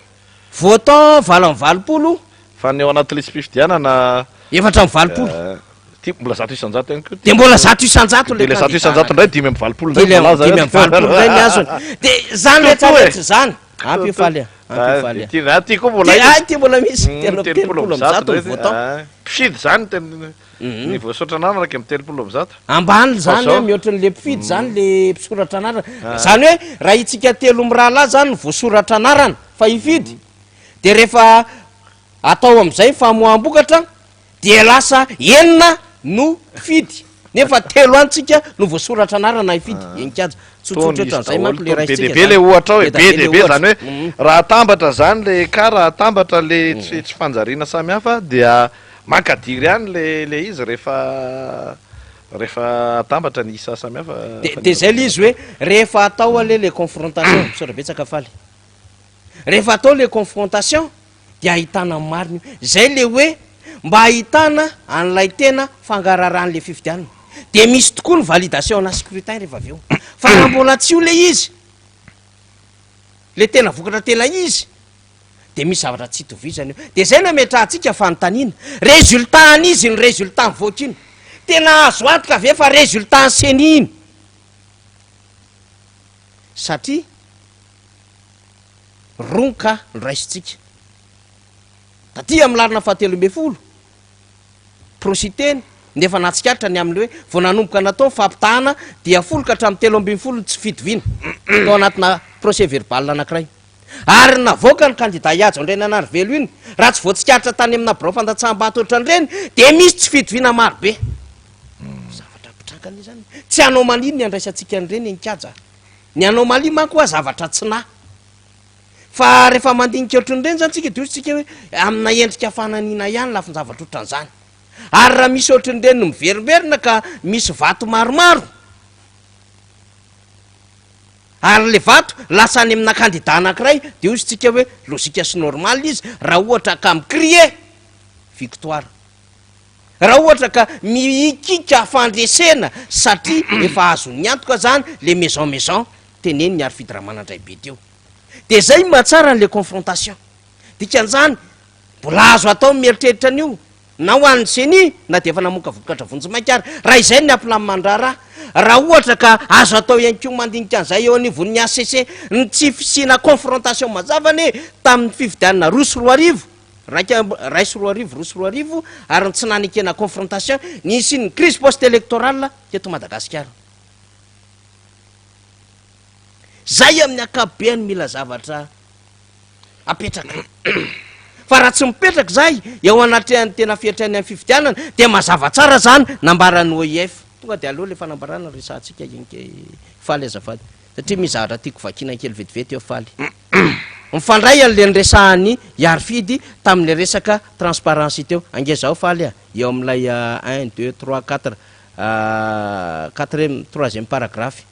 Votant 88. Fa ny ao anaty lisi-pifidianana 84. Ty mbola 100% ihany koa. Dia mbola 100% ilay candidat. 100% indray 85 indray voalaza. 85 indray ny azony. Dia zany rehetra rehetra zany. Ampy io Faly a. Ampy io Faly a. Ty ah, ty koa mbola ah, ty mbola misy 133 ny votant. Mpifidy zany ten ny voasoratra anarana 131. Ambany zany a, mihoatra an'le mpifidy zany le mpisoratra anarana. Zany hoe raha itsika telo mirahalahy zany no voasoratra anarana fa hifidy, de rehefa atao am'izay famoaham-bokatra Dia lasa enina no mpifidy nefa telo any tsika no voasoratra anarana hifidy eny kianja. Tony Tsotsotra izy ohatran'izay daholo manko le tony. Be raisintsika dia be le zany. ohatra ao e, Be be dia be dia le be ohatra. zany hoe raha atambatra zany le cas, raha atambatra le tsy tsy fanjariana samihafa dia mankadiry ihany le le izy rehefa rehefa atambatra ny isa samihafa Dia dia zay le izy hoe rehefa atao anie le confrontation, misaotra betsaka Faly. Rehefa atao le confrontation dia ahitana ny marina io. Zay le hoe mba ahitana an'ilay tena fangaraharahan'le fifidianana. Dia misy tokoa ny validation ana scrutin rehefa avy eo. Fa raha mbola tsy io le izy, le tena vokatra tena izy, dia misy zavatra tsy itovizana eo. Dia zay no ametrahantsika fanontaniana, résultat an'iza iny résultat mivoaka iny? Tena azo antoka ve fa résultat an'ny ceni iny? Satria Ronka no raisintsika. Taty amin'ny laharana fahatelo ambin'ny folo, Prositeny, ny efa nahatsikaritra ny amin'ny hoe vao nanomboka natao ny fampitahana dia folo ka hatramin'ny 13 ny tsy fitoviana tao anatina procès verbal anankiray. Ary navoaka ny kandida Ihaja Andriananarivelo iny, raha tsy voatsikaritra tany amina birao fandatsaham-bato ohatran'ireny dia misy tsy fitoviana marobe. Zavatra mpitranga anie izany. Tsy anomalie ny andraisantsika an'ireny Enikaja. Ny anomalie manko hoa zavatra tsy nahy. Fa rehefa mandinika ohatran'ireny zany tsika de hoy tsika hoe amina endrika fananiana ihany lafin-javatra ohatran'izany. Ary raha misy ohatran'ireny no miverimberina ka misy vato maromaro, ary le vato lasa any amina kandida anankiray de hoy tsika hoe lozika sy normal izy raha ohatra ka mi-crier victoire. Raha ohatra ka mihikiaka fandresena satria efa azon'ny antoka zany le maison maison tenenin'i Harifidy Ramanandraibe teo. De zay no mahatsara an'le confrontation. Dikan'izany mbola azo atao ny mieritreritra an'io na ho an'ny ceni na dia efa namoaka vokatra vonjimaika ary raha izay ny hampilamin-draharaha. Raha ohatra ka azo atao ihany koa mandinika an'izay eo anivon'ny HCC ny tsy fisiana confrontation mazava anie tamin'ny fifidianana 2002 2001, 2002 ary ny tsy nanekena confrontation ny hisian'ny crise post électorale teto Madagasikara. Zay amin'ny ankapobeany mila zavatra apetraka. Fa raha tsy mipetraka izay eo anatrehan'ny tena fiatrehany amin'ny fifidianana dia mazava tsara zany nambaran'ny OIF. Tonga dia aleo ilay fanambarana resahantsika Faly azafady. Satria misy zavatra tiako vakiana kely vetivety eo Faly. Mifandray an'ilay niresahan'i Iarifidy tamin'ilay resaka transparency teo. Angezao Faly a, eo amin'ilay un, deux, trois, quatre, quatrième, troisième paragraphe.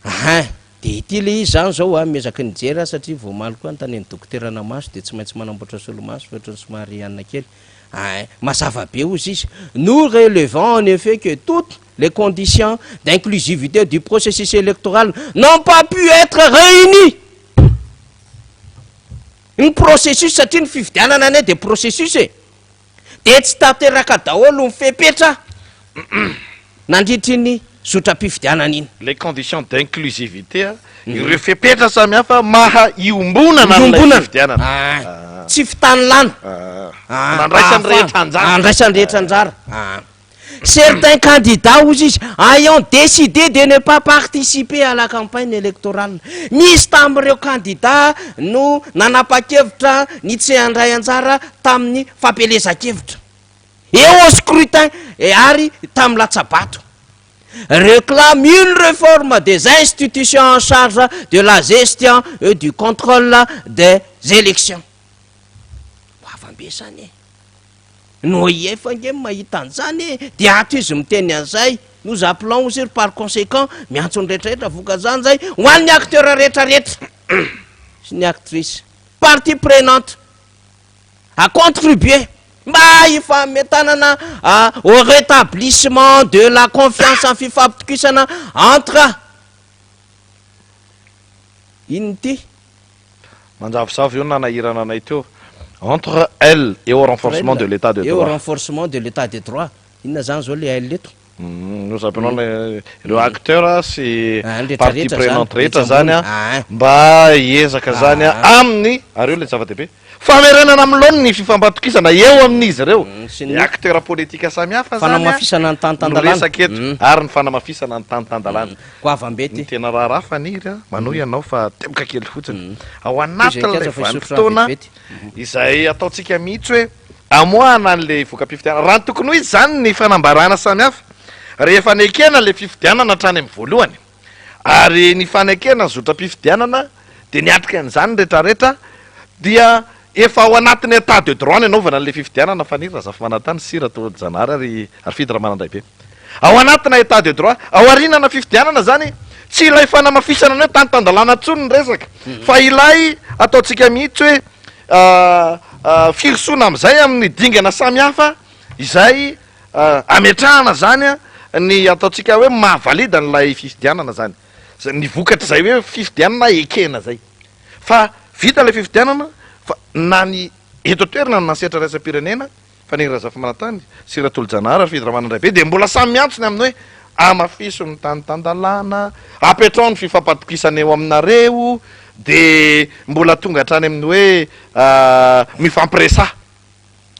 Ahin, dia ity ilay izy izany izao a, miezaka nijery aho satria vao omaly koa anontanian'ny dokotera maso dia tsy maintsy manamboatra solomaso fa ohatran'ny somary hanina kely. Ahin, mazava be hozy izy, nous relevons en effet que toutes les conditions d'inclusivité du processus électoral n'ont pas pu être réunies. Ny processus satria ny fifidianana anie dia processus e. Dia tsy tanteraka daholo ny fepetra nandritry iny zotram-pifidianana iny. Les conditions d'inclusivité, ireo fepetra samihafa maha iombonana an'ilay fifidianana. Ah, tsy fitanilana. Ah, nandraisan'ny rehetra anjara. Andraisan'ny rehetra anjara. Ah. Certains candidats, hozy izy, ayant décidé de ne pas participer à la campagne électorale. Misy tamin'ireo kandida no nanapa-kevitra ny tsy handray anjara tamin'ny fampielezan-kevitra. Et au scrutin, ary tamin'ny latsa-bato. Réclame une réforme des institutions en charge de la gestion et du contrôle des élections. Goavam-be izany e! Ny OIF ange mahita an'izany e! Dia ato izy miteny an'izay, nous appelons aussi par conséquent, miantso ny rehetrarehetra vokat'izany izay, ho an'ny acteurs rehetrarehetra sy ny actrices, parties prenantes, à contribuer mba hifametanana au rétablissement de la confiance amin'ny fifampitokisana entre inona ity? Manjavozavo io nanahirana anay teo. Entre elles et au renforcement de l'état de droit. Et au renforcement de l'état de droit. Inona zany zao le elles eto? Nous appelons ireo acteurs sy parties prenantes rehetra zany mba hiezaka zany amin'ny, ary io ilay zava-dehibe, famerenana amin'ny laoniny ny fifampatokisana eo amin'izy ireo, ny acteurs politiques samihafa zany Fanamafisana ny tany no tan-dalàna. resaka eto, ary ny fanamafisana ny tany tan-dalàna. Goavam-be ity. Ny tena raharaha Faniry a, manohy ianao fa teboka kely fotsiny. Ao anatin'ilay vanim-potoana izay ataontsika mihitsy hoe amoahana an'ilay voka-pifidianana. Raha ny tokony ho izy izany ny fanambarana samihafa, rehefa nekena ilay fifidianana hatrany amin'ny voalohany, ary ny fanekena ny zotram-pifidianana dia niatrika an'izany ny retraretra, dia efa ao anatin'ny état de droit ny anaovana an'ilay fifidianana Faniry Razafimanantany sy Ratolojanahary ary Harifidy Ramanandraibe. Ao anatina état de droit, ao aorianana fifidianana zany, tsy ilay fanamafisana ny hoe tany tan-dalàna intsony ny resaka, fa ilay ataontsika mihitsy hoe firosoana amin'izay amin'ny dingana samihafa izay ametrahana zany ny ataontsika hoe maha valide an'ilay fifidianana zany, ny vokatr'izay hoe fifidianana ekena zay. Fa vita ilay fifidianana fa na ny eto an-toerana na ny sehatra iraisam-pirenena, Faniry Razafimanantany sy Ratolojanahary ary Fidy Ramanandraibe dia mbola samy miantso ny amin'ny hoe hamafiso ny tany tan-dalàna, apetraho ny fifampatokisana eo aminareo, dia mbola tonga hatrany amin'ny hoe mifampiresaha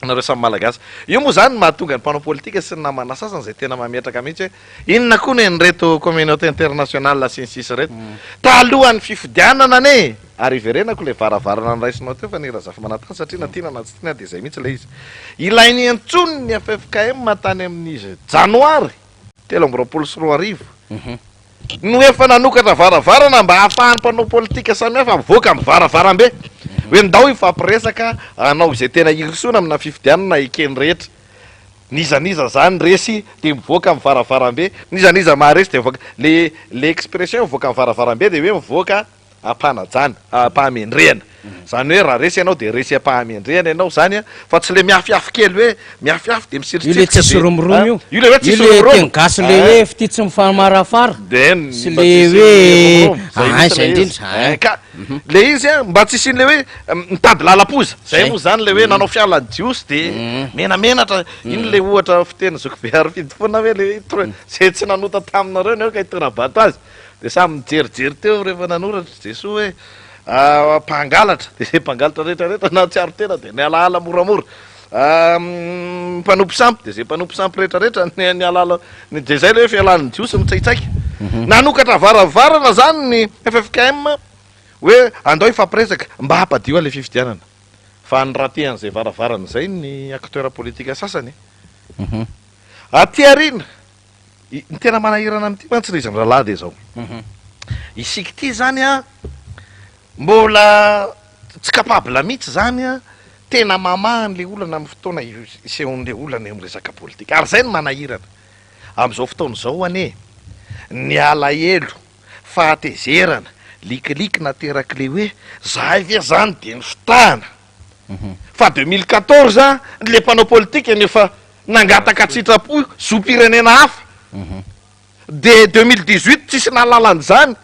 nareo samy Malagasy. Io moa izany mahatonga ny mpanao politika sy ny namana sasany izay tena mametraka mihitsy hoe inona koa ny an'ireto communauté internationale sy ny sisa ireto. Talohan'ny fifidianana anie! Ary iverenako ilay varavarana noraisinao teo fa ny Razafimanantany satria na tiana na tsy tiana dia izay mihitsy ilay izy. Ilay niantsoany ny ffkm tany amin'ny janoary 2023 no efa nanokatra varavarana mba hahafahan'ny mpanao politika samihafa mivoaka amin'ny varavarambe hoe ndao hifampiresaka hanao izay tena hirosoana amina fifidianana eken'ny rehetra. N'iza n'iza zany resy dia mivoaka amin'ny varavarambe, n'iza n'iza maharesy dia mivoaka. Le le expression mivoaka amin'ny varavarambe dia hoe mivoaka am-panajana, am-pahamendrehana. Izany hoe raha resy ianao dia resy am-pahamendrehana ianao izany an, fa tsy ilay miafiafy kely hoe miafiafy dia Io le misiritriritrika tsisy dia romoromo an, io. io ilay hoe Io tsisy le romoromo. teny gasy le hoe fitia tsy mifamarafara. Dia Sy mba le tsisy hoe romoromo. Zay ah mihitsy izay ilay izy. indrindra. Ein ka ilay izy an, mba tsy hisian'ilay hoe mitady lalam-poza. Zay Zay. moa izany ilay hoe nanao fialan'ny Jiosy dia menamenatra. Iny ilay ohatra fiteny zokibe Harifidy foana hoe ilay hoe tro- izay tsy nanota taminareo ny aoka hitora-bato azy. Dia samy nijerijery teo rehefa nanoratra Jesoa hoe mpangalatra, dia izay mpangalatra rehetra rehetra nahatsiaro tena dia nialaala moramora. Mpanompo sampy, dia izay mpanompo sampy rehetra rehetra nialaala, dia izay ilay hoe fialan'ny Jiosy mitsaitsaika. Nanokatra varavarana izany ny ffkm hoe andao hifampiresaka mba hampadio an'ilay fifidianana. Fa ni-rater an'izay varavarana izay ny acteurs politiques sasany. Aty aoriana. Ny tena manahirana amin'ity mantsy ry zandralahy dia izao, isika ity izany an, mbola tsy capable mihitsy izany an, tena mamaha an'ilay olana amin'ny fotoana isehoan'ilay olana eo amin'ny resaka politika, ary izay no manahirana. Amin'izao fotoana izao anie, ny alahelo, fahatezerana, likiliky naterak'ilay hoe zahay ve izany dia nifitahana? Fa 2014 le mpanao politika no efa nangataka an-tsitrapo zom-pirenena hafa, de 2018 tsisy nahalala an'izany,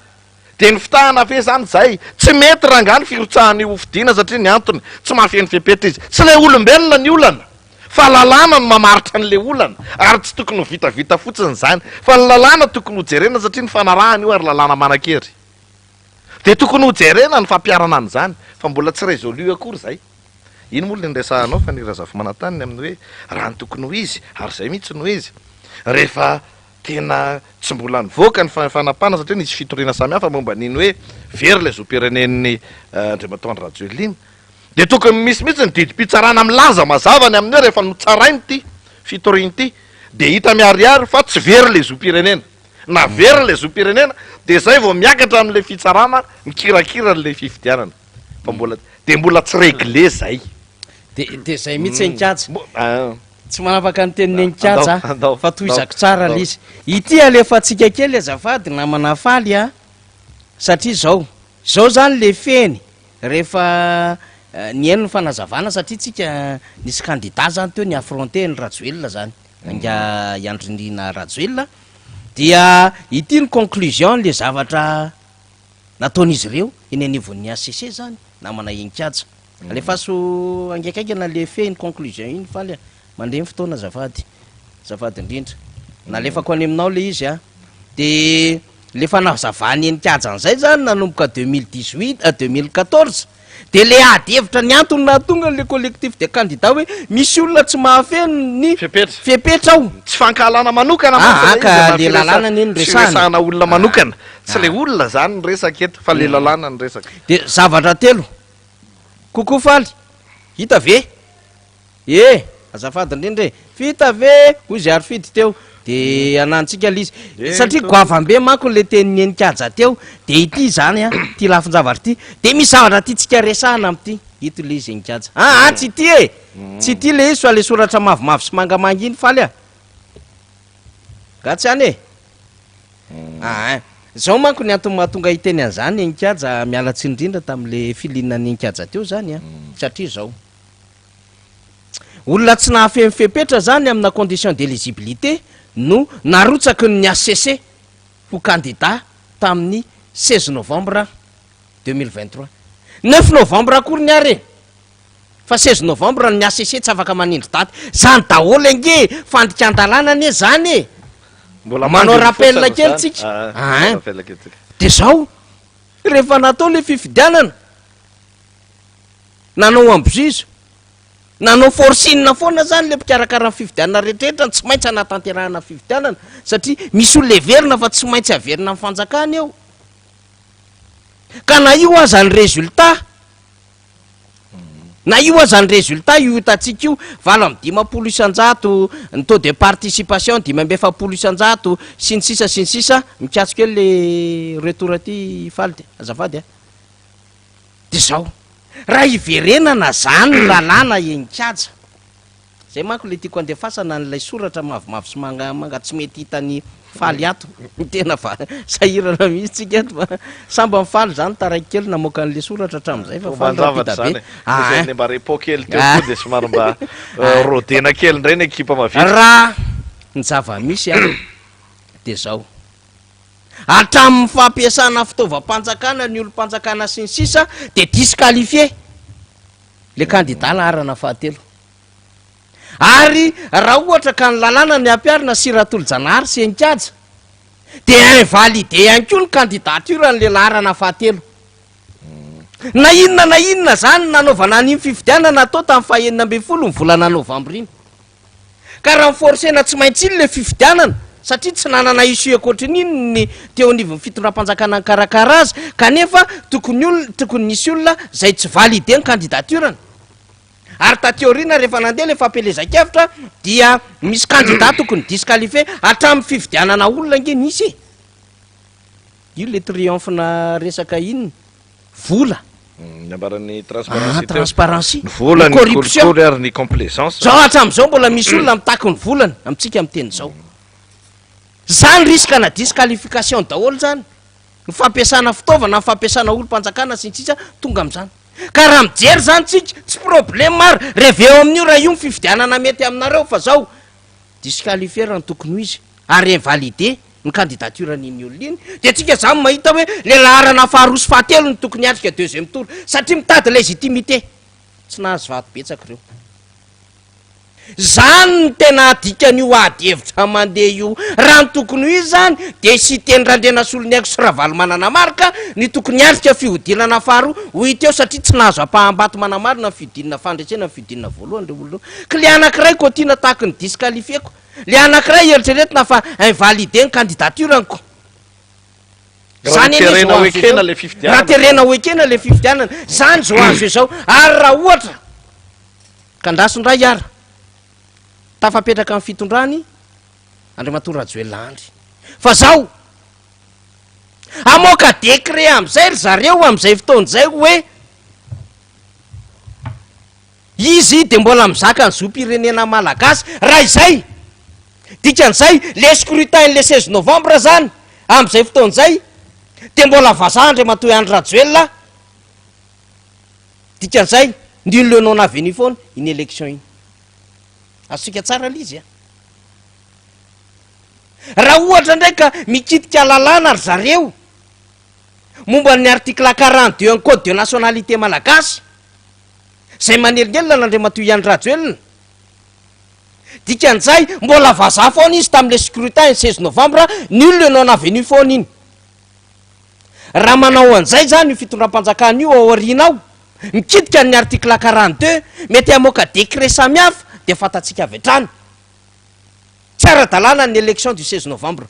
de nifitahana ve zany zay? Tsy mety rangahy ny firotsahany ho fidiana satria ny antony, tsy mahafeno fepetra izy. Tsy ilay olombelona ny olana fa lalàna no mamaritra an'ilay olana ary tsy tokony ho vitavita fotsiny izany fa ny lalàna tokony ho jerena satria ny fanarahana io ary lalàna manan-kery. Dia tokony ho jerena ny fampiharana an'izany fa mbola tsy résolu akory izay. Iny moa ilay niresahanao fa ny Razafimanantany ny amin'ny hoe raha ny tokony ho izy ary izay mihitsy no izy. Rehefa tena tsy mbola nivoaka ny fanapahana satria nisy fitoriana samihafa momba an'iny hoe very ilay zom-pirenen'ny Andriamatoa Andry Rajoelina iny dia tokony misy mihitsy ny didim-pitsarana milaza mazava ny amin'ny hoe rehefa notsaraina ity fitoriana ity dia hita miharihary fa tsy very ilay zom-pirenena. Na very ilay zom-pirenena dia zay vao miakatra amin'ilay fitsarana mikirakira an'ilay fifidianana. Fa mbola dia mbola tsy réglé zay. Dia dia zay mihitsy Enikaja. Tsy manapaka ny tenin'i Enikaja aho fa tohizako tsara ilay izy. Ity alefantsika kely azafady namana Faly a! Satria zao, zao zany le fehiny rehefa nihaino ny fanazavana satria tsika nisy candidat zany teo ni-affronter an'i Rajoelina zany. Ingahy Andry Nirina Rajoelina dia ity ny conclusion le zavatra nataon'izy ireo eny anivon'ny HCC zany namana Heninkaja. Alefaso haingankaingana le fehiny conclusion iny Faly a! Mandeha ny fotoana azafady, azafady indrindra. Nalefako any aminao le izy a! De le fanazavan'i Heninkaja an'izay zany nanomboka 2018, 2014. Dia le ady hevitra ny antony nahatonga an'le collectif des candidats hoe misy olona tsy mahafeno ny Fepetra. fepetra ao. Tsy fankahalana manokana Ah, mantsy ilay ka izy e, na le firesa- lalàna anie no tsy resahana. resahana olona Ah. manokana. Tsy le Ah. olona zany ny resaka eto fa le lalàna no resaka. Dia zavatra telo. Coucou Faly, hita ve? E! Azafady indrindra e! Vita ve? Hoy izy Harifidy teo. Dia anantsika ilay izy. Satria goavam-be manko ilay tenin'i Nenikaja teo, dia ity izany an, ity lafin-javatra ity. Dia misy zavatra tiantsika resahana amin'ity. Ito ilay izy Nenikaja. Aa, tsy ity e! Tsy ity ilay izy fa ilay soratra mavomavo sy mangamanga iny, Faly a! Nga tsy any e? Aa. Izao manko ny antony mahatonga hiteny an'izany Nenikaja, miala tsiny indrindra tamin'ilay feeling-n'i Nenikaja teo izany an, satria izao. Olona tsy nahafeno fepetra izany amina condition d'éligibilité no narotsaky ny HCC ho kandida tamin'ny 16 novembre 2023. Neuf novembre akory ny ary e! Fa 16 novembre ny HCC tsy afaka manindry daty. Zany daholo ange e! Fandikan-dalàna anie zany e! Mbola Manao manginy rappel fotsiny kely zany. tsika. Ah, Ein. rappel kely tsika. De zao, rehefa natao le fifidianana, Nanao ambozizo, nanao forcing foana zany le mpikarakara ny fifidianana rehetrarehetra ny tsy maintsy hanatanterahana ny fifidianana satria misy olona heverina fa tsy maintsy averina amin'ny fanjakana eo. Ka na io aza ny résultat, na io aza ny résultat io hitantsika io, 58%, ny taux de participation 45% sy ny sisa sy ny sisa, mikatso kely le retour aty Faly de azafady a. Dia izao, raha hiverenana zany ny lalàna Enikaja, zay manko le tiako andefasana an'ilay soratra mavomavo sy mangamanga tsy mety hitan'i Faly ato, tena va sahirana mihitsy tsika eto fa sambany Faly zany taraiky kely namoaka an'le soratra hatramin'izay fa Faly Fomban-javatra rapida zany be. e. Ah, Misy hein. an'le mba repos kely teo Ah. koa dia somary mba Ah. rodena kely indray ny ekipa mavitrika. Raha ny zava-misy an, dia zao. Hatramin'ny fampiasana fitaovam-panjakana ny olom-panjakana sy ny sisa dia disqualifié le candidat laharana fahatelo. Ary raha ohatra ka ny lalàna ny ampiharina sy Ratolojanahary sy Enikaja dia invalidé ihany koa ny candidature an'le laharana fahatelo. Na inona na inona zany nanaovana an'iny fifidianana natao tamin'ny faha 16 ny volana novambra iny. Ka raha mi-forcer-na tsy maintsy iny le fifidianana satria tsy nanana issue ankoatrin'iny ny teo anivon'ny fitondram-panjakana nikarakara azy kanefa tokony olona tokony nisy olona zay tsy valider ny candidature-ny. Ary taty aoriana rehefa nandeha ilay fampielezan-kevitra dia misy candidat tokony disqualifier hatramin'ny fifidianana olona ange nisy e! Io le triomphe-na resaka inona? Vola. Ny ambaran'ny transparency teo. Transparency. Ny vola, ny corruption. kolikoly ary ny complaisance. Zao hatramin'izao mbola misy olona mitaky ny volany amintsika miteny izao. Zany risque na disqualification daholo zany. Ny fampiasana fitaovana, ny fampiasana olom-panjakana sy ny sisa tonga amin'izany. Ka raha mijery zany tsika, tsy problème ary, reveo amin'io raha io ny fifidianana mety aminareo fa zao, disqualifier raha ny tokony ho izy ary invalider ny candidature n'iny olona iny, dia tsika zany mahita hoe le laharana faharoa sy fahatelo no tokony hiatrika deuxième tour satria mitady légitimité. Tsy nahazo vato betsaka ireo. Zany no tena dikan'io ady hevitra mandeha io. Raha ny tokony ho izy zany dia Siteny Randrianasoloniaiko sy Ravalomanana Marc ny tokony hiatrika fihodinana faharoa ho hita eo satria tsy nahazo ampaham-bato manamarina ny fihodinana fandresena ny fihodinana voalohany ireo olona ireo. Ka le anakiray kotiana tahaky ny disqualifier-ko, le anakiray eritreretina fa invalider ny candidature-ko. Raha Zany anie terena zao ho azo ekena izao. le Raha fifidianana. terena ho ekena le fifidianana. Zany zao azo izao. Ary raha ohatra Ka andraso indray ara. Tafapetraka amin'ny fitondrany Andriamatoa Rajoelina Andry. Fa zao, hamoaka décret amin'izay ry zareo amin'izay fotoana izay hoe izy dia mbola mizaka ny zom-pirenena malagasy. Raha izay, dikan'izay le scrutin le 16 novembre zany amin'izay fotoana izay dia mbola vazaha Andriamatoa Andry Rajoelina. Dikan'izay, nul le non avenu foana iny élection iny. Azontsika tsara ilay izy a. Raha ohatra indray ka mikitika lalàna ry zareo momba ny article 42 an'ny code de nationalité malagasy, izay manelingelina an'Andriamatoa Iany Rajoelina, dikan'izay mbola vazaha foana izy tamin'ilay scrutin ny 16 novembre, nul le non avenu foana iny. Raha manao an'izay izany io fitondram-panjakana io ao aoriana ao, mikitika ny article 42, mety hamoaka décret samihafa dia fantatsika avy hatrany. Tsy ara-dalàna ny élection du 16 novembre.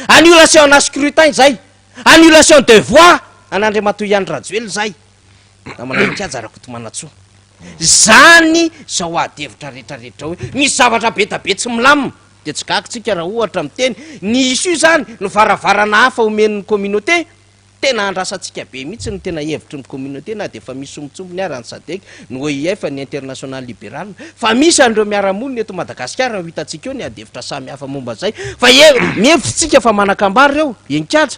Annulation ana scrutin izay, annulation de voix an'Andriamatoa Iany Rajoelina izay, namana Mikajy Rakotomanantsoa. Zany zao ady hevitra rehetra rehetra hoe misy zavatra be da be tsy milamina de tsy gaga tsika raha ohatra miteny ny issue zany no varavarana hafa omen'ny communauté, tena andrasantsika be mihitsy ny tena hevitry ny communauté na de efa misy sombintsombiny ara ny sadec, ny OIF, ny international liberal fa misy an'ireo miara-monina eto Madagasikara ho hitantsika eo ny ady hevitra samy hafa momba an'izay fa mihevitra tsika fa manan-kambara ireo, henin-kaja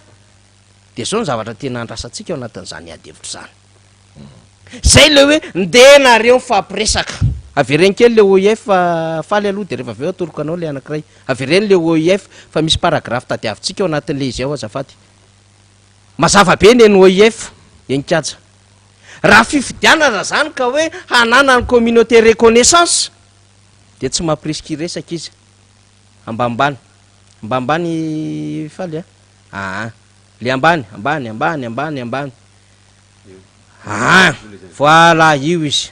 de zao ny zavatra tena andrasantsika ao anatin'izany ady hevitra izany. Zay le hoe ndeha nareo mifampiresaka. Avereno kely le OIF Faly aloha de rehefa avy eo atoroko anao le anakiray. Avereno le OIF fa misy paragraphe tadiavintsika ao anatin'le izy ao azafady. Mazava be ny an'i OIF Heninkaja. Raha fifidianana zany ka hoe hananan'ny communauté reconnaissance de tsy mampirisika hiresaka izy. Ambanimbany. Ambanimbany Faly a. Aa. Le ambany, ambany, ambany, ambany, ambany. Ah, voilà, io izy.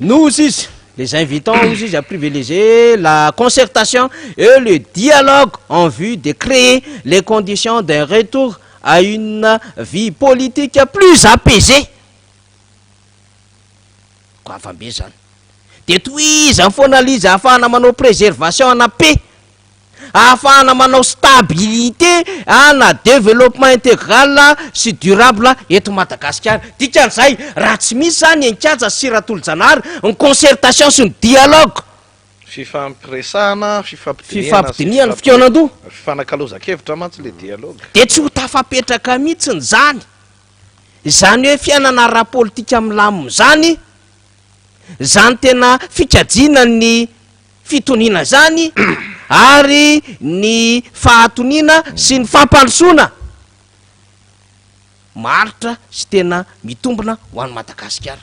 Nous izy, les invitons ozy izy à privilégier la concertation et le dialogue en vue de créer les conditions d'un retour à une vie politique plus apaisée. Goavam-be zany. De tohizany foana le izy ahafahana manao préservation ana paix. Ahafahana manao stabilité ana développement intégral sy durable eto Madagasikara. Dikan'izay, raha tsy misy izany Enkiaja sy Ratolojanahary, ny concertation sy ny dialogue. Fifampiresahana, fifampidinihana sy Fifampidinihana, fikaonandoha. Fifanakalozan-kevitra mantsy ilay dialogue. Dia tsy ho tafapetraka mihitsiny izany. Izany hoe fiainana ara-politika milamina izany, izany tena fikajiana ny fitoniana izany ary ny fahatoniana sy ny fampandrosoana maharitra sy tena mitombina ho an'i Madagasikara.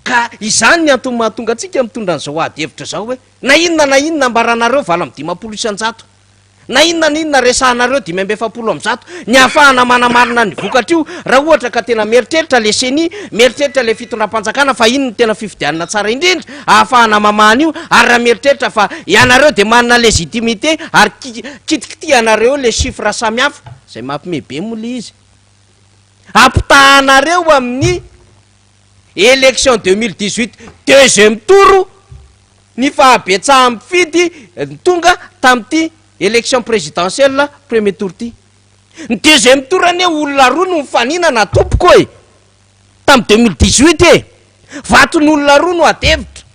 Ka izany ny antony mahatonga antsika mitondra an'izao ady hevitra izao hoe na inona na inona ambaranareo 58%, Na inona na inona resahanareo 145, ny ahafahana manamarina ny vokatr'io, raha ohatra ka tena mieritreritra le ceni, mieritreritra le fitondram-panjakana fa iny no tena fifidianana tsara indrindra ahafahana mamaha an'io, ary raha mieritreritra fa ianareo dia manana légitimité ary kitikitihanareo eo le chiffre samihafa, izay mampime be moa le izy, ampitahanareo amin'ny. Élection 2018 deuxième tour ny fahabetsahan'ny mpifidy tonga tamin'ity élection présidentielle premier tour ity. Ny deuxième tour anie olona roa no nifaninana tompoko e! Tamin'ny 2018 e! Vaton'olona roa no ady hevitra.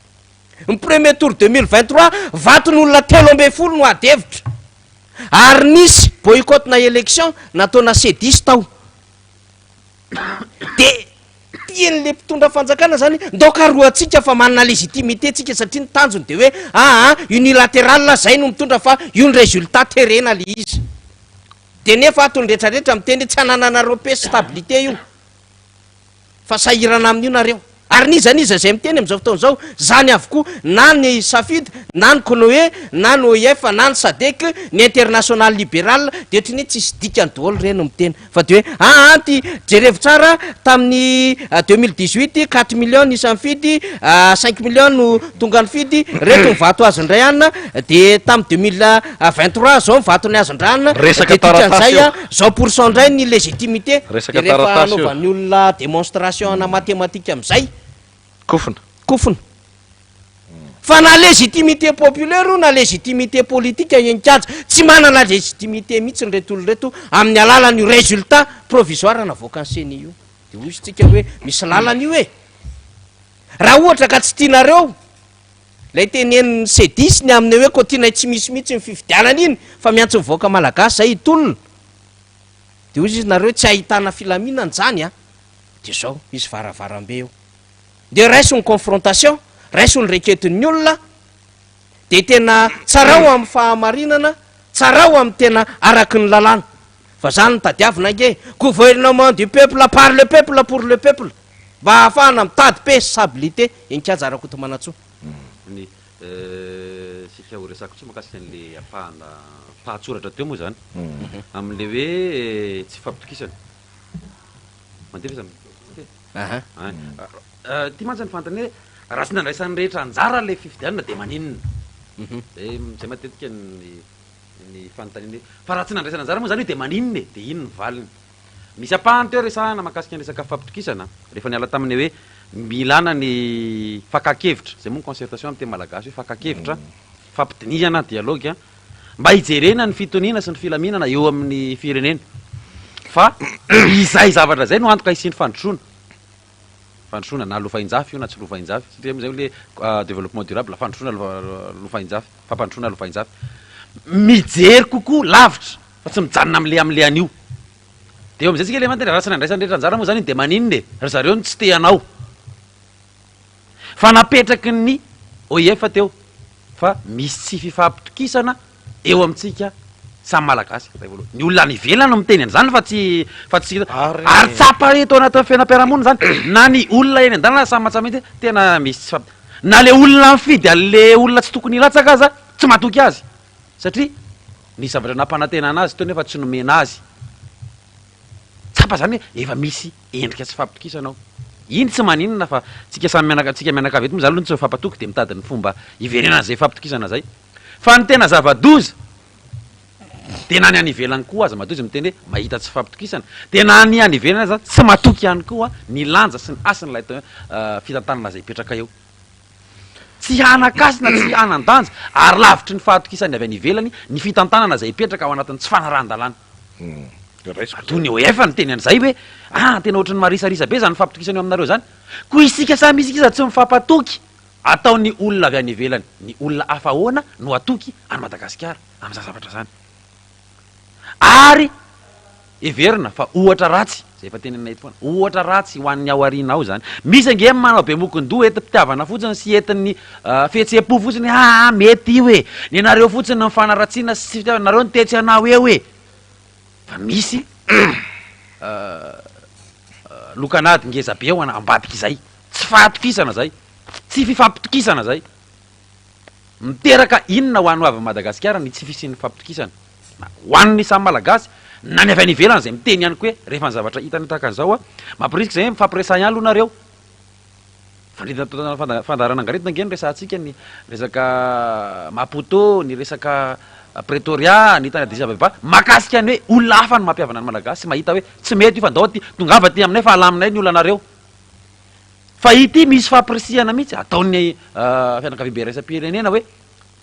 Ny premier tour 2023 vaton'olona 13 no ady hevitra. Ary nisy boycott na élection nataona C10 tao. De tian'le mpitondra fanjakana zany ndao karohantsika fa manana légitimité tsika satria ny tanjony de hoe aa unilatéral zay no mitondra fa io ny résultat terena le izy. De nefa ato ny retraretra miteny hoe tsy anananareo paix stabilité io fa sahirana amin'io nareo. Ary n'iza n'iza izay miteny amin'izao fotoana izao, zany avokoa na ny Safidy, na ny Cnoe, na ny OIF, na ny Sadec, ny International Liberal, de ohatran'ny hoe tsisy dikany daholo ireny miteny fa de hoe aa ty jerevo tsara tamin'ny 2018 quatre millions ny isan'ny fidy, cinq millions no tonga nifidy, reto ny vato azon-dray anina, de tamin'ny 2023 zao ny vato ny azon-dray anina, Resaka de dikan'izay taratasy io. zao pourcent ndray ny légitimité, Resaka de rehefa taratasy io. anaovan'ny olona démonstration ana mathématique amizay, Kofona. Kofona. Fa na légitimité populaire io na légitimité politique eny-kianja, tsy manana légitimité mihitsy ireto olona ireto amin'ny alalan'io résultat provisoire navoakan'ny CENI io. De hoy izy tsika hoe misy lalana io e. Raha ohatra ka tsy tianareo ilay tenenin'ny C10 ny amin'ny hoe koa tianay tsy misy mihitsy ny fifidianana iny fa miantso ny vahoaka malagasy zay hitolona, de hoy izy nareo tsy ahitana filaminana zany a. De zao misy varavarambe eo. De raiso ny confrontation, raiso ny reketin'ny olona, de tena tsarao amin'ny fahamarinana, tsarao amin'ny tena araky ny lalàna. Fa zany no tadiavina ange, gouvernement du peuple, par le peuple, pour le peuple. Mba ahafahana mitady paix sy stabilité eny Kianja Rakotomanantsoa. Ny sika ho resako tsy mahakasika an'le ampahana mpahatsoratra teo moa zany amin'le hoe tsy fampitokisana mandefa izy amin'ny Aha. Ty mantsy ny fanontaniana hoe raha tsy nandraisan'ny rehetra anjara le fifidianana de maninona? Zay zay matetika ny ny fanontaniana hoe fa raha tsy nandraisana anjara moa zany io de maninona e? De ino ny valiny? Misy ampahany teo resahana mahakasika ny resaka fampitokisana rehefa niala tamin'ny hoe milana ny fakan-kevitra, zay moa ny concertation amin'ny teny malagasy hoe fakan-kevitra, fampidinihana, dialogue, mba hijerena ny fitoniana sy ny filaminana eo amin'ny firenena fa izay zavatra izay no antoka hisian'ny fandrosoana, fandrosoana na lovainjafy io na tsy lovainjafy satria amizay le développement durable fandrosoana lovainjafy, fampandrosoana lovainjafy, mijery kokoa lavitra fa tsy mijanona amle amle an'io, de eo amizay tsika le mantena raha tsy nandraisan'ny rehetra anjara moa zany iny de maninona e, ry zareo no tsy te hanao. Fa napetraky ny OIF teo fa misy tsy fifampitokisana eo amintsika samy Malagasy, zay voalohany. Ny olona any ivelany no miteny an'izany fa tsy fa tsy ary tsapa eto anatin'ny fiainam-piarahamonina izany, na ny olona eny an-dalana samy mahatsapa mihitsy hoe tena misy tsy fifampi-, na le olona mifidy an'le olona tsy tokony hilatsaka aza tsy matoky azy satria nisy zavatra nampanantenana azy teo nefa tsy nomena azy. Tsapa zany hoe efa misy endrika tsy fampitokisana ao. Iny tsy maninona fa tsika samy mianaka tsika mianakavy eto moa zany aloha no tsy mifampatoky dia mitady ny fomba hiverenana zay fampitokisana zay. Fa ny tena zava-doza dia na ny any ivelany koa aza matoa izy miteny hoe mahita tsy fampitokisana dia na ny any ivelany aza tsy matoky ihany koa ny lanja sy ny hasin'ilay fitantanana izay hipetraka eo. Tsy hanan-kasina, tsy hanan-danja ary lavitry ny fahatokisan'ny avy any ivelany ny fitantanana izay hipetraka ao anatin'ny tsy fanarahan-dalàna. Matoa ny OF niteny an'izay hoe ah tena ohatran'ny marisarisa be izany fampitokisana eo aminareo izany. Koa isika samy isika aza tsy mifampatoky, ataon'ny olona avy any ivelany, ny olona hafa ahoana no hatoky an'i Madagasikara amin'izany zavatra izany? Ary heverina fa ohatra ratsy, izay efa teneninay eto foana, ohatra ratsy ho an'ny ao aoriana ao izany. Misy ange manao be mokondoha entim-pitiavana fotsiny sy entin'ny fihetseham-po fotsiny hoe aa mety io e, ny anareo fotsiny ny fanaratsiana sy tsy fitiavana, nareo no te tsy hanao eo e. Fa misy lokanady ngeza be ao ambadik'izay, tsy fahatokisana izay, tsy fifampitokisana izay. Miteraka inona ho an'ny hoavin'i Madagasikara ny tsy fisian'ny fampitokisana? Na ho an'ny samy Malagasy, na ny avy any ivelany izay miteny ihany koa hoe rehefa ny zavatra hitany tahaka an'izao a, mampirisika izay hoe mifampiresaha ihany aloha nareo. Fandrindrana fandaharana angaredona ange no resahantsika, ny resaka Maputo, ny resaka Pretoria, ny tany Addis Abeba, mahakasika ny hoe olona hafa no mampihavana ny Malagasy sy mahita hoe tsy mety io fa ndao aty, tongava aty aminay fa alaminay ny olanareo. Fa ity misy fampirisihana mihitsy ataon'ny fianakaviambe iraisam-pirenena hoe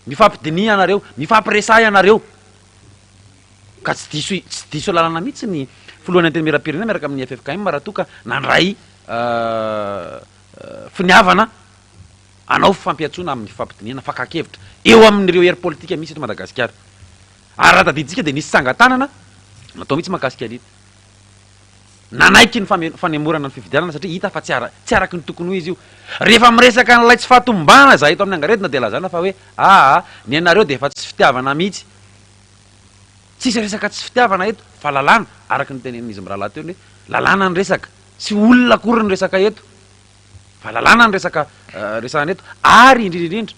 mifampidiniha ianareo, mifampiresaha ianareo. Ka tsy diso tsy diso lalana mihitsy ny filohan'ny Antenimierampirenena miaraka amin'ny ffkm raha toa ka nandray finiavana hanao fampiantsoana amin'ny fifampidinihana, fakan-kevitra eo amin'ireo hery politika misy eto Madagasikara. Ary raha tadidintsika dia nisy tsangan-tanana natao mihitsy mahakasika an'iny. Nanaiky ny fanemorana ny fifidianana satria hita fa tsy ara, tsy araky ny tokony ho izy io. Rehefa miresaka an'ilay tsy fahatomombanana izahay eto amin'ny angaredona dia lazaina fa hoe aa, ny anareo dia efa tsy fitiavana mihitsy. Tsisy resaka tsy fitiavana eto fa lalàna, araka ny tenenin'izy mirahalahy teo ny hoe lalàna ny resaka, tsy olona akory ny resaka eto fa lalàna ny resaka resahana eto ary indrindra indrindra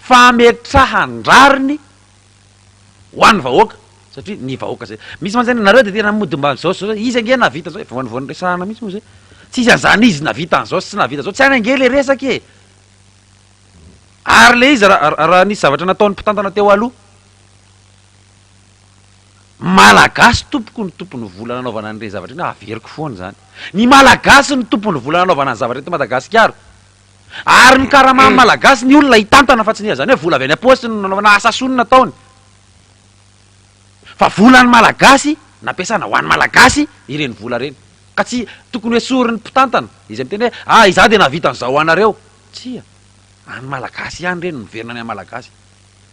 fametrahan-drariny ho an'ny vahoaka satria ny vahoaka zay misy mantsy zany nareo de tena mody mba zao sy zao izy ange nahavita zao e, vao vao niresahana mihitsy moa zay, tsisy an'zany izy nahavita an'zao sy tsy nahavita zao, tsy any ange le resaka e, ary le izy raha raha nisy zavatra nataon'ny mpitantana teo aloha, Malagasy tompoko no tompon'ny vola nanaovana an'ireny zavatra ireny, averiko foana izany, ny Malagasy no tompon'ny vola nanaovana ny zavatra eto Madagasikara. Ary ny karaman'ny Malagasy ny olona hitantana fa tsy ny izany hoe vola avy any am-paosiny no nanaovana asa soa no nataony. Fa volan'ny Malagasy nampiasana ho an'ny Malagasy ireny vola ireny. Ka tsy tokony ho esorin'ny mpitantana izay miteny hoe ah izaho dia nahavita an'izao ho anareo. Tsia. An'ny Malagasy ihany ireny, miverina any amin'ny Malagasy.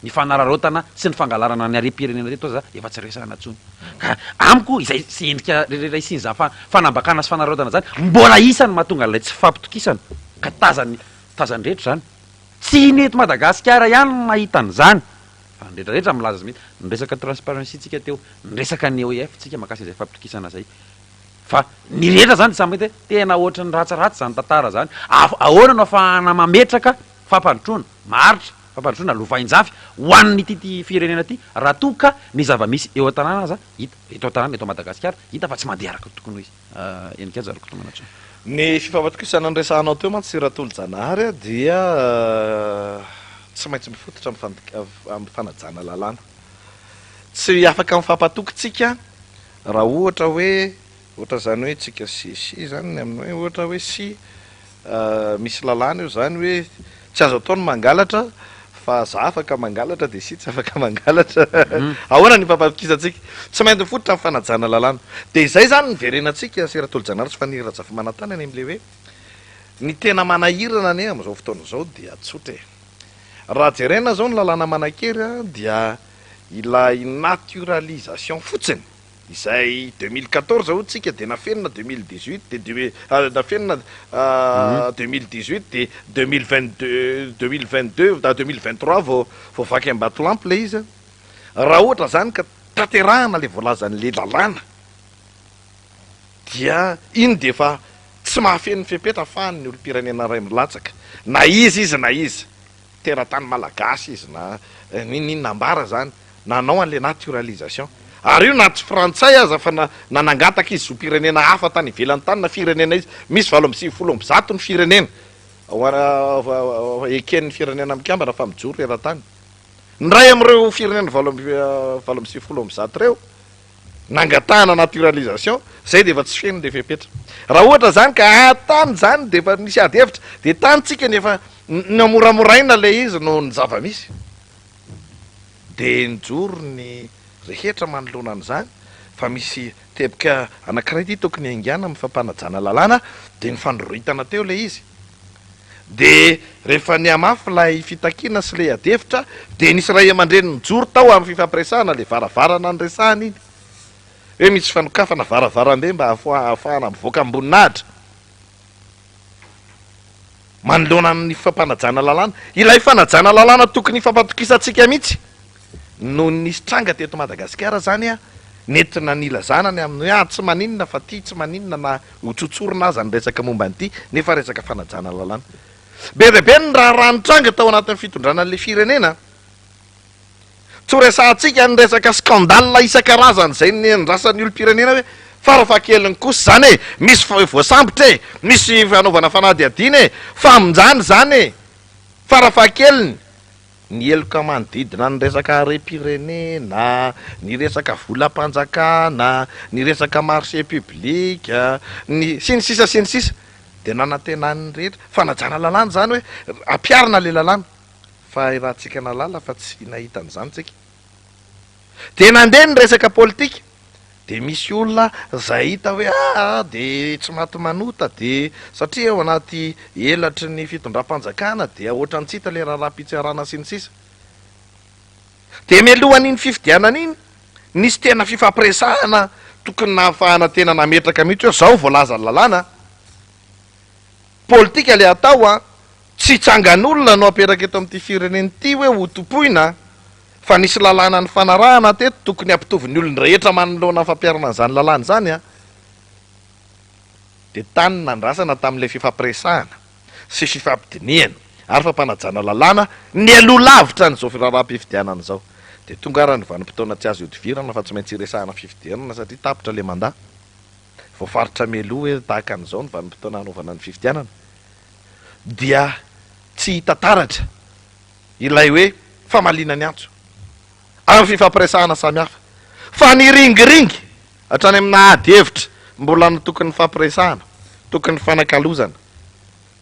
Ny fanararaotana sy ny fangalarana ny harem-pirenena teto aza efa tsy resahana intsony. Ka amiko izay tsy endrika rehetra hisian'izany fanambakana sy fanararaotana izany, mbola isan'ny mahatonga an'ilay tsy fampitokisana. Ka tazan'ny tazan'ny rehetra izany. Tsy ny eto Madagasikara ihany no mahita an'izany fa ny rehetra rehetra milaza azy mihitsy. Niresaka transparency tsika teo, niresaka ny OIF tsika mahakasika izay fampitokisana izay. Fa ny rehetra izany dia samy mahita hoe tena ohatran'ny ratsiratsy izany tantara izany. Ahoana no ahafahana mametraka fampandrosoana maharitra, fampandrosoana lovainjafy ho an'ity ity firenena ity raha toa ka ny zava-misy eo an-tanàna aza hita, eto an-tanàna, eto Madagasikara, hita fa tsy mandeha araka ny tokony ho izy. Heninkaja Rakotomanantsoa. Ny fifampatokisana noresahanao teo mantsy Ratolojanahary dia tsy maintsy mifototra amin'ny fanajana lalàna. Tsy afaka mifampatoky tsika raha ohatra hoe Ohatra izany hoe tsika sy sy izany ny amin'ny hoe ohatra hoe sy misy lalàna eo izany hoe tsy azo atao ny mangalatra fa za afaka mangalatra dia sy tsy afaka mangalatra. Ahoana ny fampatokisantsika? Tsy maintsy mifototra amin'ny fanajana lalàna. Dia izay izany ny verenantsika sy Ratolojanahary sy Faniry Razafimanantany any amin'ilay hoe ny tena manahirana anie amin'izao fotoana izao dia tsotra e. Raha jerena izao ny lalàna manan-kery dia ilay naturalisation fotsiny Izay 2014 hoy tsika dia nafenina 2018 dia deux nafenina 2018 dia 2022 2022 na 2023 vao vao vaky ambatolampy ilay izy an. Raha ohatra izany ka tanterahana ilay voalazan'ilay lalàna dia iny dia efa tsy mahafeno ny fepetra afahan'ny olom-pirenena iray milatsaka na iza izy na iza. teratany malagasy izy na n'inon'inona ambara zany, nanao an'le naturalisation. Ary io na tsy frantsay aza fa na na nangataka izy zom-pirenena hafa tany ivelany tany na firenena izy, misy 198 ny firenena eken'ny firenena mikambana fa mijoro eran-tany. Ny iray amin'ireo firenena 198 ireo nangatahana naturalisation, zay dia efa tsy feno le fepetra. Raha ohatra zany ka tany zany dia efa nisy ady hevitra, dia tany tsika ny efa namoramoraina le izy noho ny zava-misy. Dia nijoro ny rehetra manoloana an'izany fa misy teboka anankiray ity tokony haingana amin'ny fampanajana lalàna, dia nifandroritana teo le izy. Dia rehefa nihamafy ilay fitakiana sy ilay adihevitra dia nisy ray aman-dreny nijoro tao amin'ny fifampiresahana, ilay varavarana niresahana iny, hoe misy fanokafana varavarambe mba hahafahana mivoaka am-boninahitra manoloana ny fampanajana lalàna. Ilay fanajana lalàna tokony hifampatokisantsika mihitsy no nisy tranga teto Madagasikara izany nentina nilazana ny amin'ny hoe ah tsy maninona fa ty tsy maninona na ho tsotsorina aza ny resaka momba an'ity nefa resaka fanajana lalàna. Be dia be ny raharaha nitranga tao anatin'ny fitondrana an'ilay firenena. Tsy ho resahantsika ny resaka scandale isan-karazany izay niandrasan'ny olom-pirenena hoe farafahakeliny kosa izany e, misy voasambotra e, misy fanaovana fanadihadiana e, famonjana izany e, farafahakeliny. Ny heloka manodidina ny resaka harem-pirenena, ny resaka volam-panjakana, ny resaka marché public, ny sy ny sisa sy ny sisa. Dia nanantenan'ny rehetra, fanajana lalàna izany hoe ampiharina ilay lalàna. Fa irahantsika nahalala fa tsy nahita an'izany tsika. Dia nandeha ny resaka politika, dia misy olona izay hita hoe aa dia tsy maty manota dia satria ao anaty elatry ny fitondram-panjakana dia ohatran'ny tsy hita ilay raharaham-pitsarana sy ny sisa. Dia mialohan'iny fifidianana iny, nisy tena fifampiresahana tokony nahafahana tena nametraka mihitsy hoe zao voalazan'ny lalàna, politika le atao an, tsy tsangan'olona no apetraka eto amin'ity firenena ity hoe ho tompoina fa nisy lalàna nifanarahana teto tokony hampitovy ny olon-drehetra manoloana ny fampiharana an'izany lalàna izany an, dia tany nandrasana tamin'ilay fifampiresahana sy fifampidinihana ary fampanajana lalàna nialoha lavitra an'izao raharaham-pifidianana izao. Dia tonga ary ny vanim-potoana tsy azo ihodivirana fa tsy maintsy hiresahana fifidianana satria tapitra ilay mandat. Voafaritra mialoha hoe tahaka an'izao ny vanim-potoana hanaovana ny fifidianana. Dia tsy hita taratra ilay hoe famaliana ny antso amin'ny fifampiresahana samihafa fa ny ringiringy hatrany amina ady hevitra mbola no tokony nifampiresahana, tokony nifanakalozana,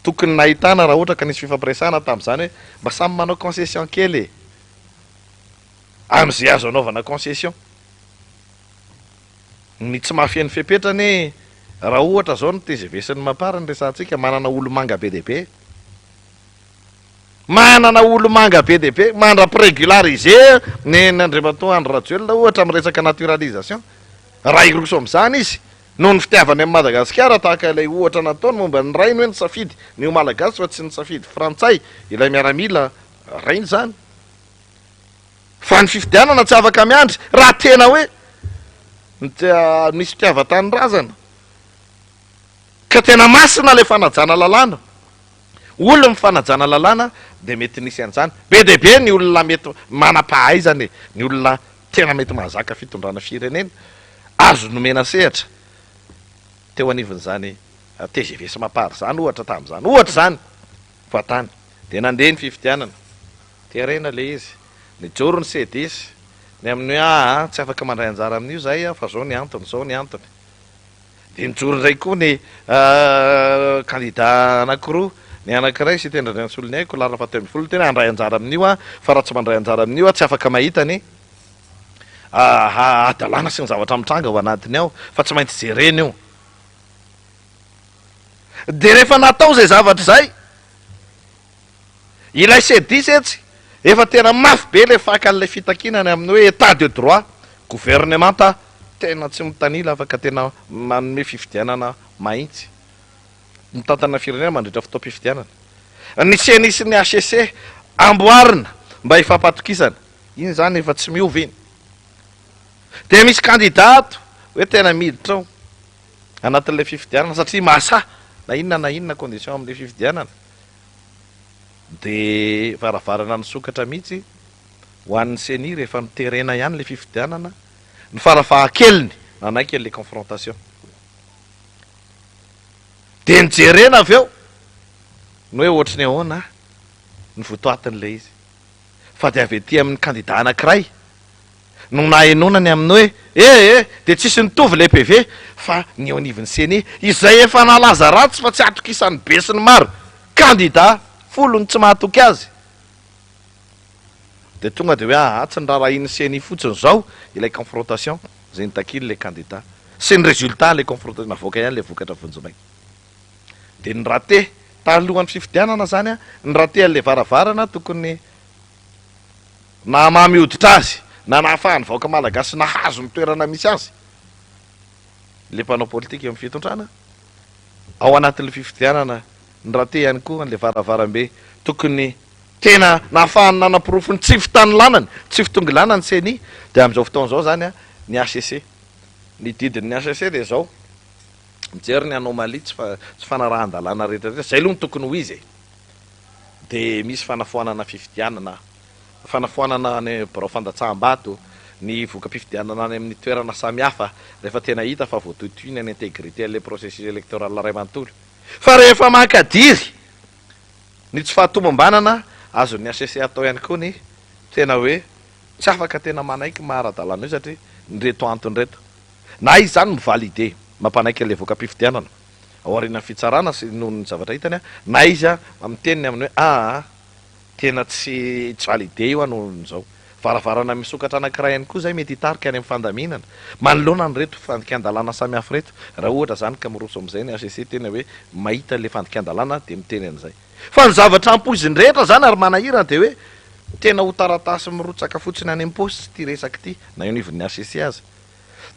tokony nahitana raha ohatra ka nisy fifampiresahana tamin'izany hoe mba samy manao concession kely e! amin'izay azo anaovana concession. Ny tsy mahafeno fepetra anie raha ohatra izao ny tgv sy ny mapar no resahantsika, manana olo-manga be dia be. Manana olo-manga be dia be, mandra-piregulariser ny ny Andriamatoa Andry Rajoelina ohatra amin'ny resaka naturalisation. Raha hiroso amin'izany izy, noho ny fitiavany an'i Madagasikara, tahaka ilay ohatra nataony momba ny rainy hoe nisafidy ny ho Malagasy fa tsy nisafidy Frantsay ilay miaramila rainy izany. Fa ny fifidianana tsy afaka miandry raha tena hoe misy fitiavan-tanindrazana. Ka tena masina ilay fanajana lalàna. Olona mifanajana lalàna dia mety nisy an'izany. Be dia be ny olona mety manam-pahaizana e, ny olona tena mety mahazaka fitondrana firenena, azo nomena sehatra teo anivon'izany tgv sy mapar izany ohatra tamin'izany. Ohatra izany fa tany dia nandeha ny fifidianana, terena ilay izy, nijoro ny cedis ny amin'ny hoe aa tsy afaka mandray anjara amin'io izahay fa izao ny antony, izao ny antony. Dia nijoro indray koa ny kandida anankiroa, ny anankiray Siteny Randrianasoloniaiko, laharana fahatelo ambin'ny folo, niteny hoe handray anjara amin'io aho, fa raha tsy mandray anjara amin'io aho tsy afaka mahita ny hadalana sy ny zavatra mitranga ao anatiny ao, fa tsy maintsy jerena io. Dia rehefa natao izay zavatra izay, Ilay C-dix etsy efa tena mafy be ilay fakan'ilay fitakiana ny amin'ny hoe Etat de droit, governemanta tena tsy mitanila afaka tena manome fifidianana mahitsy, mitantana firenena mandritra fotoam-pifidianana. Ny ceni sy ny HCC amboarina mba hifampatokisana, iny izany efa tsy miova iny. Dia misy kandida ato hoe tena miditra ao anatin'ilay fifidianana satria mahasahy na inona na inona condition amin'ilay fifidianana. Dia varavarana nisokatra mihitsy ho an'ny ceni rehefa noterena ihany ilay fifidianana, ny farafahakeliny nanaiky an'ilay confrontation. Dia nojerena avy eo ny hoe ohatry ny ahoana ny votoatin'ilay izy. Fa dia avy aty amin'ny kandida anankiray no nahenoana ny amin'ny hoe eh eh dia tsisy nitovy ilay PV fa ny eo anivon'ny ceni izay efa nalaza ratsy fa tsy atokisan'ny be sy ny maro, kandida folo no tsy mahatoky azy dia tonga dia hoe aa tsy niraharahian'ny ceni fotsiny izao ilay confrontation izay nitakian'ilay kandida sy ny résultat ilay confrontation navoaka ihany ilay vokatra vonjimaika dia ny rate talohan'ny fifidianana izany ny rate an'ilay varavarana tokony Nahamamy hoditra azy na nahafahan'ny vahoaka malagasy nahazo ny toerana misy azy ilay mpanao politika eo amin'ny fitondrana. Ao anatin'ilay fifidianana ny rate ihany koa an'ilay varavarambe tokony tena nahafahany nanaporofo ny tsy fitanilanany, tsy fitongilanany ceni dia amin'izao fotoana izao izany ny HCC. Ny didin'ny HCC dia izao, mijery ny anomalie tsy fanarahan-dalàna rehetra rehetra, izay aloha no tokony ho izy e! dia misy fanafoanana fifidianana, fanafoanana any birao fandatsaham-bato, ny voka-pifidianana any amin'ny toerana samihafa rehefa tena hita fa voatohitohina ny intégrité an'ilay processus électoral iray manontolo. Fa rehefa mankadiry ny tsy fahatomombanana, azon'ny HCC atao ihany koa ny tena hoe tsy afaka tena manaiky maha ara-dalàna io satria ireto antony ireto. Na izy izany mi-valider, mampanaiky an'ilay voka-pifidianana. ao aorianan'ny fitsarana sy noho ny zavatra hitany na izy miteny ny amin'ny hoe aa tena tsy tsy validé io noho izao. Varavarana misokatra anankiray ihany koa izay mety hitarika any amin'ny fandaminana manoloana an'ireto fandikan-dalàna samihafa ireto raha ohatra izany ka miroso amin'izay ny hcc tena hoe mahita ilay fandikan-dalàna dia miteny an'izay. Fa ny zavatra ampoiziny rehetra izany ary manahirana dia hoe tena ho taratasy mirotsaka fotsiny any am-paosy ity resaka ity na eo anivon'ny hcc aza.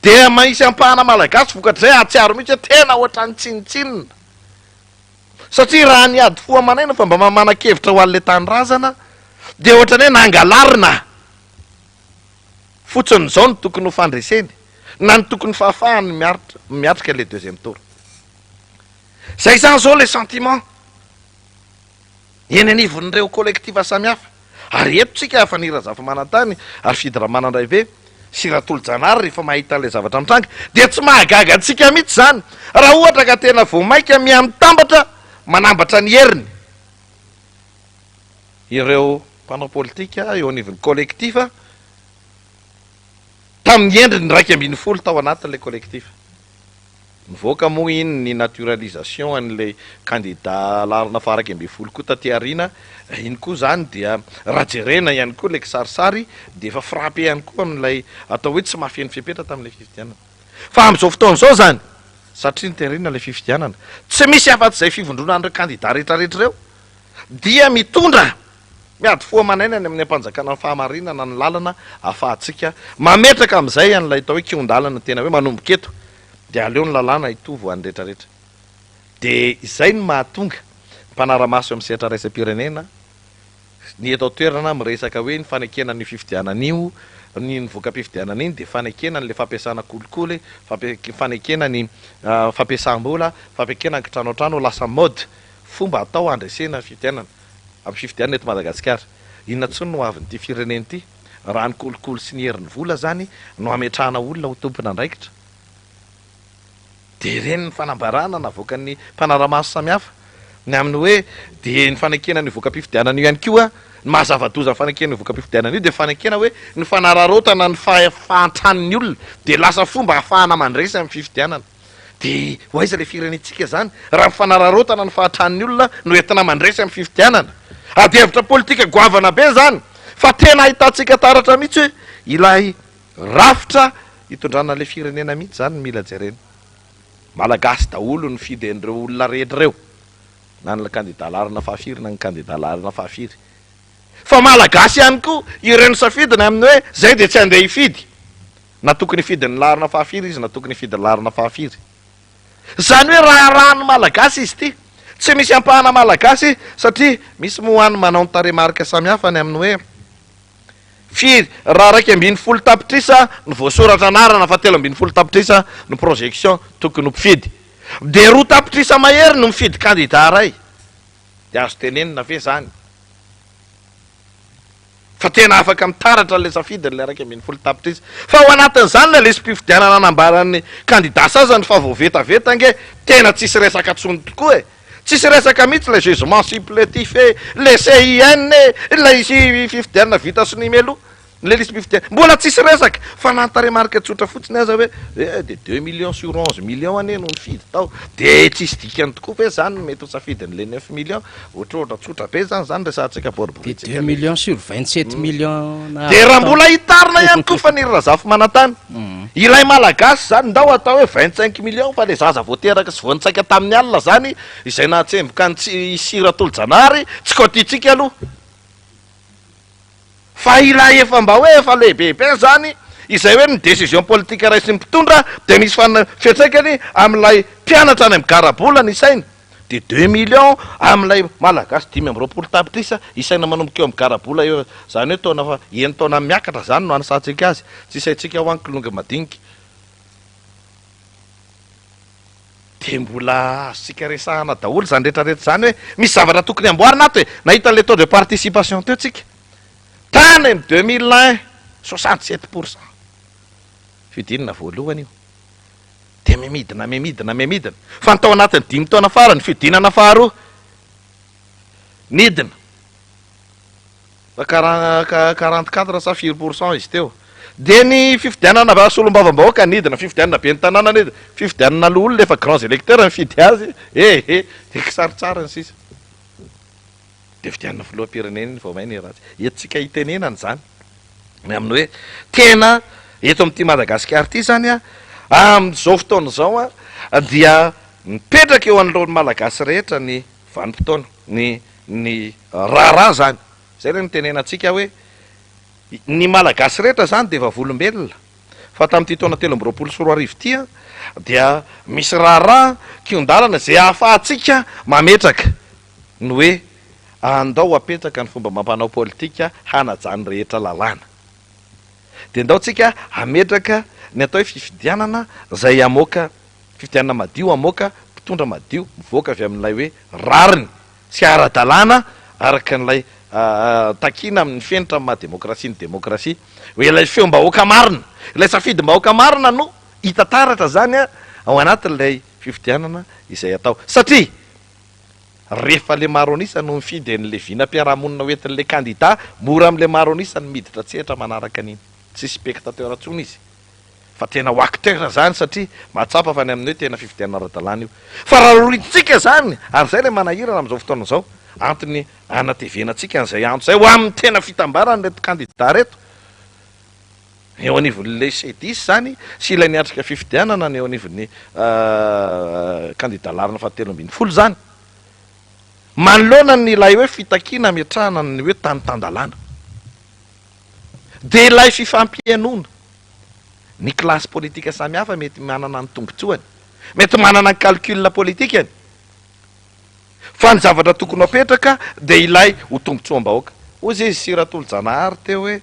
Dia misy ampahana Malagasy vokatr'izay hahatsiaro mihitsy hoe tena ohatran'ny tsinontsinona. Satria raha ny ady fo aman'aina fa mba manan-kevitra ho an'ilay tanindrazana dia ohatran'ny hoe nangalarina fotsiny izao no tokony ho fandreseny na ny tokony fahafahany miaritra miatrika ilay deuxième tour. Izay izany izao ilay sentiment eny anivon'ireo collectif samihafa. Ary eto tsika Faniry Razafimanantany ary Fidy Ramanandraibe sy Ratolojanahary rehefa mahita an'ilay zavatra mitranga dia tsy mahagaga antsika mihitsy izany raha ohatra ka tena vao mainka miha-mitambatra manambatra ny heriny ireo mpanao politika eo anivon'ny collectif tamin'ny endriny 11 tao anatin'ilay collectif. Nivoaka moa iny ny naturalisation an'ilay kandida laharana faha 11 koa taty aoriana, iny koa izany dia raha jerena ihany koa ilay kisarisary dia efa frappé ihany koa amin'ilay atao hoe tsy mahafeno fepetra tamin'ilay fifidianana. Fa amin'izao fotoana izao izany, satria noterena ilay fifidianana, tsy misy afa-tsy izay fivondronan'ireo kandida rehetrarehetra ireo dia mitondra Miady fo aman'aina any amin'ny ampanjakana ny fahamarinana ny lalana ahafahantsika mametraka amin'izay an'ilay atao hoe kihon-dalana tena hoe manomboka eto dia aleo ny lalàna hitovy ho an'ny rehetrarehetra. Dia izay no mahatonga ny mpanara-maso eo amin'ny sehatra iraisam-pirenena, ny eto an-toerana miresaka hoe ny fanekena an'io fifidianana io, ny ny voka-pifidianana iny dia fanekena an'ilay fampiasana kolikoly, fanekena ny fampiasam-bola, fampiakena ny kitranoantrano ho lasa mode, fomba atao handresena ny fifidianana. amin'ny fifidianana eto Madagasikara. Inona intsony no hoavin'ity firenena ity raha ny kolikoly sy ny herin'ny vola izany no hametrahana olona ho tompon'andraikitra? Dia ireny ny fanambarana navoakan'ny mpanara-maso samihafa ny amin'ny hoe dia ny fanekena an'io voka-pifidianana io ihany koa, ny maha zava-doza ny fanekena io voka-pifidianana io dia fanekena hoe ny fanararaotana ny fahantran'ny olona dia lasa fomba ahafahana mandresy amin'ny fifidianana. Dia ho aiza ilay firenentsika izany raha ny fanararaotana ny fahatran'ny olona no entina mandresy amin'ny fifidianana? Adihevitra politika goavana be izany fa tena ahitantsika taratra mihitsy hoe ilay rafitra hitondrana ilay firenena mihitsy izany no mila jerena. Malagasy daholo no nifidy an'ireo olona rehetra ireo, na ny kandida laharana fahafiry na ny kandida laharana fahafiry. Fa Malagasy ihany koa ireo nisafidiny amin'ny hoe izay dia tsy handeha hifidy. Na tokony hifidy ny laharana fahafiry izy na tokony hifidy ny laharana fahafiry. Izany hoe raharahan'ny Malagasy izy ity. Tsy misy ampahana Malagasy satria misy moa any manao ny tarehimarika samihafa ny amin'ny hoe firy raha 11 tapitrisa no voasoratra anarana fa 13 tapitrisa no projection tokony ho mpifidy. Dia 2 tapitrisa mahery no mifidy kandida iray. Dia azo tenenina ve izany? Fa tena afaka mitaratra ilay safidiny ilay 11 tapitrisa. Fa ao anatin'izany ilay lisi-pifidianana nambaran'ny kandida sasany fa vao vetaveta ange tena tsisy resaka tsony tokoa e! Tsisy resaka mihitsy ilay jugement supplétif e, ilay CIN e, ilay fifidianana vita sonia mialoha. Ilay lisi-pifidianana. Mbola tsisy resaka fa na ny tarehimarika tsotra fotsiny aza hoe eh dia deux millions sur 11 millions anie no nifidy tao. Dia tsisy dikany tokoa ve izany ny mety ho safidin'ilay neuf millions? Ohatrohatra tsotra be izany izany resahantsika Dia boriborintsika deux le. millions sur 27 millions Dia nahazo raha tao. mbola hitarina ihany koa Faniry Razafimanantany, ilay Malagasy izany ndao atao hoe 25 millions fa ilay zaza vao teraka sy vao nitsaika tamin'ny alina izany izay nahatsemboka an'i Tsi- Sy Ratolojanahary tsy kaotiantsika aloha. Fa ilay efa mba hoe efa lehibebe izany, izay hoe ny décision politique raisin'ny mpitondra dia misy fiantraikany amin'ilay mpianatra any amin'ny garabola ny isaina, dia 2 millions amin'ilay Malagasy 25 tapitrisa isaina manomboka eo amin'ny garabola eo, izany hoe taona enin-taona miakatra izany no anisantsika azy, tsy isaintsika ho any kilonga madinika. Dia mbola azontsika resahana daholo izany rehetra rehetra izany hoe misy zavatra tokony amboarina ato e! Nahita an'ilay taux de participation teo tsika. Tany amin'ny 2001, 67%. Fidinana voalohany io. Dia mimidina, mimidina, mimidina. Fa ny tao anatin'ny dimy taona farany, fihodinana faharoa, nidina. Fa 44 sa firy pour cent izy teo. Dia ny fifidianana solombavambahoaka nidina, fifidianana ben'ny tanàna nidina, fifidianana loholona efa grands électeurs nifidy azy, eh eh, dia kisaritsary ny sisa. Dia fidianana filoham-pirenena iny vao may ny ratsy. Entintsika hitenenana izany ny amin'ny hoe tena eto amin'ity Madagasikara ity izany an, amin'izao fotoana izao an, dia mipetraka eo anoloan'ny Malagasy rehetra ny vanim-potoana, ny ny raharaha izany. Izay ilay nitenenantsika hoe ny Malagasy rehetra izany dia vavolombelona fa tamin'ity taona 2023 ity dia misy raharaha kihon-dalana izay ahafahantsika mametraka ny hoe andao apetraka ny fomba amam-panao politika hanajan'ny rehetra lalàna. Dia ndao tsika hametraka ny atao hoe fifidianana izay hamoaka fifidianana madio hamoaka mpitondra madio mivoaka avy amin'ilay hoe rariny sy ara-dalàna araka an'ilay takiana amin'ny fenitra amin'ny maha demokrasia ny demokrasia. Hoe ilay feom-bahoaka marina, ilay safidim-bahoaka marina no hita taratra izany ao anatin'ilay fifidianana izay atao. Satria Rehefa le maro an'isa no mifidy an'le vinam-piarahamonina ho entin'le kandida, mora amin'le maro an'isa ny miditra an-tsehatra manaraka an'iny. Tsy spectateur intsony izy fa tena ho acteur zany satria mahatsapa fa ny amin'ny hoe tena fifidianana ara-dalàna io. Fa raha rohitintsika zany, ary zay le manahirana amin'izao fotoana izao, antony anatevenantsika an'izay antso izay ho amin'ny tena fitambaran'ireto kandida ireto, Eo anivon'ilay C-dix izany sy ilay niatrika fifidianana ny eo anivon'ny kandida laharana fahatelo ambin'ny folo izany. Manoloana ny ilay hoe fitakiana hametrahana ny hoe tany tan-dalàna dia ilay fifampihainoana ny kilasy politika samihafa mety manana ny tombontsoany, mety manana ny calcul politikany fa ny zavatra tokony ho apetraka dia ilay ho tombontsoam-bahoaka. Hoy izy sy Ratolojanahary teo hoe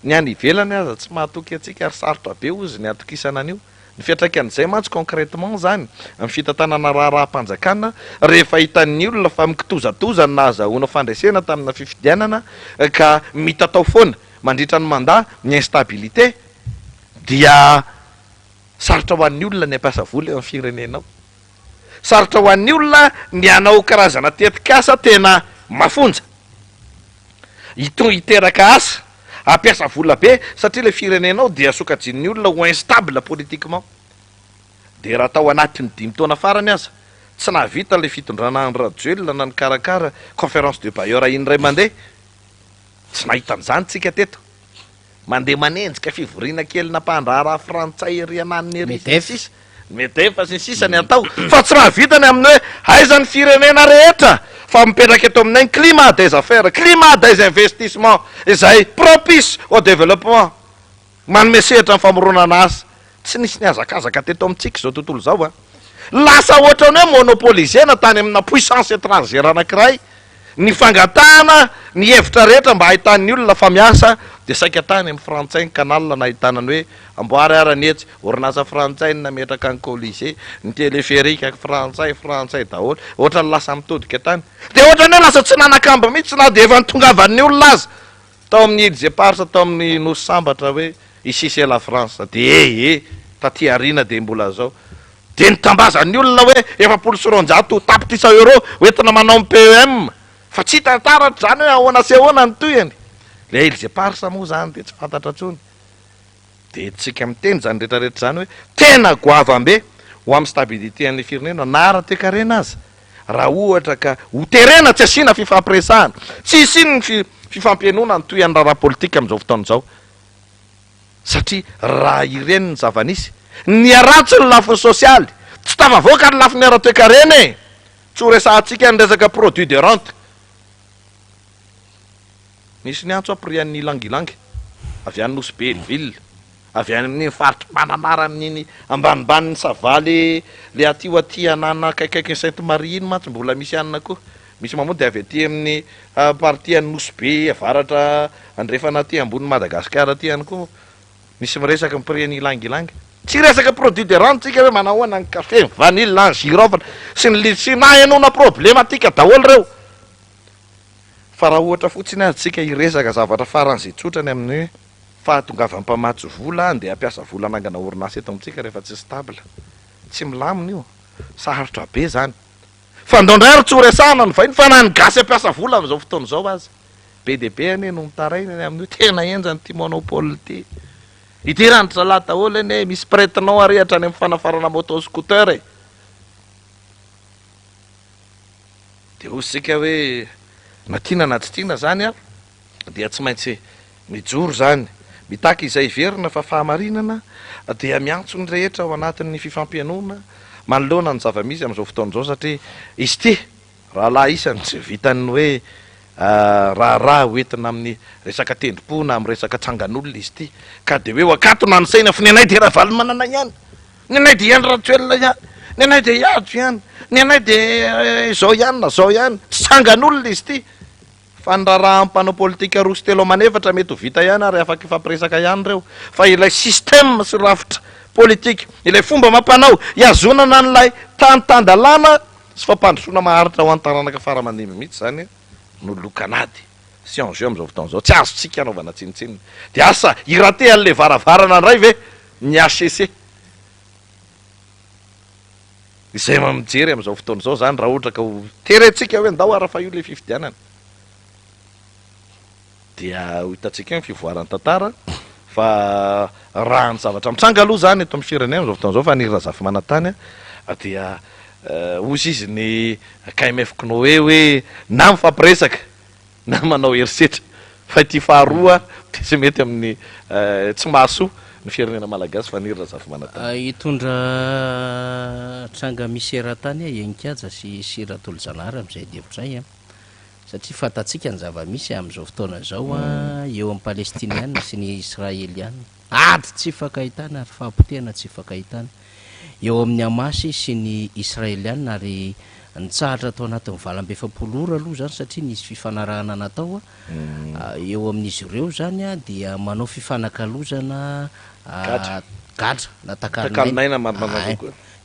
Ny any ivelany aza tsy mahatoky antsika ary sarotra be hozy ny hatokisana an'io. Ny fiantraikan'izay mantsy concrètement izany amin'ny fitantanana raharaham-panjakana rehefa hitan'ny olona fa mikitozatoza ny nahazahoana fandresena tamina fifidianana ka mitatao foana mandritra ny mandat ny instabilité dia sarotra ho an'ny olona ny hampiasa vola eo amin'ny firenena ao. Sarotra ho an'ny olona ny hanao karazana tetikasa tena mafonja. Hitohy hiteraka asa, hampiasa vola be satria ilay firenenao dia sokajian'ny olona ho instable politiquement. Dia raha tao anatin'ny dimy taona farany aza, tsy nahavita ilay fitondrana Andry Rajoelina na nikarakara conférence de bailleurs indray mandeha, tsy nahita an'izany tsika teto. Mandeha manenjika fivoriana kely na mpandraharaha frantsay ery ananona ery sy ny sisa, Medef sy ny sisa ny atao fa tsy mahavita ny amin'ny hoe aiza ny firenena rehetra fa mipetraka eto aminay ny climat des affaires, climat des investissements izay propice au développement, manome sehatra ny famoronana asa. Tsy nisy nihazakazaka teto amintsika izao tontolo izao a! Lasa ohatran'ny hoe monopoliser-na tany amina puissance étrangère anankiray ny fangatahana ny hevitra rehetra mba hahitan'ny olona fa miasa dia saika tany amin'ny frantsay ny canal nahitana ny hoe amboary ara ny etsy, orinasa frantsay no nametraka ny colisée, ny téléphérique frantsay, frantsay daholo, ohatran'ny lasa mitodika tany dia ohatran'ny hoe lasa tsy nanakambo mihitsy na dia efa nitongavan'ny olona aza tao amin'ny îles éparses tao amin'ny nosy sambatra hoe ici c'est la France dia eh eh taty aoriana dia mbola zao Dia nitambazan'ny olona hoe 240 tapitrisa euros hoentina manao ny PEM, fa tsy hita taratra izany hoe ahoana sy ahoana ny tohiny. Ilay îles éparses moa izany dia tsy fantatra intsony. Dia entintsika miteny izany rehetra rehetra izany hoe tena goavam-be ho amin'ny stabilité an'ny firenena na ara-toekarena aza raha ohatra ka ho terena tsy asiana fifampiresahana, tsy hisian'ny fifampihainoana ny tohin'ny raharaha politika amin'izao fotoana izao. Satria raha ireny ny zava-nisy, niharatsy ny lafiny sosialy, tsy tafavoaka ny lafiny ara-toekarena e! Tsy ho resahantsika ny resaka produit de rente. Nisy niantso aho prix an'ny ylang-ylang avy any Nosy Be Hell-ville, avy any amin'iny faritr'i Mananara amin'iny ambanimbanin'ny Savaly le aty ho aty anana akaikikaikin'i Sainte Marie iny mantsy mbola misy anona koa. Misy mamoa dia avy aty amin'ny partie an'i Nosy Be avaratra andrefana aty ambonin'i Madagasikara aty ihany koa misy miresaka ny prix ny ylang ylang. Tsy hiresaka produit de rano tsika hoe manahoana ny kafe, ny vanille, ny girofle sy ny litchi nahenoana problematique daholo ireo. Fa raha ohatra fotsiny aza tsika hiresaka zavatra faran'izay tsotra ny amin'ny hoe fahatongavan'ny mpamatsy vola andeha hampiasa vola hanangana orinasa eto amintsika rehefa tsy stable. Tsy milamina io. Sarotra be izany. Fa ndao ndray ary tsy ho resahana ny vahiny fa na ny gasy hampiasa vola amin'izao fotoana izao aza. Be dia be anie no mitaraina ny amin'io tena henjana ity monopole ity. Idiran-dry zalahy daholo anie e, misy prête-nom ary hatrany amin'ny fanafarana moto scooter e. Dia hoy isika hoe na tiana na tsy tiana izany an, dia tsy maintsy mijoro izany, mitaky izay heverina fa fahamarinana, dia miantso ny rehetra ao anatin'ny fifampihainoana manoloana ny zava-misy amin'izao fotoana izao satria izy ity rahalahy isany tsy vitan'ny hoe raharaha hoentina amin'ny resaka tendrom-po na amin'ny resaka tsangan'olona izy ity ka dia hoe ho akatona ny saina fa ny anay dia Ravalomanana ihany. Ny anay dia i Andry Rajoelina ihany, ny anay dia i Hajo ihany, ny anay dia izao ihany na izao ihany. Tsy tsangan'olona izy ity. Fa ny raharahan'ny mpanao politika roa sy telo aman'efatra mety ho vita ihany ary afaka hifampiresaka ihany ireo. Fa ilay système sy rafitra politika, ilay fomba amam-panao hihazonana an'ilay tany tan-dalàna sy fampandrosoana maharitra ho an'ny taranaka fara aman-dimby mihitsy izany no lokan'ady sy enjeu amin'izao fotoana izao. Tsy azontsika anaovana tsinontsinona. Dia asa hi-rater an'ilay varavarana indray ve ny HCC? Izay mijery amin'izao fotoana izao izany raha ohatra ka ho terentsika hoe ndao ary fa io ilay fifidianana dia ho hitantsika eo ny fivoaran'ny tantara fa raha ny zavatra mitranga aloha izany eto amin'ny firenena amin'izao fotoana izao fa ny Razafimanantany dia hozy izy ny KMF Cnoe hoe na mifampiresaka na manao herisetra fa ity faharoa dia tsy mety amin'ny tsy mahasoa ny firenena malagasy Faniry Razafimanantany. Hitondra tranga misy eran-tany aho Heninkaja sy sy Ratolojanahary amin'izay adihevitra izay an! Satria fantatsika ny zava-misy amin'izao fotoana izao an, eo amin'ny Palestiniana sy ny Israeliana. Ady tsy ifankahitana ary fahapotehana tsy ifankahitana eo amin'ny Hamas sy ny Israeliana ary nitsahatra tao anatin'ny 48 ora aloha izany satria nisy fifanarahana natao eo amin'izy ireo izany dia manao fifanakalozana gadra na takalon'aina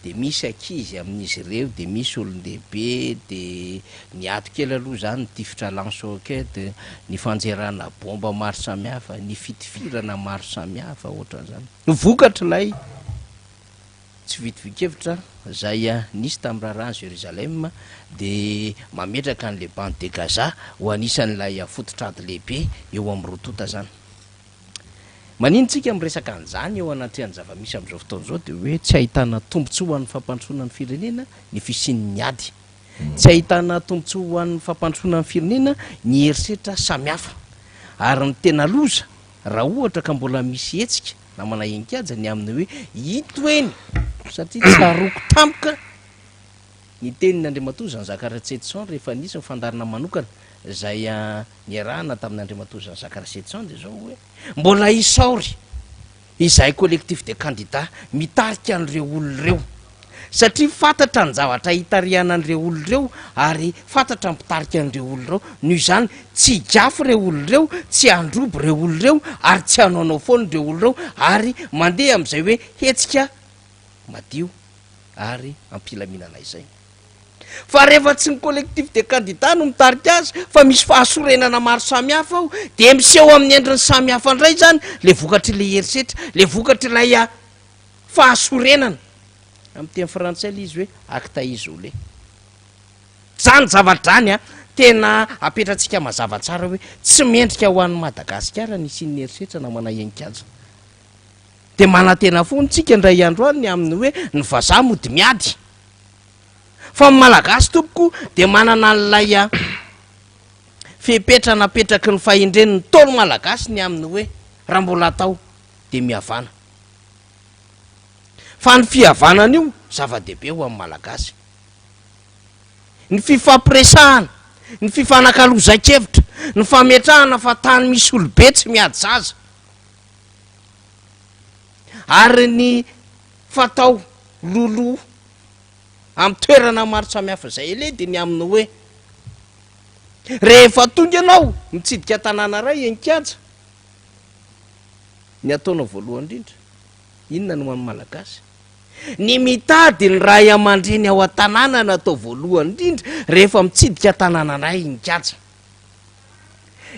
Dia misy ankizy amin'izy ireo, dia misy olon-dehibe, dia niato kely aloha izany ny tifitra lance roquette, ny fanjerana bomba maro samihafa, ny fitifirana maro samihafa ohatran'izany. Vokatr'ilay tsy fitovian-kevitra izay nisy tamin'ny raharahan'i Jérusalem dia mametraka an'ilay bande de Gaza ho anisan'ilay fototr'ady lehibe eo amin'ny roa tonta izany. Maninona tsika miresaka an'izany eo anatrehan'ny zava-misy amin'izao fotoana izao dia hoe tsy ahitana tombontsoa ho an'ny fampandrosoana ny firenena ny fisian'ny ady. Tsy ahitana tombontsoa ho an'ny fampandrosoana ny firenena ny herisetra samihafa. Ary ny tena loza raha ohatra ka mbola misy hetsika namana Heninkaja ny amin'ny hoe ito eny satria tsaroako tampoka ny tenin'i Andriamatoa Jean Jacques Ratsietison rehefa nisy ny fandaharana manokana izay niarahana tamin'i Andriamatoa Jean Jacques Ratsietison dia izao hoe mbola isaory izahay collectif des candidats mitarika an'ireo olona ireo satria fantatra ny zavatra hitarihana an'ireo olona ireo ary fantatra ny mpitarika an'ireo olona ireo noho izany tsy higafy ireo olona ireo, tsy handrobo ireo olona ireo ary tsy hanaonao foana ireo olona ireo ary mandeha amin'izay hoe hetsika madio ary am-pilaminana izay. Fa rehefa tsy ny collectif des candidats no mitarika azy fa misy fahasorenana maro samihafa ao dia miseho amin'ny endriny samihafa indray izany ilay vokatr'ilay herisetra, ilay vokatr'ilay fahasorenana. Amin'ny teny frantsay ilay izy hoe acte isolé. Izany zavatra izany an, tena apetratsika mazava tsara hoe tsy mendrika ho an'i Madagasikara ny hisian'ny herisetra namana Heninkaja. Dia manantena foana tsika indray andro any ny amin'ny hoe ny vazaha mody miady. Fa ny Malagasy tompoko dia manana an'ilay fepetra napetraky ny fahendren'ny Ntaolo Malagasy ny amin'ny hoe raha mbola atao dia mihavana. Fa ny fihavanana io zava-dehibe ho an'ny Malagasy. Ny fifampiresahana, ny fifanakalozan-kevitra, ny fametrahana fa tany misy olobe tsy miady zaza. Ary ny fatao loloha amin'ny toerana maro samihafa izay aleha dia ny amin'ny hoe rehefa tonga ianao mitsidika tanàna iray eny kianja, ny ataonao voalohany indrindra, inona no an'ny Malagasy? Ny mitady ny ray aman-dreny ao an-tanàna no atao voalohany indrindra rehefa mitsidika tanàna iray eny kianja.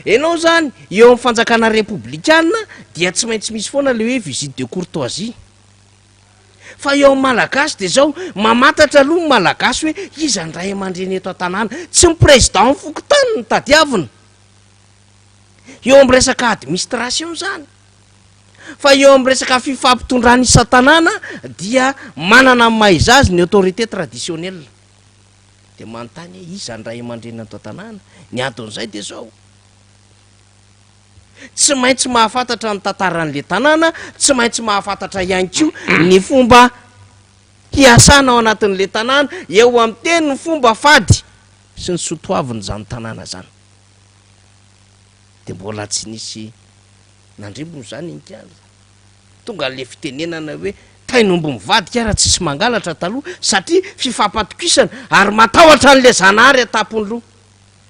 Ianao izany eo amin'ny fanjakana repoblikana dia tsy maintsy misy foana ilay hoe visite de courtoisie. Fa eo amin'ny Malagasy dia izao, mamantatra aloha ny Malagasy hoe iza ny ray aman-dreny eto an-tanàna. Tsy ny président ny fokontany no tadiavina. Eo amin'ny resaka administration izany. Fa eo amin'ny resaka fifampitondrana isan-tanàna dia manana ny maha izy azy ny autorité traditionnelle. Dia manontany hoe iza ny ray aman-dreny ato an-tanàna? Ny anton'izay dia izao, tsy maintsy mahafantatra ny tantaran'ilay tanàna, tsy maintsy mahafantatra ihany koa ny fomba hiasana ao anatin'ilay tanàna, eo amin'ny teny ny fomba fady sy ny soatoavin'izany tanàna izany. Dia mbola tsy nisy nandre moa izany ingahy. Tonga le fitenenana hoe tain'omby mivadika ara tsisy mangalatra taloha satria fifampatokisana ary matahotra an'le Zanahary an-tampon'ny loha.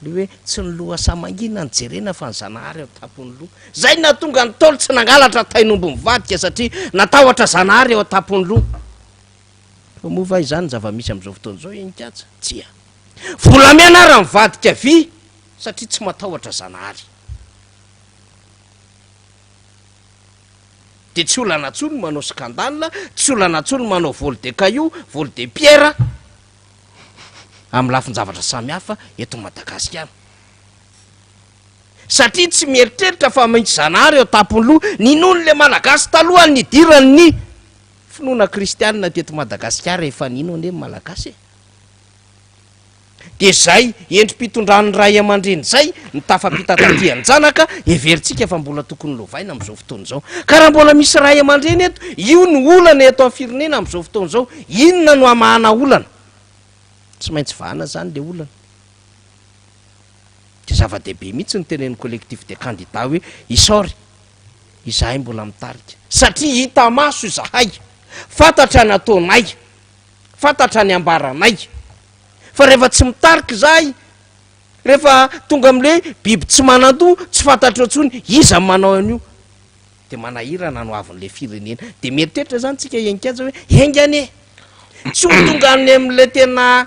Le hoe tsy ny lohasaha mangina no jerena fa ny Zanahary ao an-tampon'ny loha. Zay no nahatonga ny Ntaolo tsy nangalatra tain'omby mivadika satria natahotra Zanahary ao an-tampon'ny loha. Fa moa va izany ny zava-misy amin'izao fotoana izao Henikatsa? Tsia. Volamena ara mivadika vy satria tsy matahotra Zanahary. Dia tsy olana intsony manao scandale, tsy olana intsony manao vol de cailloux, vol de pierre amin'ny lafin-javatra samihafa eto Madagasikara. Satria tsy mieritreritra fa misy Zanahary eo an-tampon'ny loha. Ninoan'ilay Malagasy taloha ny nidiran'ny finoana kristianina teto Madagasikara, efa nino anie ny Malagasy e. Dia izay endri-pitondran'ny ray aman-dreny izay no tafapita taty an-janaka, heverintsika fa mbola tokony lovaina amin'izao fotoana izao. Ka raha mbola misy ray aman-dreny eto, io no olana eto amin'ny firenena amin'izao fotoana izao. Inona no hamahana olana? Tsy maintsy vahana izany ilay olana. Dia zava-dehibe mihitsy ny tenenin'ny collectif des candidats hoe isaory izahay mbola mitarika. Satria hita maso izahay, fantatra ny ataonay. Fantatra ny ambaranay fa rehefa tsy mitarika izahay, rehefa tonga amin'ilay hoe biby tsy manan-doha, tsy fantatrao intsony iza no manao an'io, dia manahirana ny hoavin'ilay firenena. Dia mieritreritra izany tsika henin-kaja hoe enga anie tsy ho tonga any amin'ilay tena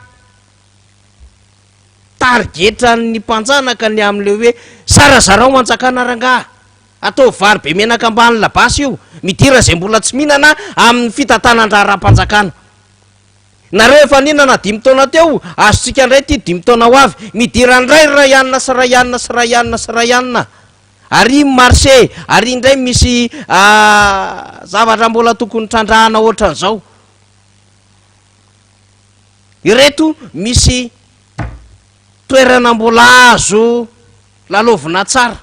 tarigetran'ny mpanjanaka ny amin'ilay hoe zarazarao hanjakana rangaha. Ataovy vary be menaka ambany labasy io, midira izay mbola tsy mihinana amin'ny fitantanan-draharaham-panjakana. Nareo efa nihinana dimy taona teo, azontsika indray ity dimy taona ho avy, midira indray ry Raianina sy Raianina sy Raianina sy Raianina. Ary marché, ary indray misy zavatra mbola tokony trandrahana ohatran'izao. Ireto misy toerana mbola azo lalaovina tsara.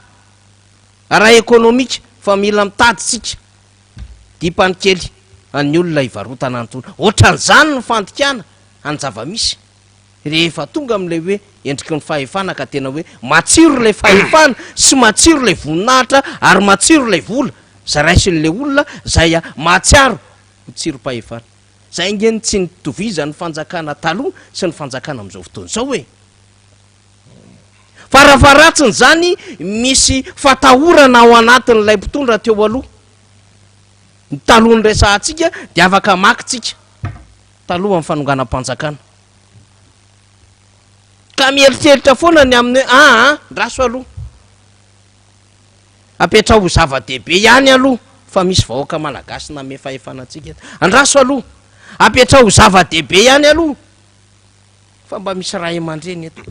Ara-ekonomika fa mila mitady tsika dipany kely an'ny olona hivarotana an'itony. Ohatran'izany ny fandikana any zava-misy rehefa tonga amin'ilay hoe endriky ny fahefana ka tena hoe matsiro ilay fahefana sy matsiro ilay voninahitra ary matsiro ilay vola izay raisin'ilay olona izay mahatsiaro ho tsirom-pahefana. Izay ange no tsy nitovizan'ny fanjakana taloha sy ny fanjakana amin'izao fotoana izao e! Farafaharatsiny izany misy fatahorana ao anatin'ilay mpitondra teo aloha. Ny taloha niresahantsika dia afaka maka tsika talohan'ny fanonganam-panjakana. Ka mieritreritra foana ny amin'ny hoe aa ndraso aloha. Apetraho ho zava-dehibe ihany aloha fa misy vahoaka malagasy namehy fahefana antsika eto. Andraso aloha. Apetraho ho zava-dehibe ihany aloha. Fa mba misy ray aman-dreny eto.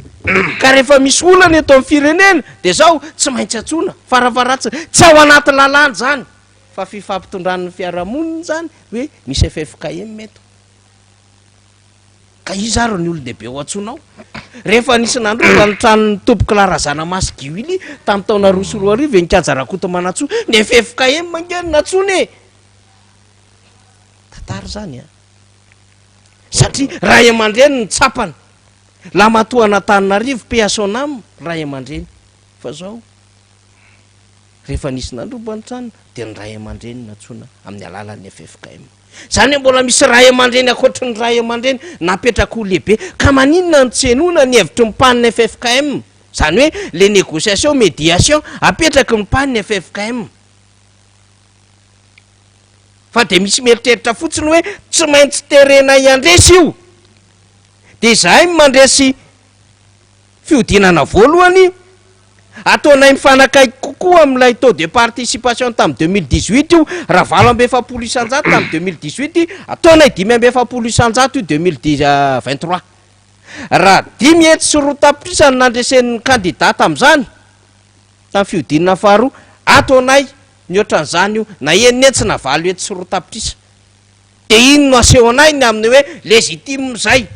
Ka rehefa misy olana eto amin'ny firenena dia zao tsy maintsy antsoina, farafaharatsiny. Tsy ao anaty lalàna izany fa fifampitondran'ny fiarahamonina izany hoe misy ffkm eto. Ka iza ary ny olon-dehibe ho antsoinao? Rehefa nisy nandroba ny tranon'ny tompoko Larazanamasy Guy Willy tamin'ny taona 2002 eny Kianja Rakotomanantsoa, ny ffkm ange no nantsoina e! Tantara izany an! Satria ray aman-dreny ny tsapany. Lamatoan'Antananarivo, paix à son âme, ray aman-dreny. Fa zao, rehefa nisy nandroba ny trano dia ny ray aman-dreny nantsoina amin'ny alalan'ny ffkm. Zany hoe mbola misy ray aman-dreny ankoatry ny ray aman-dreny napetraka ho lehibe. Ka maninona no tsy henoina ny hevitry ny pan ffkm? Zany hoe le négociation, médiation apetraky ny pan ffkm. Fa dia misy mieritreritra fotsiny hoe tsy maintsy terenay handresy io. Dia izahay no mandresy fihodinana voalohany, ataonay mifanakaiky kokoa amin'ilay taux de participation tamin'ny 2018 io, raha 48% tamin'ny 2018, ataonay 45% io 2023. Raha 502 no nandresen'ny kandida tamin'izany, tamin'ny fihodinana faharoa, ataonay. Mihoatra an'izany io, na enina hetsy na 208 tapitrisa. Dia iny no asehonay ny amin'ny hoe légitime izay.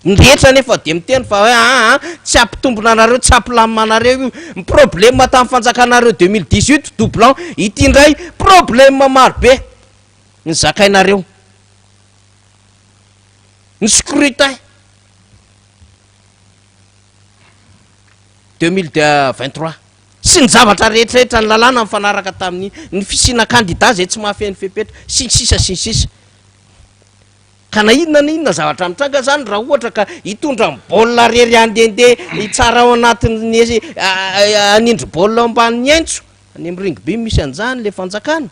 Ny rehetra anefa dia miteny fa hoe aa tsy hampitombina anareo, tsy hampilamina anareo io. Ny problème tamin'ny fanjakanareo 2018 doublant, ity indray problème maro be ny zakainareo. Ny scrutin 2023 sy ny zavatra rehetrarehetra, ny lalàna mifanaraka tamin'iny, ny fisiana kandida izay tsy mahafehy ny fepetra, sy ny sisa sy ny sisa. Ka na inona na inona zavatra mitranga zany raha ohatra ka hitondra ny baolina rery handehandeha hitsara ao anatin'ny hanindry baolina ao ambanin'ny haintso, any amin'ny rugby misy an'izany le fanjakana,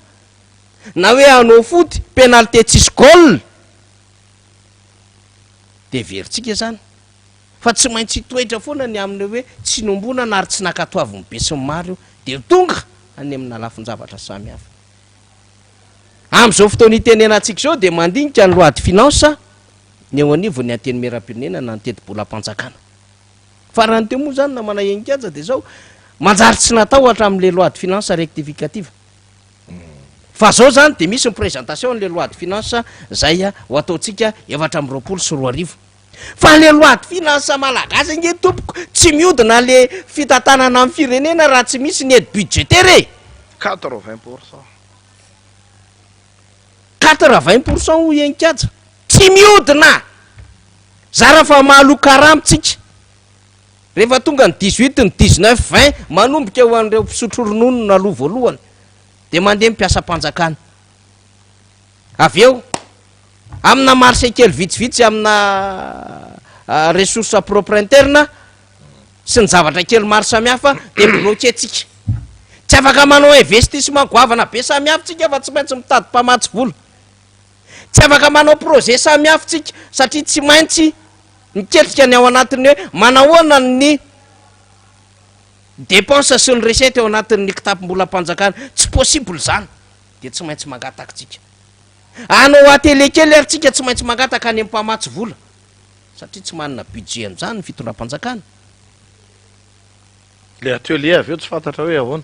na hoe hanao foot, penalty tsisy goal, de heverintsika zany fa tsy maintsy hitoetra foana ny amin'ny hoe tsy niombonana ary tsy nankatoavin'ny besinimaro io, de tonga any amina lafin-javatra samihafa. Amin'izao fotoana itenenantsika izao dia mandinika ny loi de finance ny eo anivon'ny Antenimierampirenena na ny tetibolam-panjakana. Farany teo moa izany namana Heninkaja dia izao, manjary tsy natao hatramin'ilay loi de finance rectificative. Fa izao izany dia misy ny présentation an'ilay loi de finance izay ho ataontsika 2024. Fa le loi de finance malagasy ange tompoko tsy miodina le fitantanana ny firenena raha tsy misy ny aide budgétaire e! 80 pour cent. 80 pour cent hoy Heninkaja. Tsy miodina! Zara fa mahaloa karama tsika. Rehefa tonga ny 18, ny 19, 20, manomboka ho an'ireo mpisotro ronono no aloha voalohany, dia mandeha ny mpiasam-panjakana. Avy eo, amina marché kely vitsivitsy amina ressource propre interne sy ny zavatra kely maro samihafa dia bloqué tsika. Tsy afaka manao investissement goavana be samihafa tsika fa tsy maintsy mitady mpamatsy vola. Tsy afaka manao projet samihafa tsika satria tsy maintsy miketrika ny ao anatin'ny hoe manahoana ny dépense sy ny recette ao anatin'ny kitapom-bolam-panjakana. Tsy possible izany dia tsy maintsy mangataka tsika. Hanao atelier kely ary tsika tsy maintsy mangataka any amin'ny mpamatsy vola satria tsy manana budget an'izany ny fitondram-panjakana. Le atelier avy eo tsy fantatra hoe ahoana.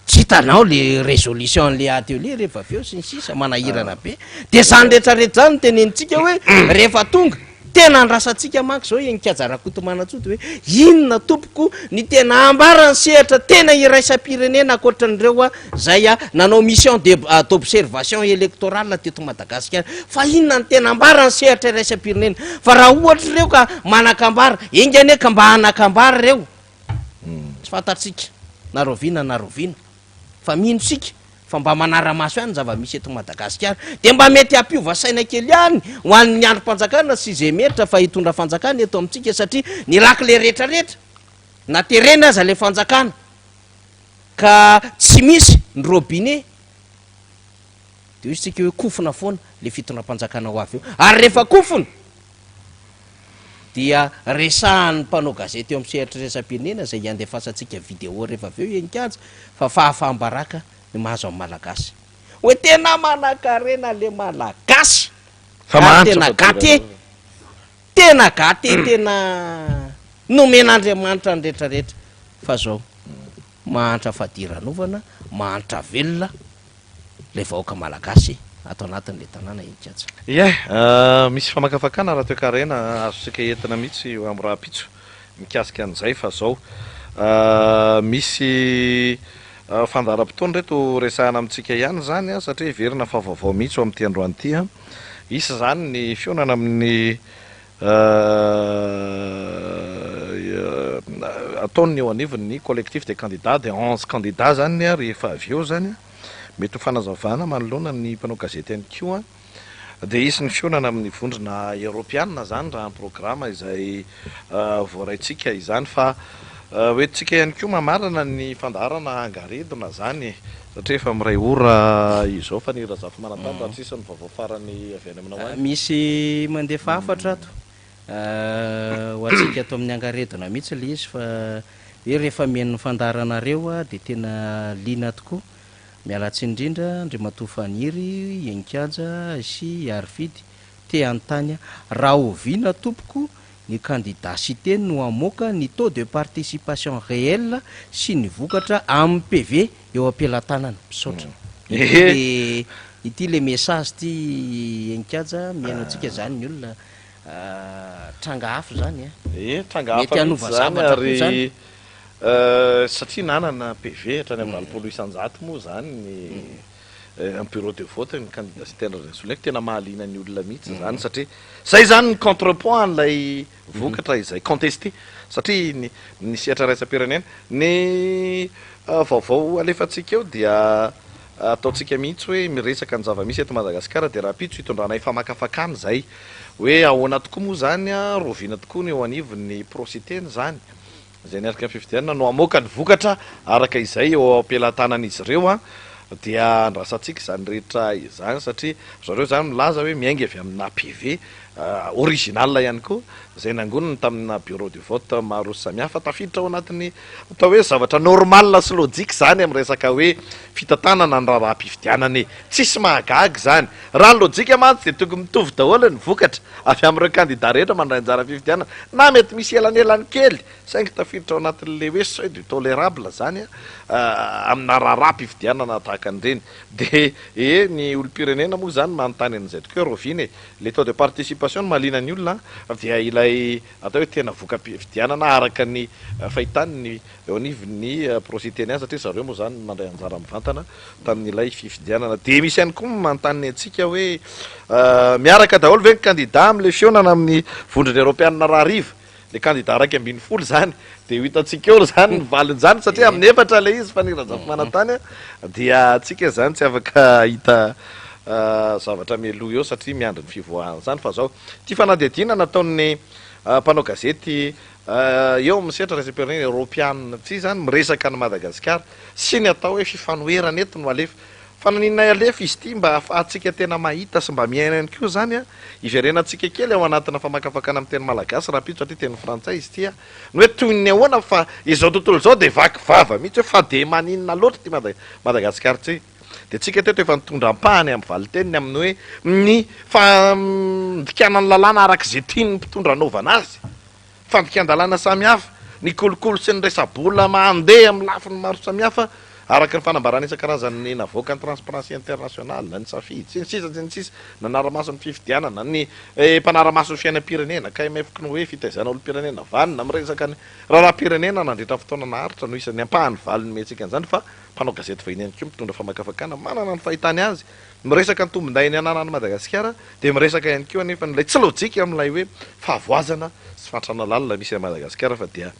Tsy hitanao le résolution an'le atelier rehefa avy eo sy ny sisa, manahirana be. Dia izany rehetra rehetra izany no tenenintsika hoe rehefa tonga, tena andrasantsika manko izao i Kaja Rakotomanantsoa dia hoe inona tompoko ny tena ambaran'ny sehatra tena iraisam-pirenena ankoatran'ireo izay nanao mission de d'observation électorale teto Madagasikara fa inona ny tena ambaran'ny sehatra iraisam-pirenena fa raha ohatra ireo ka manan-kambara, enga anie ka mba hanan-kambara ireo, tsy fantatsika na rahoviana na rahoviana fa mino isika fa mba manara-maso ihany ny zava-misy eto Madagasikara dia mba mety hampiova saina kely ihany ho an'ny andrim-panjakana sy izay miheritra fa hitondra fanjakana eto amintsika satria ny lakile rehetrarehetra na terena aza ilay fanjakana ka tsy misy ny robinet dia hoy isika hoe kofona foana ilay fitondram-panjakana ho avy eo ary rehefa kofona dia resahan'ny mpanao gazety eo amin'ny sehatra iraisam-pirenena izay hiandefasantsika vidéo rehefa avy eo Heninkaja fa fahafaham-baraka ny mahazo amin'ny Malagasy. Hoe tena manankarena le Malagasy Fa ary mahantra tena fa gâté, deraina. tena gâté, tena nomen'Andriamanitra ny rehetra rehetra fa zao mahantra fadiranovana, mahantra velona ilay vahoaka Malagasy ato anatin'ilay tanàna Heninkaja. Ie, misy famakafakana ara-toekarena azontsika entina mihitsy ho amin'ny rahampitso mikasika an'izay fa zao misy fandaharam-potoana ireto resahana amintsika ihany izany satria heverina fa vaovao mihitsy ho amin'ity androany ity. Hisy izany ny fihaonana amin'ny ataon'ny eo anivon'ny collectif des candidats des 11 candidats izany rehefa avy eo izany. Mety ho fanazavana manoloana ny mpanao gazety ihany koa. Dia hisy ny fihaonana amin'ny vondrona eoropeanina izany raha ny programa izay voaraintsika izany fa hoentintsika ihany koa mamarana ny fandaharana angaredona izany satria efa miray ora izao fa ny Razafimanantany raha tsy hisy ny vaovao farany avy any aminao any. Misy mandefa hafatra ato ho antsika ato amin'ny angaredona mihitsy ilay izy fa hoe rehefa mihaino ny fandaharanareo aho dia tena liana tokoa. Miala tsiny indrindra Andriamatoa Faniry, Heninkaja sy Harifidy, te hanontany aho, rahoviana tompoko ny kandida Siteny no hamoaka ny taux de participation réel sy ny vokatra amin'ny PV eo am-pelatanana. Misaotra. Ity le ity le message ity Heninkaja, mihaino antsika zany ny olona. Tranga hafa izany an. Ie, tranga Mety hafa hanova mihitsy izany zavatra koa izany. ary satria nanana PV hatrany amin'ny 80% moa izany ny amin'ny bureau de vote ny candidat Siteny Randrianasoloniaiko, tena mahaliana ny olona mihitsy izany satria izay izany ny contrepoids an'ilay vokatra izay contesté satria ny ny sehatra iraisam-pirenena. Ny vaovao alefantsika eo dia ataontsika mihitsy hoe miresaka ny zava-misy eto Madagasikara dia rahampitso hitondranay famakafakana izay hoe ahoana tokoa moa izany, rahoviana tokoa ny eo anivon'ny Pro-Siteny izany izay niaraka ny fifidianana no hamoaka ny vokatra araka izay eo am-pelatanan'izy ireo dia andrasantsika izany rehetra izany satria zareo izany milaza hoe miainga avy amina PV original ihany koa izay nangoniny tamina bureau de vote maro samihafa. Tafiditra ao anatin'ny atao hoe zavatra normal sy lojika izany amin'ny resaka hoe fitantanana ny raharaham-pifidianana e. Tsisy mahagaga izany. Raha ny lojika mantsy dia tokony mitovy daholo ny vokatra avy amin'ireo kandida rehetra mandray anjara amin'ny fifidianana na mety misy elanelany kely saingy tafiditra ao anatin'ilay hoe seuil du tolérable izany amina raharaham-pifidianana tahaka an'ireny. Dia e, ny olom-pirenena moa izany manontany an'izay tokoa hoe rahoviana e? Le taux de participation no mahaliana ny olona dia ilay atao hoe tena voka-pifidianana araka ny fahitany ny eo anivon'ny Pro-Siteny azy satria zareo moa izany nandray anjara mivantana tamin'ilay fifidianana. Dia misy ihany koa manontany antsika hoe miaraka daholo ve ny kandida amin'ilay fihaonana amin'ny vondrona eoropeanina rahariva? Le kandida 11 izany dia ho hitantsika eo izany ny valin'izany satria amin'ny 4 ilay izy fa ny Razafimanantany dia antsika izany tsy afaka hahita zavatra mialoha eo satria miandry ny fivoahan'izany fa zao ity fanadihadiana nataon'ny mpanao gazety eo amin'ny sehatra iraisam-pirenena eoropeanina ity izany miresaka an'i Madagasikara sy ny atao hoe fifanoherana eto no alefa Fa naninona alefa izy ity mba ahafahantsika tena mahita sy mba miaina ihany koa izany an! Hiverenantsika kely ao anatina famakafakana amin'ny teny malagasy rahampitso satria teny frantsay izy ity an! Ny hoe toy ny ahoana fa izao tontolo izao dia vaky vava mihitsy hoe fa dia maninona loatra ity Madagasikara ity? Dia tsika teto efa nitondra ampahany amin'ny valin-teniny amin'ny hoe ny fandikana ny lalàna araka izay tian'ny mpitondra hanaovana azy. Fandikan-dalàna samihafa, ny kolikoly sy ny resa-bola mandeha amin'ny lafiny maro samihafa, araka ny fanambarana isan-karazany navoakan'ny Transparency International, ny Safidy, sy ny sisa sy ny sisa, nanara-maso ny fifidianana, ny mpanara-maso ny fiainam-pirenena, KMF Cnoe, fitaizana olom-pirenena vanona, miresaka ny raharaham-pirenena nandritra ny fotoana naharitra no isan'ny ampahany valiny nomentsika an'izany fa mpanao gazety vahiny ihany koa mitondra famakafakana manana ny fahitany azy Miresaka ny tombondahiny ananan'i Madagasikara dia miresaka ihany koa anefa ilay tsy lojika amin'ilay hoe fahavoazana sy fahantrana lalina misy any Madagasikara fa dia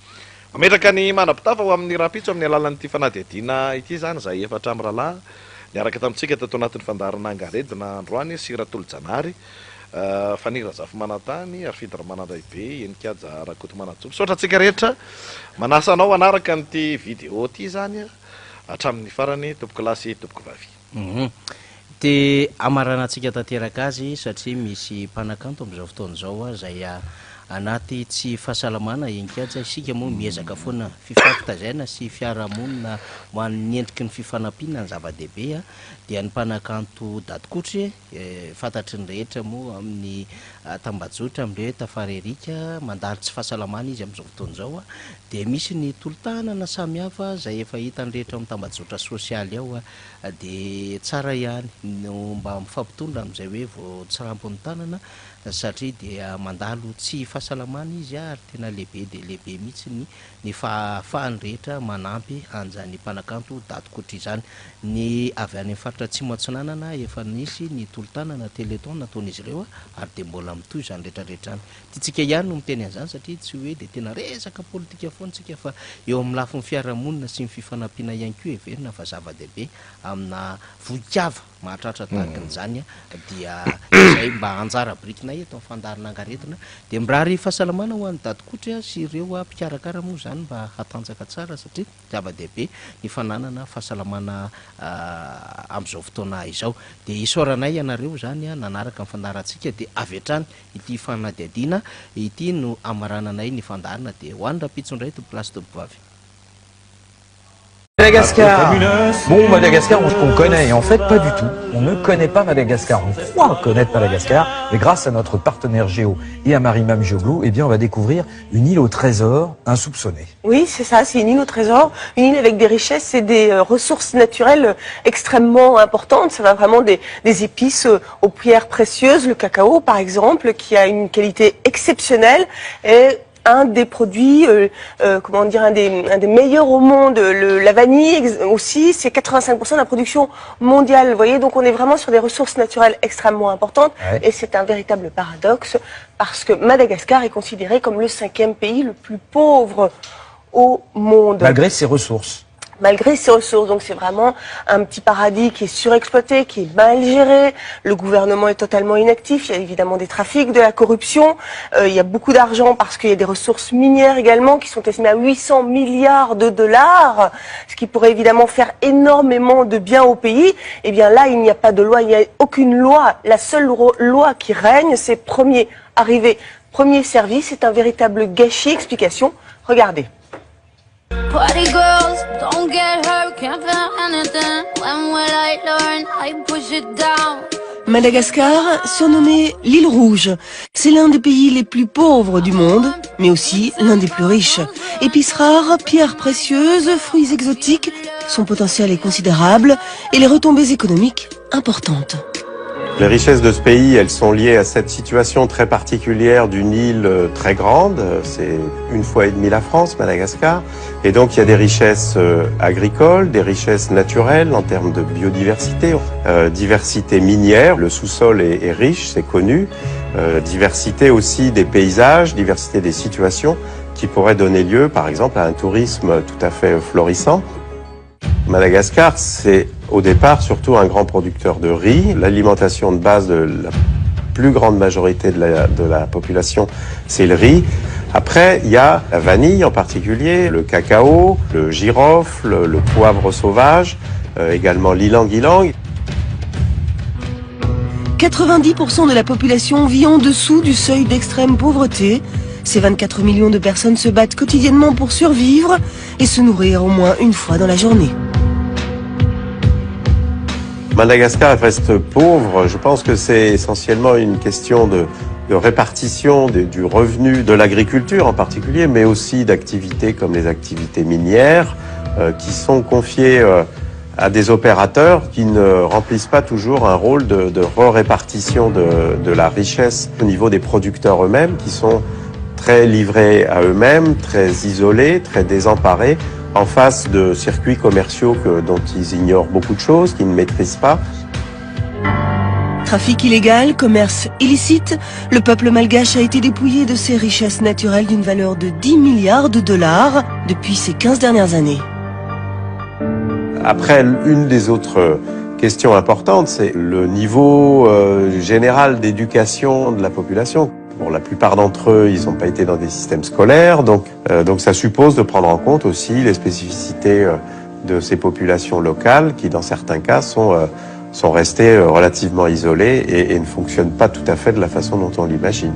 mametraka ny manam-pitafa ho amin'ny rahampitso amin'ny alalan'ity fanadihadiana ity izany izahay efatra mirahalahy niaraka tamintsika tato anatin'ny fandaharana Angaredona androany sy Ratolojanahary Faniry Razafimanantany Harifidy Ramanandraibe Heninkaja Rakotomanantsoa. Misaotra antsika rehetra manasa anao hanaraka an'ity vidéo ity izany hatramin'ny farany tompokolahy sy tompokovavy. Hum. Te hamaranantsika tanteraka azy satria misy mpanakanto amin'izao fotoana izao izay anaty tsy fahasalamana Heninkaja, isika moa miezaka foana fifampitazaina sy fiarahamonina ho an'ny endriky ny fifanampiana ny zava-dehibe dia ny mpanakanto Dadikotry fantatry ny rehetra moa amin'ny tambajotra amin'ireo hoe Tafarerika mandalo tsy fahasalamana izy amin'izao fotoana izao dia misy ny tolo-tanana samihafa izay efa hitan'ny rehetra ao amin'ny tambajotra sosialy ao Dia tsara ihany no mba mifampitondra amin'izay hoe vao tsirambin'ny tanana satria dia mandalo tsy fahasalamana izy ary tena lehibe dia lehibe mihitsy ny ny fahafahan'ny rehetra manampy an'izany mpanakanto Dadokotry izany. Ny avy any amin'ny faritra Atsimo Atsinanana efa nisy ny tolo-tanana Téléthon nataon'izy ireo ary dia mbola mitohy izany rehetra rehetra izany. Tiantsika ihany no miteny an'izany satria tsy hoe dia tena resaka politika foana isika fa eo amin'ny lafiny fiarahamonina sy ny fifanampiana ihany koa heverina fa zava-dehibe amina vohikava mahatratra tahaka an'izany dia izay mba anjara birikinay eto amin'ny fandaharana Angaredona dia mirary fahasalamana ho an'i Dadikotry sy ireo mpikarakara moa izany mba hatanjaka tsara satria Zava-dehibe ny fananana fahasalamana amin'izao fotoana izao. Dia isaoranay ianareo izany nanaraka ny fandaharantsika dia avy hatrany ity fanadihadiana ity no hamarananay ny fandaharana dia ho any rahampitso indray tompokolahy sy tompokovavy. Madagascar. Bon, Madagascar, on, on connaît. Et en fait, pas du tout. On ne connaît pas Madagascar. On croit connaître Madagascar. Mais grâce à notre partenaire Géo et à Marie-Mam Géoglou, eh bien, on va découvrir une île au trésor insoupçonnée. Oui, c'est ça, c'est une île au trésor, une île avec des richesses et des ressources naturelles extrêmement importantes. Ça va vraiment des, des épices aux pierres précieuses, le cacao par exemple, qui a une qualité exceptionnelle et un des produits, comment dire, un des meilleurs au monde. Le, la vanille aussi, c'est 85% de la production mondiale. Vous voyez, donc on est vraiment sur des ressources naturelles extrêmement importantes. Et c'est un véritable paradoxe parce que Madagascar est considéré comme le cinquième pays le plus pauvre au monde. Malgré ses ressources. Malgré ses ressources. Donc c'est vraiment un petit paradis qui est surexploité, qui est mal géré. Le gouvernement est totalement inactif. Il y a évidemment des trafics, de la corruption. Il y a beaucoup d'argent parce qu'il y a des ressources minières également qui sont estimées à 800 milliards de dollars, ce qui pourrait évidemment faire énormément de bien au pays. Eh bien là, il n'y a pas de loi, il n'y a aucune loi. La seule loi qui règne, c'est premier arrivé, premier servi. C'est un véritable gâchis. Explication, regardez. Party girls, don't get hurt, can't feel anything. When will I learn? I push it down. Madagascar, surnommé l'île Rouge, c'est l'un des pays les plus pauvres du monde, mais aussi l'un des plus riches. Épices rares, pierres précieuses, fruits exotiques, son potentiel est considérable et les retombées économiques importantes. Les richesses de ce pays, elles sont liées à cette situation très particulière d'une île très grande. C'est une fois et demie la France, Madagascar. Et donc il y a des richesses agricoles, des richesses naturelles en termes de biodiversité, diversité minière. Le sous-sol est riche, c'est connu. Diversité aussi des paysages, diversité des situations qui pourraient donner lieu, par exemple, à un tourisme tout à fait florissant. Madagascar, c'est au départ surtout un grand producteur de riz. L'alimentation de base de la plus grande majorité de la population, c'est le riz. Après, il y a la vanille en particulier, le cacao, le girofle, le poivre sauvage, également l'ylang-ylang. 90% de la population vit en dessous du seuil d'extrême pauvreté. Ces 24 millions de personnes se battent quotidiennement pour survivre et se nourrir au moins une fois dans la journée. Madagascar reste pauvre. Je pense que c'est essentiellement une question de répartition du revenu de l'agriculture en particulier, mais aussi d'activités comme les activités minières qui sont confiées à des opérateurs qui ne remplissent pas toujours un rôle de re-répartition de la richesse au niveau des producteurs eux-mêmes, qui sont très livrés à eux-mêmes, très isolés, très désemparés, en face de circuits commerciaux dont ils ignorent beaucoup de choses, qu'ils ne maîtrisent pas. Trafic illégal, commerce illicite, le peuple malgache a été dépouillé de ses richesses naturelles d'une valeur de 10 milliards de dollars depuis ces 15 dernières années. Après, une des autres questions importantes, c'est le niveau général d'éducation de la population. Pour la plupart d'entre eux, ils n'ont pas été dans des systèmes scolaires, donc ça suppose de prendre en compte aussi les spécificités de ces populations locales qui, dans certains cas, sont restées relativement isolées et ne fonctionnent pas tout à fait de la façon dont on l'imagine.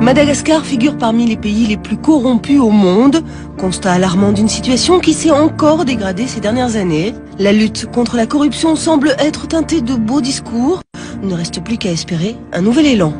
Madagascar figure parmi les pays les plus corrompus au monde. Constat alarmant d'une situation qui s'est encore dégradée ces dernières années. La lutte contre la corruption semble être teintée de beaux discours. Il ne reste plus qu'à espérer un nouvel élan.